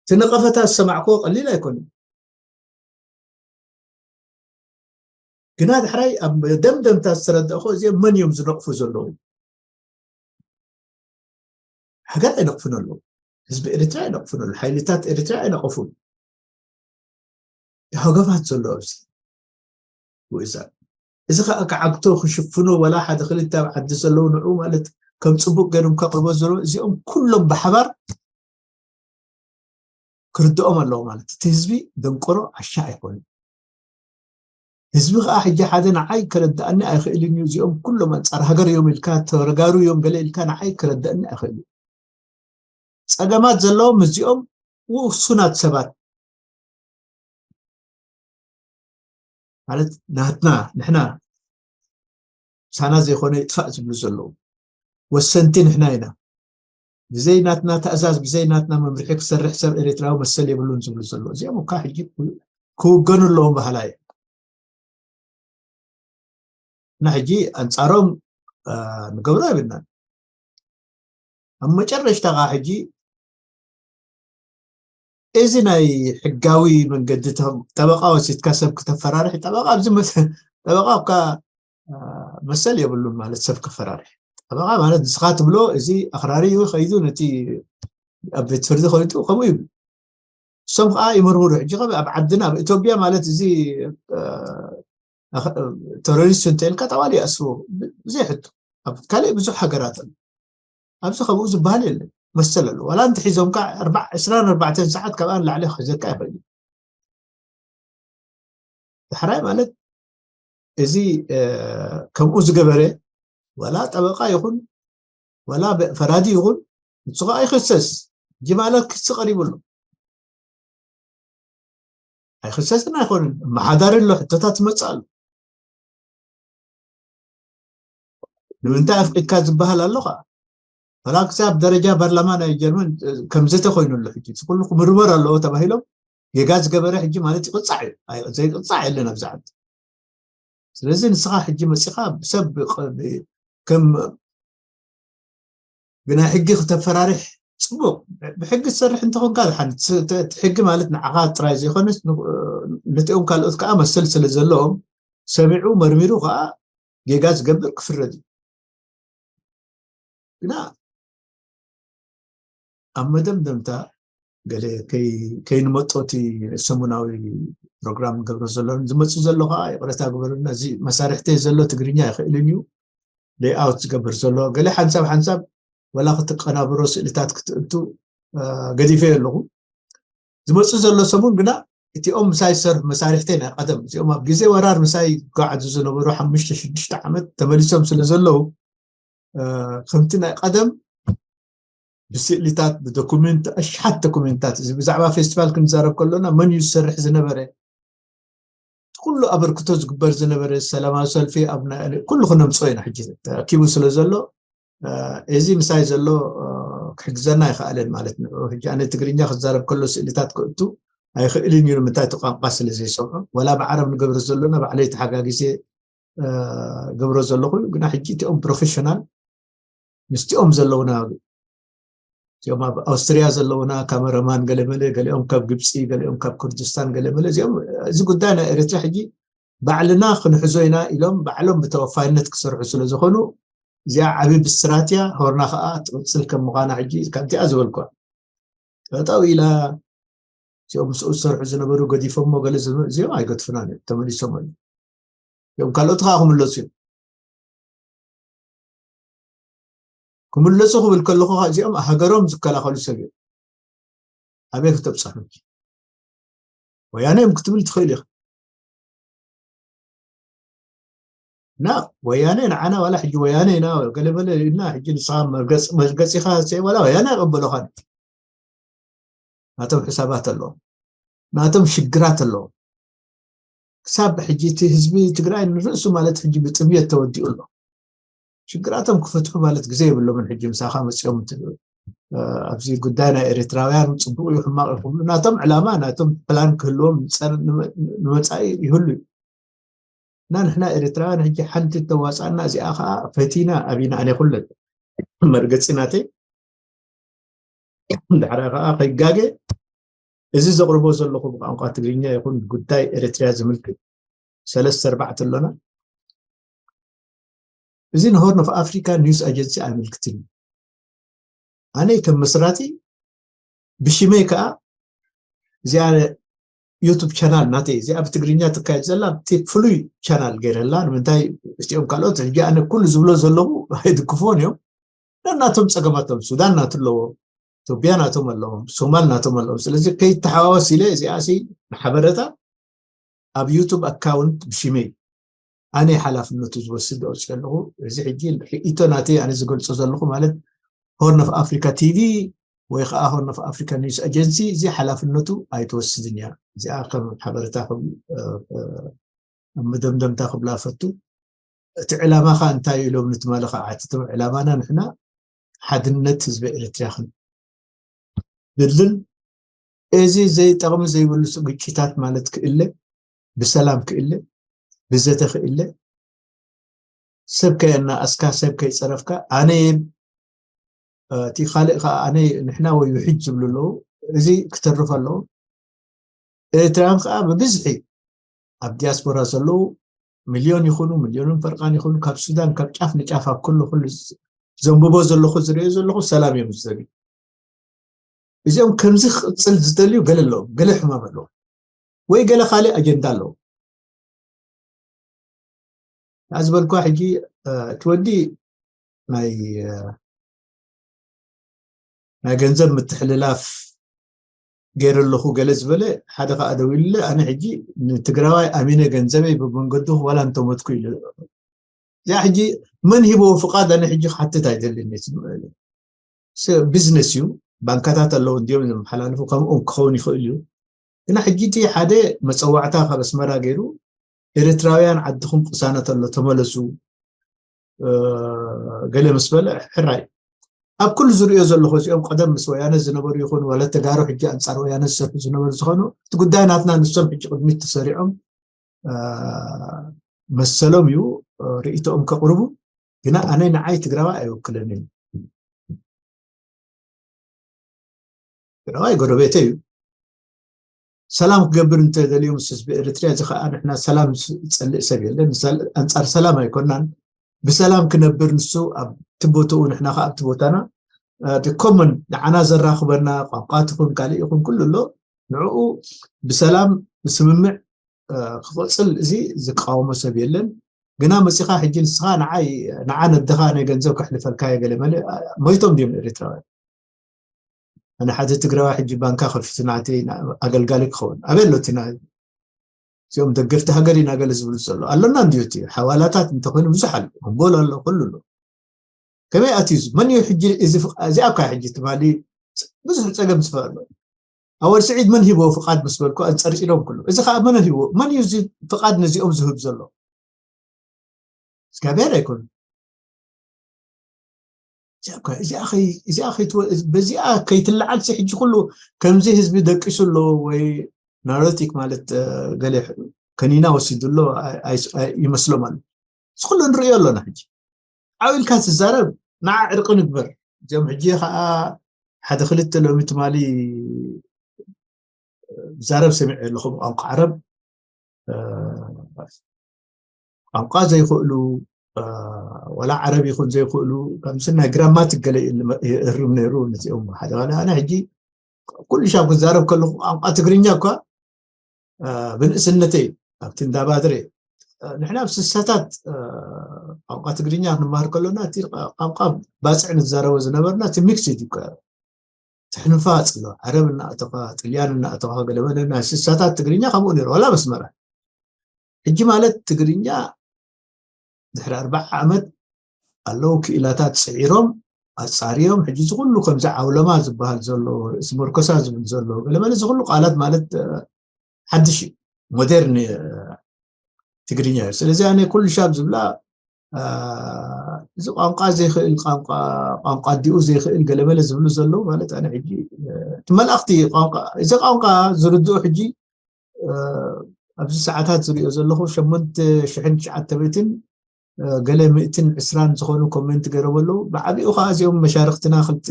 እቲ ነቐፈታ ዝሰማዕክዎ ቀሊል ኣይኮነን። ግና ዳሕራይ ኣብ ደምደምታ ዝተረዳእኮ እዚኦም መን እዮም ዝነቕፉ ዘለዉ? ሃገር ኣይነቕፉን ኣለዉ። ህዝቢ ኤርትራ ኣይነቕፉን ኣለዉ። ሓይልታት ኤርትራ ኣይነቐፉን። ሃገፋት ዘሎ ኣብዚ ውእዛ እዚ ከዓ ክዓግቶ ክሽፍኖ ዋላ ሓደ ክልተ ኣብ ዓዲ ዘለዉ ንዑ ማለት ከም ፅቡቅ ገይሮም ከቅርቦ ዘለዉ እዚኦም ኩሎም ብሓባር ክርድኦም ኣለዎ ማለት እቲ ህዝቢ ደንቆሮ ዓሻ ኣይኮኑ። ህዝቢ ከዓ ሕጂ ሓደ ንዓይ ከረድኣኒ ኣይኽእልን እዩ እዚኦም ኩሎም ኣንፃር ሃገር እዮም ኢልካ ተረጋሩ እዮም ገለ ኢልካ ንዓይ ከረድኣኒ ኣይኽእል እዩ። ፀገማት ዘለዎም እዚኦም ውሱናት ሰባት ማለት ናትና ንሕና ሳና ዘይኮነ ይጥፋእ ዝብሉ ዘለዉ ወሰንቲ ንሕና ኢና። ብዘይ ናትና ተእዛዝ ብዘይ ናትና መምርሒ ክሰርሕ ሰብ ኤርትራዊ መሰል የብሉን ዝብሉ ዘለዉ እዚኦም እኳ ሕጂ ክውገኑ ኣለዎም ባህላ እየ። እና ሕጂ ኣንፃሮም ንገብሮ የብልናን። ኣብ መጨረሽታ ከዓ ሕጂ እዚ ናይ ሕጋዊ መንገዲ ጠበቃ ወሲድካ ሰብ ክተፈራርሕ ጠበቃ ኣብዚ ጠበቃ እኳ መሰል የብሉን ማለት ሰብ ክፈራርሕ ጠበቃ ማለት ንስኻ ትብሎ እዚ ኣኽራሪ እዩ ከይዱ ነቲ ኣብ ቤት ፍርዲ ከይዱ ከምኡ ይብሉ። እሶም ከዓ ይምርምሩ ሕጂ ኣብ ዓድና ኣብ ኢትዮጵያ ማለት እዚ ተሮሪስት እንተልካ ጠዋል ይኣስርዎ ብዘይ ሕቶ ኣብ ካልእ ብዙሕ ሃገራት ኣሎ። ኣብዚ ከምኡ ዝበሃል የለን መሰል ኣሎ ዋላ እንተ ሒዞምካ ዕስራን ኣርባዕተን ሰዓት ካብኣ ንላዕሊ ክሕዘካ ይኽእል እዩ። ዳሕራይ ማለት እዚ ከምኡ ዝገበረ ዋላ ጠበቃ ይኹን ዋላ ፈራዲ ይኹን ንሱ ከዓ ይክሰስ እንጂ ማለት ክሲ ቀሪቡ ኣሎ። ኣይክሰስን ኣይኮንን መሓዳሪ ኣሎ ሕቶታት ትመፅእ ኣሎ። ንምንታይ ኣፍቂድካ ዝበሃል ኣሎ ከዓ ፈላክሲ ኣብ ደረጃ ፓርላማ ናይ ጀርመን ከምዘተ ኮይኑ ኣሎ ሕጂ ኩሉ ክምርመር ኣለዎ ተባሂሎም ጌጋ ዝገበረ ሕጂ ማለት ይቅፃዕ እዩ ዘይቅፃዕ የለን ኣብዚ ዓዲ። ስለዚ ንስኻ ሕጂ መፂኻ ብሰብ ከም ብናይ ሕጊ ክተፈራርሕ ፅቡቅ ብሕጊ ትሰርሕ እንተኾንካ ዝሓን ሕጊ ማለት ንዓኻ ጥራይ ዘይኮነስ ነቲኦም ካልኦት ከዓ መሰል ስለ ዘለዎም ሰሚዑ መርሚሩ ከዓ ጌጋ ዝገብር ክፍረድ እዩ። ግና ኣብ መደምደምታ ገለ ከይንመጦ እቲ ሰሙናዊ ፕሮግራም ንገብሮ ዘሎ ዝመፅእ ዘሎ ከዓ ይቕረታ ግበሩና። እዚ መሳርሕተይ ዘሎ ትግርኛ ይኽእልን እዩ ሌይኣውት ዝገብር ዘሎ ገለ ሓንሳብ ሓንሳብ ወላ ክትቀናብሮ ስእልታት ክትእቱ ገዲፈ ኣለኹ። ዝመፁ ዘሎ ሰሙን ግና እቲኦም ምሳይ ዝሰርሑ መሳርሕተይ ናይ ቀደም እዚኦም ኣብ ግዜ ወራር ምሳይ ይጓዓዙ ዝነበሩ ሓሙሽተ ሽዱሽተ ዓመት ተመሊሶም ስለ ዘለዉ ከምቲ ናይ ቀደም ብስእልታት ብዶኩሜንት ኣሽሓት ዶኩሜንታት እዚ ብዛዕባ ፌስቲቫል ክንዛረብ ከሎና መን እዩ ዝሰርሕ ዝነበረ ኩሉ ኣበርክቶ ዝግበር ዝነበረ ሰላማዊ ሰልፊ ኣብ ኩሉ ክነምፅኦ ኢና ሕጂ ተኣኪቡ ስለ ዘሎ እዚ ምሳይ ዘሎ ክሕግዘና ኣይክኣለን ማለት ንዑ ሕጂ ኣነ ትግርኛ ክዛረብ ከሎ ስእልታት ክእቱ ኣይኽእልን እዩ ንምንታይ እቲ ቋንቋ ስለ ዘይሰምዖ ወላ ብዓረብ ንገብር ዘሎና ባዕለይ ተሓጋጊዘ ገብሮ ዘለኹ ግና ሕጂ እቲኦም ፕሮፌሽናል ምስቲኦም ዘለውና እዚኦም ኣብ ኣውስትሪያ ዘለውና ካመረማን ገለመለ ገሊኦም ካብ ግብፂ ገሊኦም ካብ ኩርድስታን ገለመለ እዚኦም እዚ ጉዳይ ናይ ኤርትራ ሕጂ ባዕልና ክንሕዞ ኢና ኢሎም ባዕሎም ብተወፋይነት ክሰርሑ ስለ ዝኾኑ እዚኣ ዓብዪ ብስራት እያ። ሆርና ከዓ ትቕፅል ከም ምዃና ሕጂ ከምቲኣ ዝበልኳ ጠጠው ኢላ እዚኦም ምስኡ ዝሰርሑ ዝነበሩ ገዲፎሞ ገለ እዚኦም ኣይገድፉናን እዮም ተመሊሶም ኣሉ እዮም ካልኦት ከዓ ክምለሱ እዮም ክምለሱ ክብል ከለኹ እዚኦም ሃገሮም ዝከላኸሉ ሰብ እዮም ኣበይ ክተብፅሑ ወያነ እዮም ክትብል ትኽእል ኢኻ እና ወያነ ንዓና ዋላ ሕጂ ወያነ ኢና ገለበለ ኢልና ሕጂ ንስኻ መርገፂኻ ዋላ ወያነ ኣይቐበሎኻን ናቶም ሕሳባት ኣለዎም ናቶም ሽግራት ኣለዎም ክሳብ ሕጂ እቲ ህዝቢ ትግራይ ንርእሱ ማለት ሕጂ ብጥምየት ተወዲኡ ኣሎ ሽግራቶም ክፈትሑ ማለት ግዜ የብሎምን ሕጂ ምሳኻ መፅኦም ኣብዚ ጉዳይ ናይ ኤርትራውያን ፅቡቅ እዩ ሕማቅ ይክብሉ ናቶም ዕላማ ናቶም ፕላን ክህልዎም ንመፃኢ ይህሉ እዩ እና ንሕና ኤርትራውያን ሕጂ ሓንቲ ተዋፃና እዚኣ ከዓ ፈቲና ኣቢና ኣነ ኩለን መርገፂ ናተይ ድሕራይ ከዓ ከይጋገ እዚ ዘቕርቦ ዘለኹ ብቋንቋ ትግርኛ ይኹን ጉዳይ ኤርትርያ ዝምልክት ሰለስተ ኣርባዕተ ኣሎና እዚ ንሆርን ኦፍ ኣፍሪካ ኒውስ ኣጀንሲ ኣይምልክትን እዩ ኣነ ከም መስራቲ ብሽመይ ከዓ እዚኣ ዩቱብ ቻናል ናተይ እዚኣ ብትግርኛ ትካየድ ዘላ እቲ ፍሉይ ቻናል ገይረላ ንምንታይ እቲኦም ካልኦት ሕጂ ኣነ ኩሉ ዝብሎ ዘለኹ ኣይድግፎን እዮም ናቶም ፀገማቶም ሱዳን ናቱ ኣለዎ ኢትዮጵያ ናቶም ኣለዎም ሶማል ናቶም ኣለዎም ስለዚ ከይተሓዋወስ ኢለ እዚኣ ሲ ንሓበረታ ኣብ ዩቱብ ኣካውንት ብሽመይ ኣነ ሓላፍነቱ ዝወስድ ኣውፅኦ ኣለኹ እዚ ሕጂ ርእይቶ ናተይ ኣነ ዝገልፆ ዘለኹ ማለት ሆርን ኦፍ ኣፍሪካ ቲቪ ወይ ከዓ ሆርን ኦፍ ኣፍሪካ ኒውስ ኣጀንሲ እዚ ሓላፍነቱ ኣይትወስድን እያ እዚኣ ከም ሓበረታ ኣብ መደምደምታ ክብላ ፈቱ እቲ ዕላማኻ እንታይ ኢሎም ንትማሊ ከዓ ዓትቶም ዕላማና ንሕና ሓድነት ህዝቢ ኤርትራ ክንድልን እዚ ዘይጠቕሚ ዘይብሉ ግጭታት ማለት ክእለ ብሰላም ክእለ ብዘተ ክእለ ሰብ ከየናኣስካ ሰብ ከይፀረፍካ ኣነ እቲ ካልእ ከዓ ኣነ ንሕና ወይ ውሕጅ ዝብሉ ኣለዉ እዚ ክተርፍ ኣለዎ ኤርትራውያን ከዓ ብብዝሒ ኣብ ዲያስፖራ ዘለዉ ሚልዮን ይኹኑ ሚልዮንን ፈርቃን ይኹኑ ካብ ሱዳን ካብ ጫፍ ንጫፍ ኣብ ኩሉ ኩሉ ዘንብቦ ዘለኹ ዝሪኦ ዘለኹ ሰላም እዮም ዝደልዩ እዚኦም ከምዚ ክቕፅል ዝደልዩ ገለ ኣለዎም ገለ ሕማም ኣለዎም ወይ ገለ ካልእ ኣጀንዳ ኣለዎም ዝበልኳ ሕጂ እቲ ወዲ ናይ ናይ ገንዘብ ምትሕልላፍ ገይረ ኣለኹ ገለ ዝበለ ሓደ ከዓ ደው ኢሉለ ኣነ ሕጂ ንትግራዋይ ኣሚነ ገንዘበይ ብመንገዱ ዋላ እንተሞትኩ ኢሉ እዚኣ ሕጂ መን ሂቦ ፍቓድ ኣነ ሕጂ ክሓትት ኣይደልን ቢዝነስ እዩ ባንካታት ኣለዉ እንዲዮም ዘመሓላልፉ ከምኦም ክኸውን ይኽእል እዩ ግና ሕጂ እቲ ሓደ መፀዋዕታ ካብ ኣስመራ ገይሩ ኤርትራውያን ዓድኹም ቅሳነት ኣሎ ተመለሱ ገለ ምስ በለ ሕራይ ኣብ ኩሉ ዝሪኦ ዘለኹ እዚኦም ቀደም ምስ ወያነ ዝነበሩ ይኹን ወለ ተጋሩ ሕጂ ኣንፃር ወያነ ዝሰርሑ ዝነበሩ ዝኾኑ እቲ ጉዳይ ናትና ንሶም ሕጂ ቅድሚት ተሰሪዖም መሰሎም እዩ ርእይቶኦም ከቕርቡ ግና ኣነ ንዓይ ትግራዋ ኣይወክልን እዩ ትግራዋይ ጎረቤተ እዩ ሰላም ክገብር እንተደልዩ ምስ ህዝቢ ኤርትራ፣ እዚ ከዓ ንሕና ሰላም ዝፀልእ ሰብ የለን። ሰል-፣ ኣንፃር ሰላም ኣይኮናን። ብሰላም ክነብር ንሱ ኣብቲ ቦታኡ፣ ንሕና ከዓ ኣብቲ ቦታና። እቲ ኮመን ንዓና ዘራኽበና ቋንቋ ትኹን ካልእ ይኹን ኩሉ ኣሎ። ንዕኡ ብሰላም ብስምምዕ፣ እ፣ ክቕፅል እዚ ዝቃወሞ ሰብ የለን። ግና መፂኻ ሕጂ ንስኻ ንዓይ፣ ንዓ ነደኻ ናይ ገንዘብ ከሕልፈልካ እየ ገለ መለ፣ እ፣ ሞይቶም ድዮም ኤርትራውያን? ኣነ ሓደ ትግራዋይ ሕጂ ባንካ ከፊቱ ናተይ ና-፣ ኣገልጋሊ ክኸውን ኣበይ ኣሎ? እቲ ናይ እዚኦም ደገፍቲ ሃገር ኢና ገለ ዝብሉ ዘሎ ኣሎና እንድዮ። እቲ ሓዋላታት እንተኾይኑ ብዙሕ ኣሎ፣ ኣምቦል ኣሎ፣ ኩሉ ኣሎ። ከመይ ኣትዩ እዚ? መን እዩ ሕጂ እዚ ፍቃ-፣ እዚኣ እኳ ሕጂ ትማሊ ብዙሕ ፀገም ዝፈ ኣሎ። ኣወል ስዒድ መን ሂቦ ፍቃድ ምስ በልኩ ኣንፀርፂሮም ኩሉ። እዚ ከዓ መን ሂቦ? መን እዩ እዚ ፍቃድ ነዚኦም ዝህብ ዘሎ? እግዚኣብሔር ኣይኮኑን። እዚኣ እኳ፣ እዚኣ ከይ-፣ እዚኣ ከይትወ-፣ በዚኣ ከይትለዓል ሲ ሕጂ ኩሉ ከምዚ ህዝቢ ደቂሱ ኣሎ ወይ ናሮቲክ ማለት፣ እ፣ ገለ ከኒና ወሲዱ ኣሎ፣ ኣይ-፣ ኣይ-፣ ኣይ-፣ ይመስሎም ኣሎ። እዚ ኩሉ ንርእዮ ኣለና። ሕጂ ዓው ኢልካ ትዛረብ፣ ንዓ ዕርቂ ንግበር። እዚኦም ሕጂ ከዓ ሓደ ክልተ ሎሚ ትማሊ ዛረብ ሰሚዐ ኣለኹ ብቋንቋ ዓረብ። እ፣ ቋንቋ ዘይኽእሉ፣ እ፣ ዋላ ዓረብ ይኹን ዘይኽእሉ፣ ከምዚ ናይ ግራማቲክ ገለ ይእልመ-፣ ይእርም ነይሩ። ነዚኦም ሓደ ዋላ ኣነ ሕጂ ኩሉ ሻብ ክዛረብ ከለኹ ቋንቋ ትግርኛ እኳ፣ እ፣ ብንእስነተይ ኣብቲ እንዳ ባድሬ፣ እ፣ ንሕና ኣብ ስሳታት፣ እ፣ ቋንቋ ትግርኛ ክንመሃር ከሎና እቲ ቋንቋ ባጽዕ ንዛረቦ ዝነበርና እቲ ሚክስድ እዩ። ትሕንፋጽ ኣሎ። ዓረብ እናእተኻ፣ ጥልያን እናእተኻ፣ ገለ መለ ናይ ስሳታት ትግርኛ ከምኡ ነይሩ፣ ዋላ መስመራ። ሕጂ ማለት ትግርኛ ድሕሪ ኣርባዓ ዓመት ኣለዉ ክኢላታት ጽዒሮም፣ ኣጻርዮም፣ ሕጂ እዚ ኩሉ ከምዚ ዓውለማ ዝበሃል ዘሎ፣ ርእሲ መርኮሳ ዝብል ዘሎ፣ ገለ መለ እዚ ኩሉ ቃላት ማለት፣ እ፣ ሓድሽ እዩ። ሞደርን፣ እ፣ ትግርኛ እዩ። ስለዚ ኣነ ኩሉ ሻብ ዝብላ፣ እ፣ እዚ ቋንቋ ዘይኽእል ቋንቋ፣ ቋንቋ ኣዲኡ ዘይኽእል ገለ መለ ዝብሉ ዘለዉ ማለት ኣነ ሕጂ፣ እ፣ እቲ መልእኽቲ ቋንቋ፣ እዚ ቋንቋ ዝርድኡ ሕጂ፣ እ፣ ኣብዚ ሰዓታት ዝሪኦ ዘለኹ ሸሞንተ ሽሕን ትሽዓተ ሚእትን፣ እ፣ ገለ ሚእትን ዕስራን ዝኾኑ ኮሜንት ገይሮም ኣለዉ። ብዓቢኡ ከዓ እዚኦም መሻርኽትና ክልተ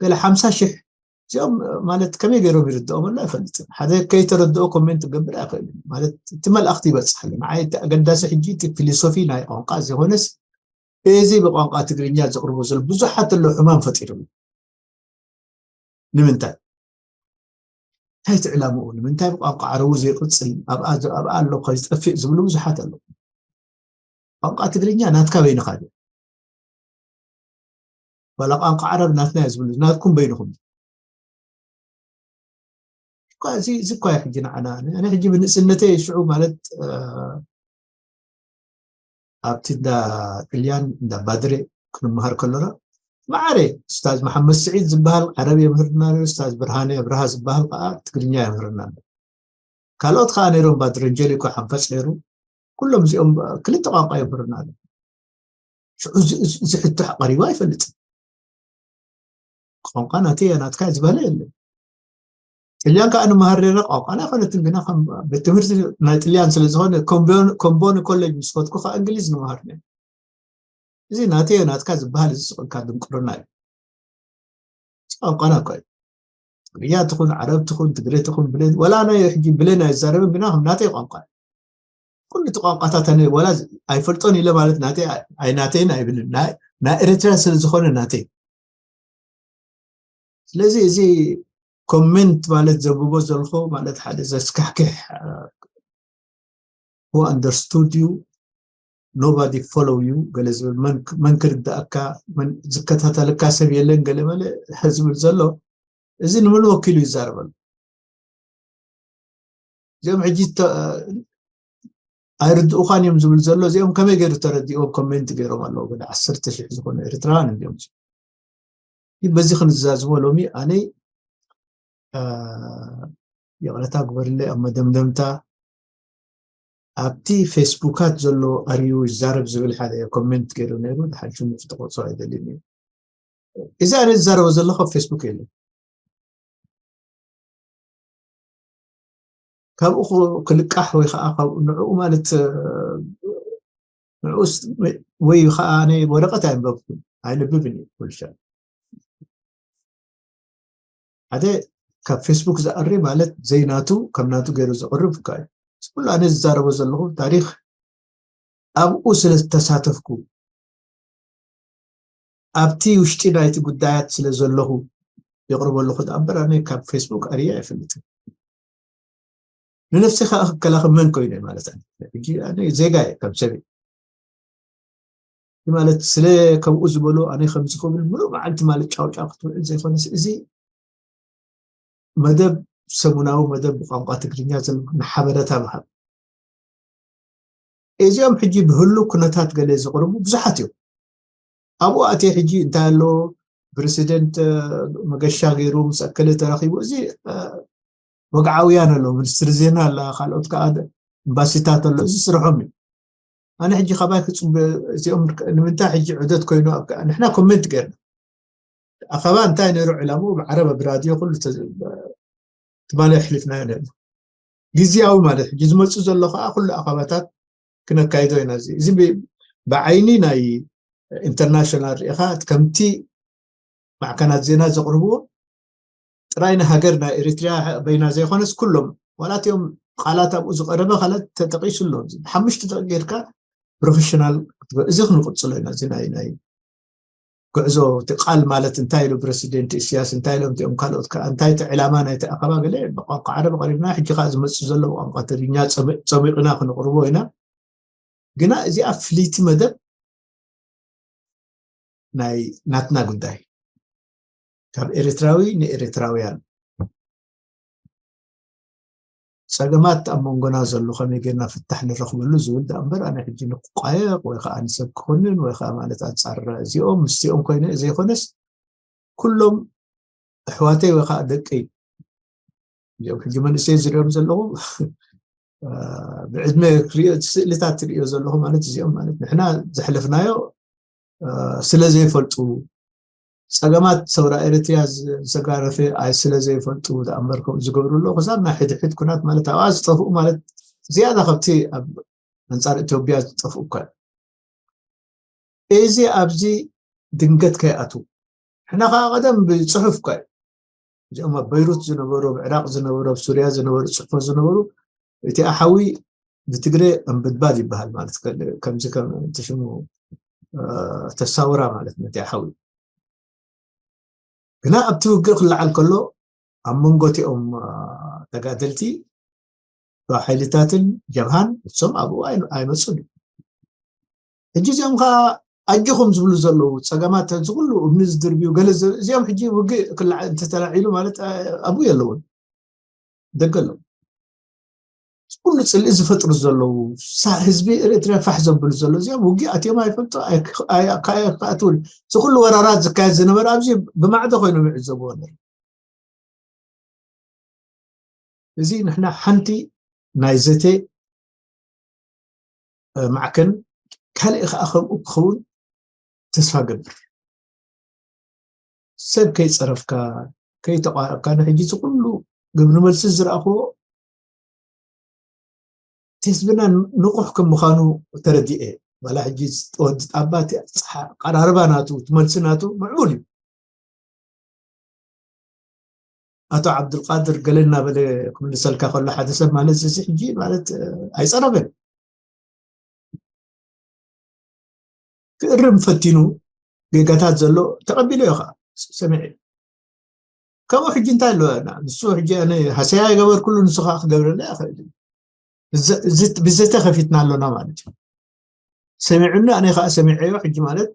ገለ ሓምሳ ሽሕ እዚኦም ማለት ከመይ ገይሮም ይርድኦም ኣሎ ኣይፈልጥን። ሓደ ከይተረድኦ ኮሜንት ክገብር ኣይኽእልን። ማለት እቲ መልእኽቲ ይበጽሕ ኣሎ። ንዓይ እቲ ኣገዳሲ ሕጂ እቲ ፊሎሶፊ ናይ ቋንቋ ዘይኮነስ እዚ ብቋንቋ ትግርኛ ዘቕርቦ ዘሎ ብዙሓት ኣሎ ሕማም ፈጢሩሉ። ንምንታይ? እንታይ እቲ ዕላምኡ? ንምንታይ ብቋንቋ ዓረቡ ዘይቕጽል? ኣብኣ ዝ-፣ ኣብኣ ኣሎ ከይጠፍእ ዝብሉ ብዙሓት ኣለዉ። ቋንቋ ትግርኛ ናትካ በይንኻ ድዩ? ዋላ ቋንቋ ዓረብ ናትና እያ ዝብሉ፣ ናትኩም በይንኹም። እኳ እዚ፣ እዚ እኳ እዩ ሕጂ ንዓና። ኣነ፣ ኣነ ሕጂ ብንእስነተይ ሽዑ ማለት፣ እ፣ ኣብቲ እንዳ ጥልያን እንዳ ባድሬ ክንመሃር ከሎና፣ ማዕረ ኡስታዝ መሓመድ ስዒድ ዝበሃል ዓረብ የምህርና ነይሩ፣ ኡስታዝ ብርሃነ ኣብርሃ ዝበሃል ከዓ ትግርኛ የምህርና ነይሩ። ካልኦት ከዓ ነይሮም፣ ባድረንጀሊ እኳ ሓንፈፅ ነይሩ። ኩሎም እዚኦም ክልተ ቋንቋ የምህርና ነይሩ። ሽዑ እዚ፣ እዚ፣ እዚ ሕቶ ቀሪቡ ኣይፈልጥን። ቋንቋ ናተይ እያ ናትካ ዝበለ የለን። ጥልያን ከዓ ንመሃር ነይርና፣ ቋንቋና ኣይኮነትን፣ ግና ከም ቤት ትምህርቲ ናይ ጥልያን ስለ ዝኾነ ኮምቦን-፣ ኮምቦኒ ኮሌጅ ምስ ከድኩ ከዓ እንግሊዝ ንመሃር ነይርና። እዚ ናተይ እያ ናትካ ዝበሃል እዚ ስቕ ኢልካ ድንቁርና እዩ። እዚ ቋንቋና እኮ እዩ። ትግርኛ ትኹን፣ ዓረብ ትኹን፣ ትግሬ ትኹን፣ ብሌን፣ ወላ ኣነ ሕጂ ብሌን ኣይዛረብን፣ ግና ከም ናተይ ቋንቋ እዩ። ኩሉ እቲ ቋንቋታት ኣነ ወላ ዝ-፣ ኣይፈልጦን ኢለ ማለት ናተይ ኣይ-፣ ኣይናተይን ኣይብልን። ናይ፣ ናይ ኤርትራ ስለ ዝኾነ ናተይ። ስለዚ እዚ ኮሜንት ማለት ዘንብቦ ዘለኹ ማለት ሓደ ዘስካሕክሕ፣ እ፣ who understood you, nobody follow you ገለ ዝብል፣ መን፣ መን ክርዳእካ፣ መን ዝከታተለካ ሰብ የለን ገለ መለ ዝብል ዘሎ፣ እዚ ንመን ወኪሉ ይዛረበሉ? እዚኦም ሕጂ ተ-፣ ኣይርድኡኻን እዮም ዝብል ዘሎ፣ እዚኦም ከመይ ገይሩ ተረዲኦም ኮሜንት ገይሮም ኣለዉ? ገለ ዓሰርተ ሽሕ ዝኾኑ ኤርትራውያን እዮም። በዚ ክንዛዝሞ ሎሚ ኣነ፣ እ፣ ይቕረታ ግበርለይ፣ ኣብ መደምደምታ ኣብቲ ፌስቡካት ዘሎ ኣርዩ ይዛረብ ዝብል ሓደ ኮሜንት ገይሩ ነይሩ፣ ድሓን ሽሙ ክጠቕሶ ኣይደልን እዩ። እዚ ኣነ ዝዛረቦ ዘለኹ ኣብ ፌስቡክ የለን። ካብኡ ክ-፣ ክልቃሕ ወይ ከዓ ካብኡ ንዕኡ ማለት፣ እ፣ ንዕኡ ስ-፣ ወይ ከዓ ኣነ ወረቐት ኣየንበብኩን፣ ኣይንብብን እዩ ኩሉ ሻዕ። ሓደ ካብ ፌስቡክ ዝኣሪ ማለት ዘይናቱ ከም ናቱ ገይሩ ዘቕርብ እኳ እዩ። እዚ ኩሉ ኣነ ዝዛረቦ ዘለኹ ታሪኽ ኣብኡ ስለ ዝተሳተፍኩ፣ ኣብቲ ውሽጢ ናይቲ ጉዳያት ስለ ዘለኹ የቕርቦ ኣለኹ። እምበር ኣነ ካብ ፌስቡክ ኣርየ ኣይፈልጥን። ንነፍሲ ከዓ ክከላኸል መን ኮይነ ማለት ኣነ ሕጂ ኣነ ዜጋ እየ ከም ሰብ እየ። ማለት ስለ ከምኡ ዝበሉ ኣነ ከምዚ ክብል ምሉእ መዓልቲ ማለት ጫውጫው ክትውዕል ዘይኮነስ፣ እዚ መደብ፣ ሰሙናዊ መደብ ብቋንቋ ትግርኛ ዘሎ ንሓበረታ ምሃብ። እዚኦም ሕጂ ብህሉ ኩነታት ገለ ዝቕርቡ ብዙሓት እዮም። ኣብኡ ኣትየ ሕጂ እንታይ ኣሎ፣ ፕረሲደንት መገሻ ገይሩ ምስ ኣከለ ተራኺቡ፣ እዚ ወግዓውያን ኣሎ፣ ሚኒስትሪ ዜና ኣላ፣ ካልኦት ከዓ ኤምባሲታት ኣሎ። እዚ ስርሖም እዩ። ኣነ ሕጂ ካባይ ክፅበ እዚኦም ንምንታይ ሕጂ ዑደት ኮይኑ ንሕና ኮሜንት ገርና ኣኸባ እንታይ ነይሩ ዕላሙ ብዓረብ ብራድዮ ኩሉ ትማሊ ኣሕሊፍናዮ ነርና። ግዜያዊ ማለት ሕጂ ዝመፁ ዘሎ ከዓ ኩሉ ኣኸባታት ክነካይዶ ኢና። እዚ ብዓይኒ ናይ ኢንተርናሽናል ሪኢኻ ከምቲ ማዕከናት ዜና ዘቕርብዎ ጥራይ ንሃገር ናይ ኤሪትሪያ በይና ዘይኮነስ ኩሎም ዋላትዮም ቃላት ኣብኡ ዝቐረበ ካላት ተጠቂሱ ኣሎ። ሓሙሽተ ደቂ ጌርካ ፕሮፌሽናል እዚ ክንቕፅሎ ኢና። እዚ ናይ ናይ ጉዕዞ እቲ ቃል ማለት እንታይ ኢሉ ፕረሲደንት ኢሳያስ እንታይ ኢሎም እቲኦም ካልኦት ከ እንታይ እቲ ዕላማ ናይቲ ኣኸባ ገለ ብቋንቋ ዓረብ ቀሪብና ሕጂ ከዓ ዝመፅእ ዘሎ ብቋንቋ ትግርኛ ፀሚቕና ክንቕርቦ ኢና። ግና እዚኣ ፍልይቲ መደብ ናይ ናትና ጉዳይ ካብ ኤርትራዊ ንኤርትራውያን ፀገማት ኣብ መንጎና ዘሎ ከመይ ጌርና ፍታሕ ንረኽበሉ ዝብል ዳ እምበር ኣነ ሕጂ ንቋየቕ ወይ ከዓ ንሰብ ክኾንን ወይ ከዓ ማለት ኣንፃር እዚኦም ምስዚኦም ኮይነ ዘይኮነስ ኩሎም ኣሕዋተይ ወይ ከዓ ደቀይ እዚኦም ሕጂ መንእሰይ ዝሪኦም ዘለኹ ብዕድመ ክሪኦ ስእልታት ትሪኦ ዘለኹ ማለት እዚኦም ማለት ንሕና ዘሕለፍናዮ ስለ ዘይፈልጡ ፀገማት ሰውራ ኤርትሪያ ዝተጋረፈ ኣይ ስለ ዘይፈልጡ ዝኣመር ከምኡ ዝገብሩ ኣለዉ ክሳብ ናይ ሕድሕድ ኩናት ማለት ኣብኣ ዝጠፍኡ ማለት ዝያዳ ካብቲ ኣብ ኣንፃር ኢትዮጵያ ዝጠፍኡ እኳ እዚ ኣብዚ ድንገት ከይኣትዉ ሕና ከዓ ቀደም ብፅሑፍ እኳ እዩ እዚኦም ኣብ በይሩት ዝነበሩ ኣብ ዕራቅ ዝነበሩ ኣብ ሱርያ ዝነበሩ ፅሕፎ ዝነበሩ እቲ ኣሓዊ ብትግረ እምብድባድ ይበሃል ማለት ከምዚ ከምቲ ሽሙ ተሳውራ ማለት ነቲ ኣሓዊ ግና ኣብቲ ውግእ ክለዓል ከሎ ኣብ መንጎ እቲኦም ተጋደልቲ ሓይልታትን ጀብሃን እሶም ኣብኡ ኣይመፁን እዩ ሕጂ እዚኦም ከዓ ኣጆኹም ዝብሉ ዘለዉ ፀገማት እዚ ኩሉ እምኒ ዝድርብዩ ገለ እዚኦም ሕጂ ውግእ ክለዓል እንተተላዒሉ ማለት ኣብኡ የለውን ደገ ኣለዉ ኩሉ ፅልኢ ዝፈጥሩ ዘለዉ ህዝቢ ኤርትራ ፋሕ ዘብሉ ዘሎ እዚኦም ውግእ ኣትዮም ኣይፈልጡ ክኣትውል እዚ ኩሉ ወራራት ዝካየድ ዝነበረ ኣብዚ ብማዕዶ ኮይኖም ይዕዘብዎ ነሩ እዚ ንሕና ሓንቲ ናይ ዘተ ማዕከን ካልእ ከዓ ከምኡ ክኸውን ተስፋ ገብር ሰብ ከይፀረፍካ ከይተቋረብካ ንሕጂ እዚ ኩሉ ግብሪ መልሲ ዝረኣኽዎ ህዝብና ንቑሕ ከም ምዃኑ ተረዲኤ ዋላ ሕጂ ወዲ ጣባ ቀራርባ ናቱ እቲ መልሲ ናቱ ምዕቡል እዩ ኣቶ ዓብዱልቃድር ገለ እናበለ ክምልሰልካ ከሎ ሓደ ሰብ ማለት እዚ ሕጂ ማለት ኣይፀረበን ክእርም ፈቲኑ ጌጋታት ዘሎ ተቐቢሉ ዮ ከዓ ሰሚዐ ከምኡ ሕጂ እንታይ ኣለዎ ንሱ ሕጂ ኣነ ሃሰያ ይገበርኩሉ ንሱ ከዓ ክገብረለ ይኽእል ብዘተ ከፊትና ኣሎና ማለት እዩ ሰሚዑኒ ኣነ ከዓ ሰሚዐዮ ሕጂ ማለት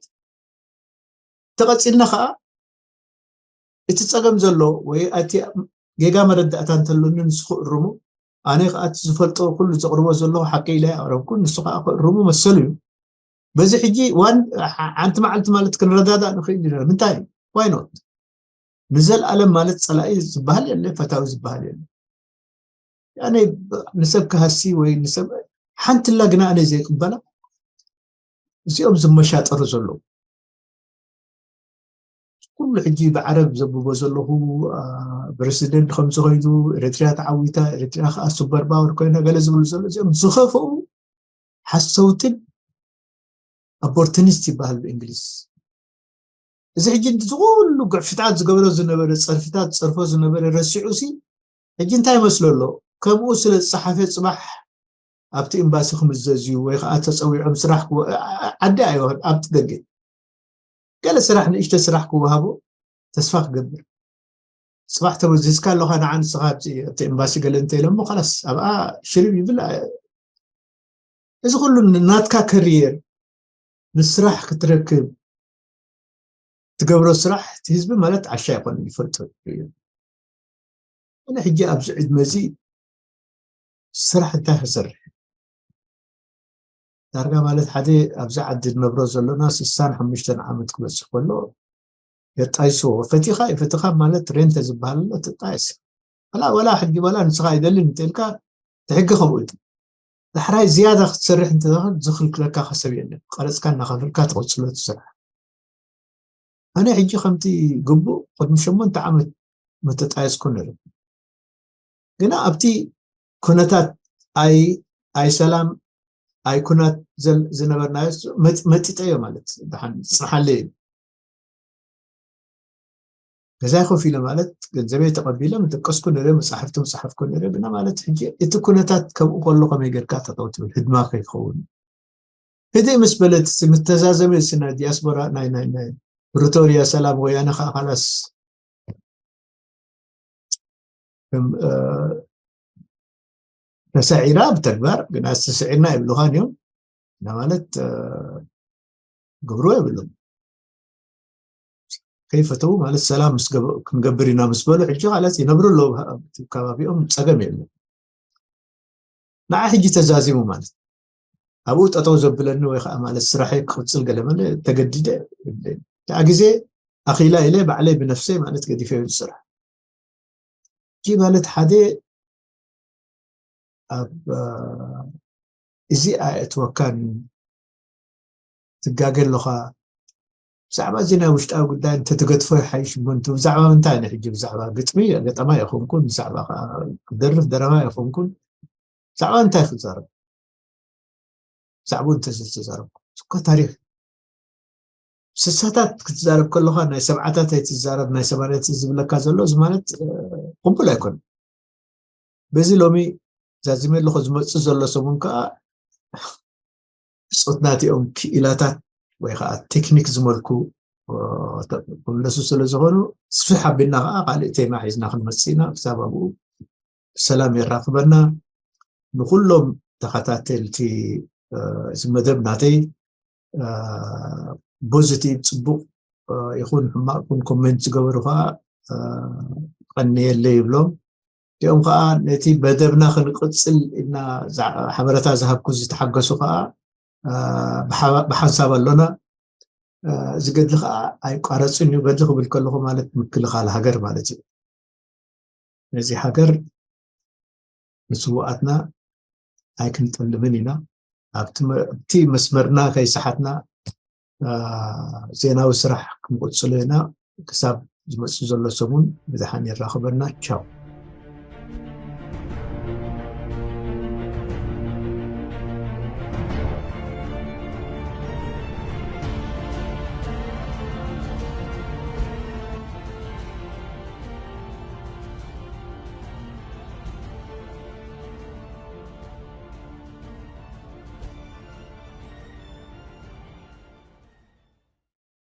ተቐፂልና ከዓ እቲ ፀገም ዘሎ ወይ እቲ ጌጋ መረዳእታ እንተሎኒ ንሱ ክእርሙ ኣነ ከዓ እቲ ዝፈልጦ ኩሉ ዘቕርቦ ዘለኹ ሓቂ ኢለ ኣቕረብኩ ንሱ ከዓ ክእርሙ መሰሉ እዩ በዚ ሕጂ ዋን ሓንቲ መዓልቲ ማለት ክንረዳዳእ ንኽእል ኢና ምንታይ ዋይኖት ንዘለኣለም ማለት ፀላኢ ዝበሃል የለ ፈታዊ ዝበሃል የለ ኣነ ንሰብ ክሃሲ ወይ ንሰብ ሓንቲ ላ ግና ኣነ ዘይቅበላ እዚኦም ዝመሻጠሩ ዘለዉ ኩሉ ሕጂ ብዓረብ ዘብቦ ዘለኹ ፕረሲደንት ከምዚ ኮይኑ ኤርትሪያ ተዓዊታ ኤርትሪያ ከዓ ሱፐር ፓወር ኮይና ገለ ዝብሉ ዘሎ እዚኦም ዝኸፍኡ ሓሰውትን ኦፖርቱኒስት ይበሃል ብእንግሊዝ እዚ ሕጂ እዚ ኩሉ ግዕፍታት ዝገብሮ ዝነበረ፣ ጸርፍታት ዝጸርፎ ዝነበረ ረሲዑ ሲ ሕጂ እንታይ ይመስሎ ኣሎ? ከምኡ ስለ ዝጸሓፈ ጽባሕ ኣብቲ ኤምባሲ ክምዘዝ እዩ ወይ ከዓ ተጸዊዖም ስራሕ ክወ-፣ ዓ-፣ ዓዲ ኣይወ-፣ ኣብቲ ደገ ገለ ስራሕ፣ ንእሽተ ስራሕ ክወሃቦ ተስፋ ክገብር። ጽባሕ ተወዚዝካ ኣለኻ፣ ንዓ ንስኻ ኣብቲ፣ ኣብቲ ኤምባሲ ገለ እንተ ኢሎሞ፣ ከላስ ኣብኣ ሽርብ ይብል። ኣ-፣ እዚ ኩሉ ናትካ ከሪየር፣ ንስራሕ ክትረክብ ትገብሮ ስራሕ፣ እቲ ህዝቢ ማለት ዓሻ ኣይኮነን፣ ይፈልጦ እዩ። ኣነ ሕጂ ኣብዚ ዕድመ እዚ ስራሕ እንታይ ክሰርሕ? ዳርጋ ማለት ሓደ ኣብዚ ዓዲ ንነብሮ ዘሎና ስሳን ሓሙሽተን ዓመት ክበጽሕ ከሎ የጣይስዎ። ፈቲኻ ይፈትኻ ማለት ሬንተ ዝበሃል ኣሎ፣ ትጣየስ። ዋላ፣ ዋላ ሕጊ ዋላ ንስኻ ኣይደልን እንተልካ፣ እቲ ሕጊ ከምኡ እዩ። ዳሕራይ ዝያዳ ክትሰርሕ እንተዘኸል ዝኽልክለካ ከሰብ የለን። ቀረጽካ እናኸፈልካ ትቕጽሎ እቲ ስራሕ። ኣነ ሕጂ ከምቲ ግቡእ ቅድሚ ሸሞንተ ዓመት ምተጣየስኩ ነይሩ። ግና ኣብቲ ኩነታት ኣይ-፣ ኣይ ሰላም፣ ኣይ ኩናት ዘል-፣ ዝነበርናዮ መጥ-፣ መጢጠዮ ማለት ደሓን ጽንሓለይ እዩ። ገዛይ ኮፍ ኢለ ማለት ገንዘበይ ተቐቢለ ምደቀስኩ ነይረ፣ መጻሕፍቲ ምጻሕፍኩ ነይረ። ግና ማለት ሕጂ እቲ ኩነታት ከምኡ ከሎ ከመይ ጌርካ ጠጠው ትብል? ህድማ ከይኸውን። ህድእ ምስ በለት ሲ ምተዛዘመ ሲ ናይ ዲያስፖራ ናይ፣ ናይ፣ ናይ ፕሪቶርያ ሰላም ወያነ ከዓ ካላስ ከም፣ እ፣ ተሳዒራ ብተግባር ግና ተስዒርና ይብሉኻን እዮም። እና ማለት፣ እ፣ ግብሩ የብሎም። ከይፈተው ማለት ሰላም ምስ ገበ-፣ ክንገብር ኢና ምስ በሉ ሕጂ ካላስ ይነብሩ ኣለዉ ኣብቲ ከባቢኦም ጸገም የለን። ንዓ ሕጂ ተዛዚሙ ማለት ኣብኡ ጠጠው ዘብለኒ ወይ ከዓ ማለት ስራሐይ ክቕጽል ገለ መለ ተገዲደ። ደኣ ግዜ ኣኺላ ኢለ ባዕለይ ብነፍሰይ ማለት ገዲፈ ዝስራሕ። ሕጂ ማለት ሓደ ኣብ፣ እ፣ እዚ ኣየእትወካን እዩ። ትጋገ ኣለኻ። ብዛዕባ እዚ ናይ ውሽጣዊ ጉዳይ እንተትገድፎ ይሓይሽ እሞ፣ እንቱ ብዛዕባ ምንታይ ኣነ ሕጂ ብዛዕባ ግጥሚ ገጠማ ኣይኮንኩን፣ ብዛዕባ ከዓ ክደርፍ ደረማ ኣይኮንኩን። ብዛዕባ እንታይ ክዛረብ? ብዛዕባኡ እንተዘይተዛረብኩ። እኮ ታሪኽ ስሳታት ክትዛረብ ከለኻ ናይ ሰብዓታት ኣይትዛረብ፣ ናይ ሰማንያታት ዝብለካ ዘሎ እዚ ማለት፣ እ፣ ቅቡል ኣይኮነን። በዚ ሎሚ ዛዚመ ኣለኹ ዝመጽእ ዘሎ ሰሙን ከኣ ብጾት ናቲኦም ክኢላታት ወይ ከኣ ቴክኒክ ዝመልኩ፣ እ፣ ክምለሱ ስለ ዝኾኑ፣ ስፍሕ ኣቢልና ከኣ ካልእ ቴማ ሒዝና ክንመጽእ ኢና። ክሳብ ኣብኡ ብሰላም የራኽበና። ንኹሎም ተኸታተልቲ፣ እ፣ እዚ መደብ ናተይ፣ እ፣ ፖዚቲቭ ጽቡቕ፣ እ፣ ይኹን ሕማቕ ይኹን ኮሜንት ዝገበሩ ከኣ፣ እ፣ ቀንየለይ ይብሎም። እቲኦም ከኣ ነቲ መደብና ክንቅጽል ኢልና ዛ-፣ ሓበረታ ዝሃብኩ ዝተሓገሱ ከኣ፣ እ፣ ብሓ-፣ ብሓንሳብ ኣሎና። እ፣ እዚ ገድሊ ከኣ ኣይቋረጽን እዩ። ገድሊ ክብል ከለኹ ማለት ምክልኻል ሃገር ማለት እዩ። ነዚ ሃገር ንስውኣትና ኣይክንጠልምን ኢና። ኣብቲ መ-፣ ኣብቲ መስመርና ከይሰሓትና፣ እ፣ ዜናዊ ስራሕ ክንቕጽሎ ኢና። ክሳብ ዝመጽእ ዘሎ ሰሙን ብደሓን የራኽበና። ቻው።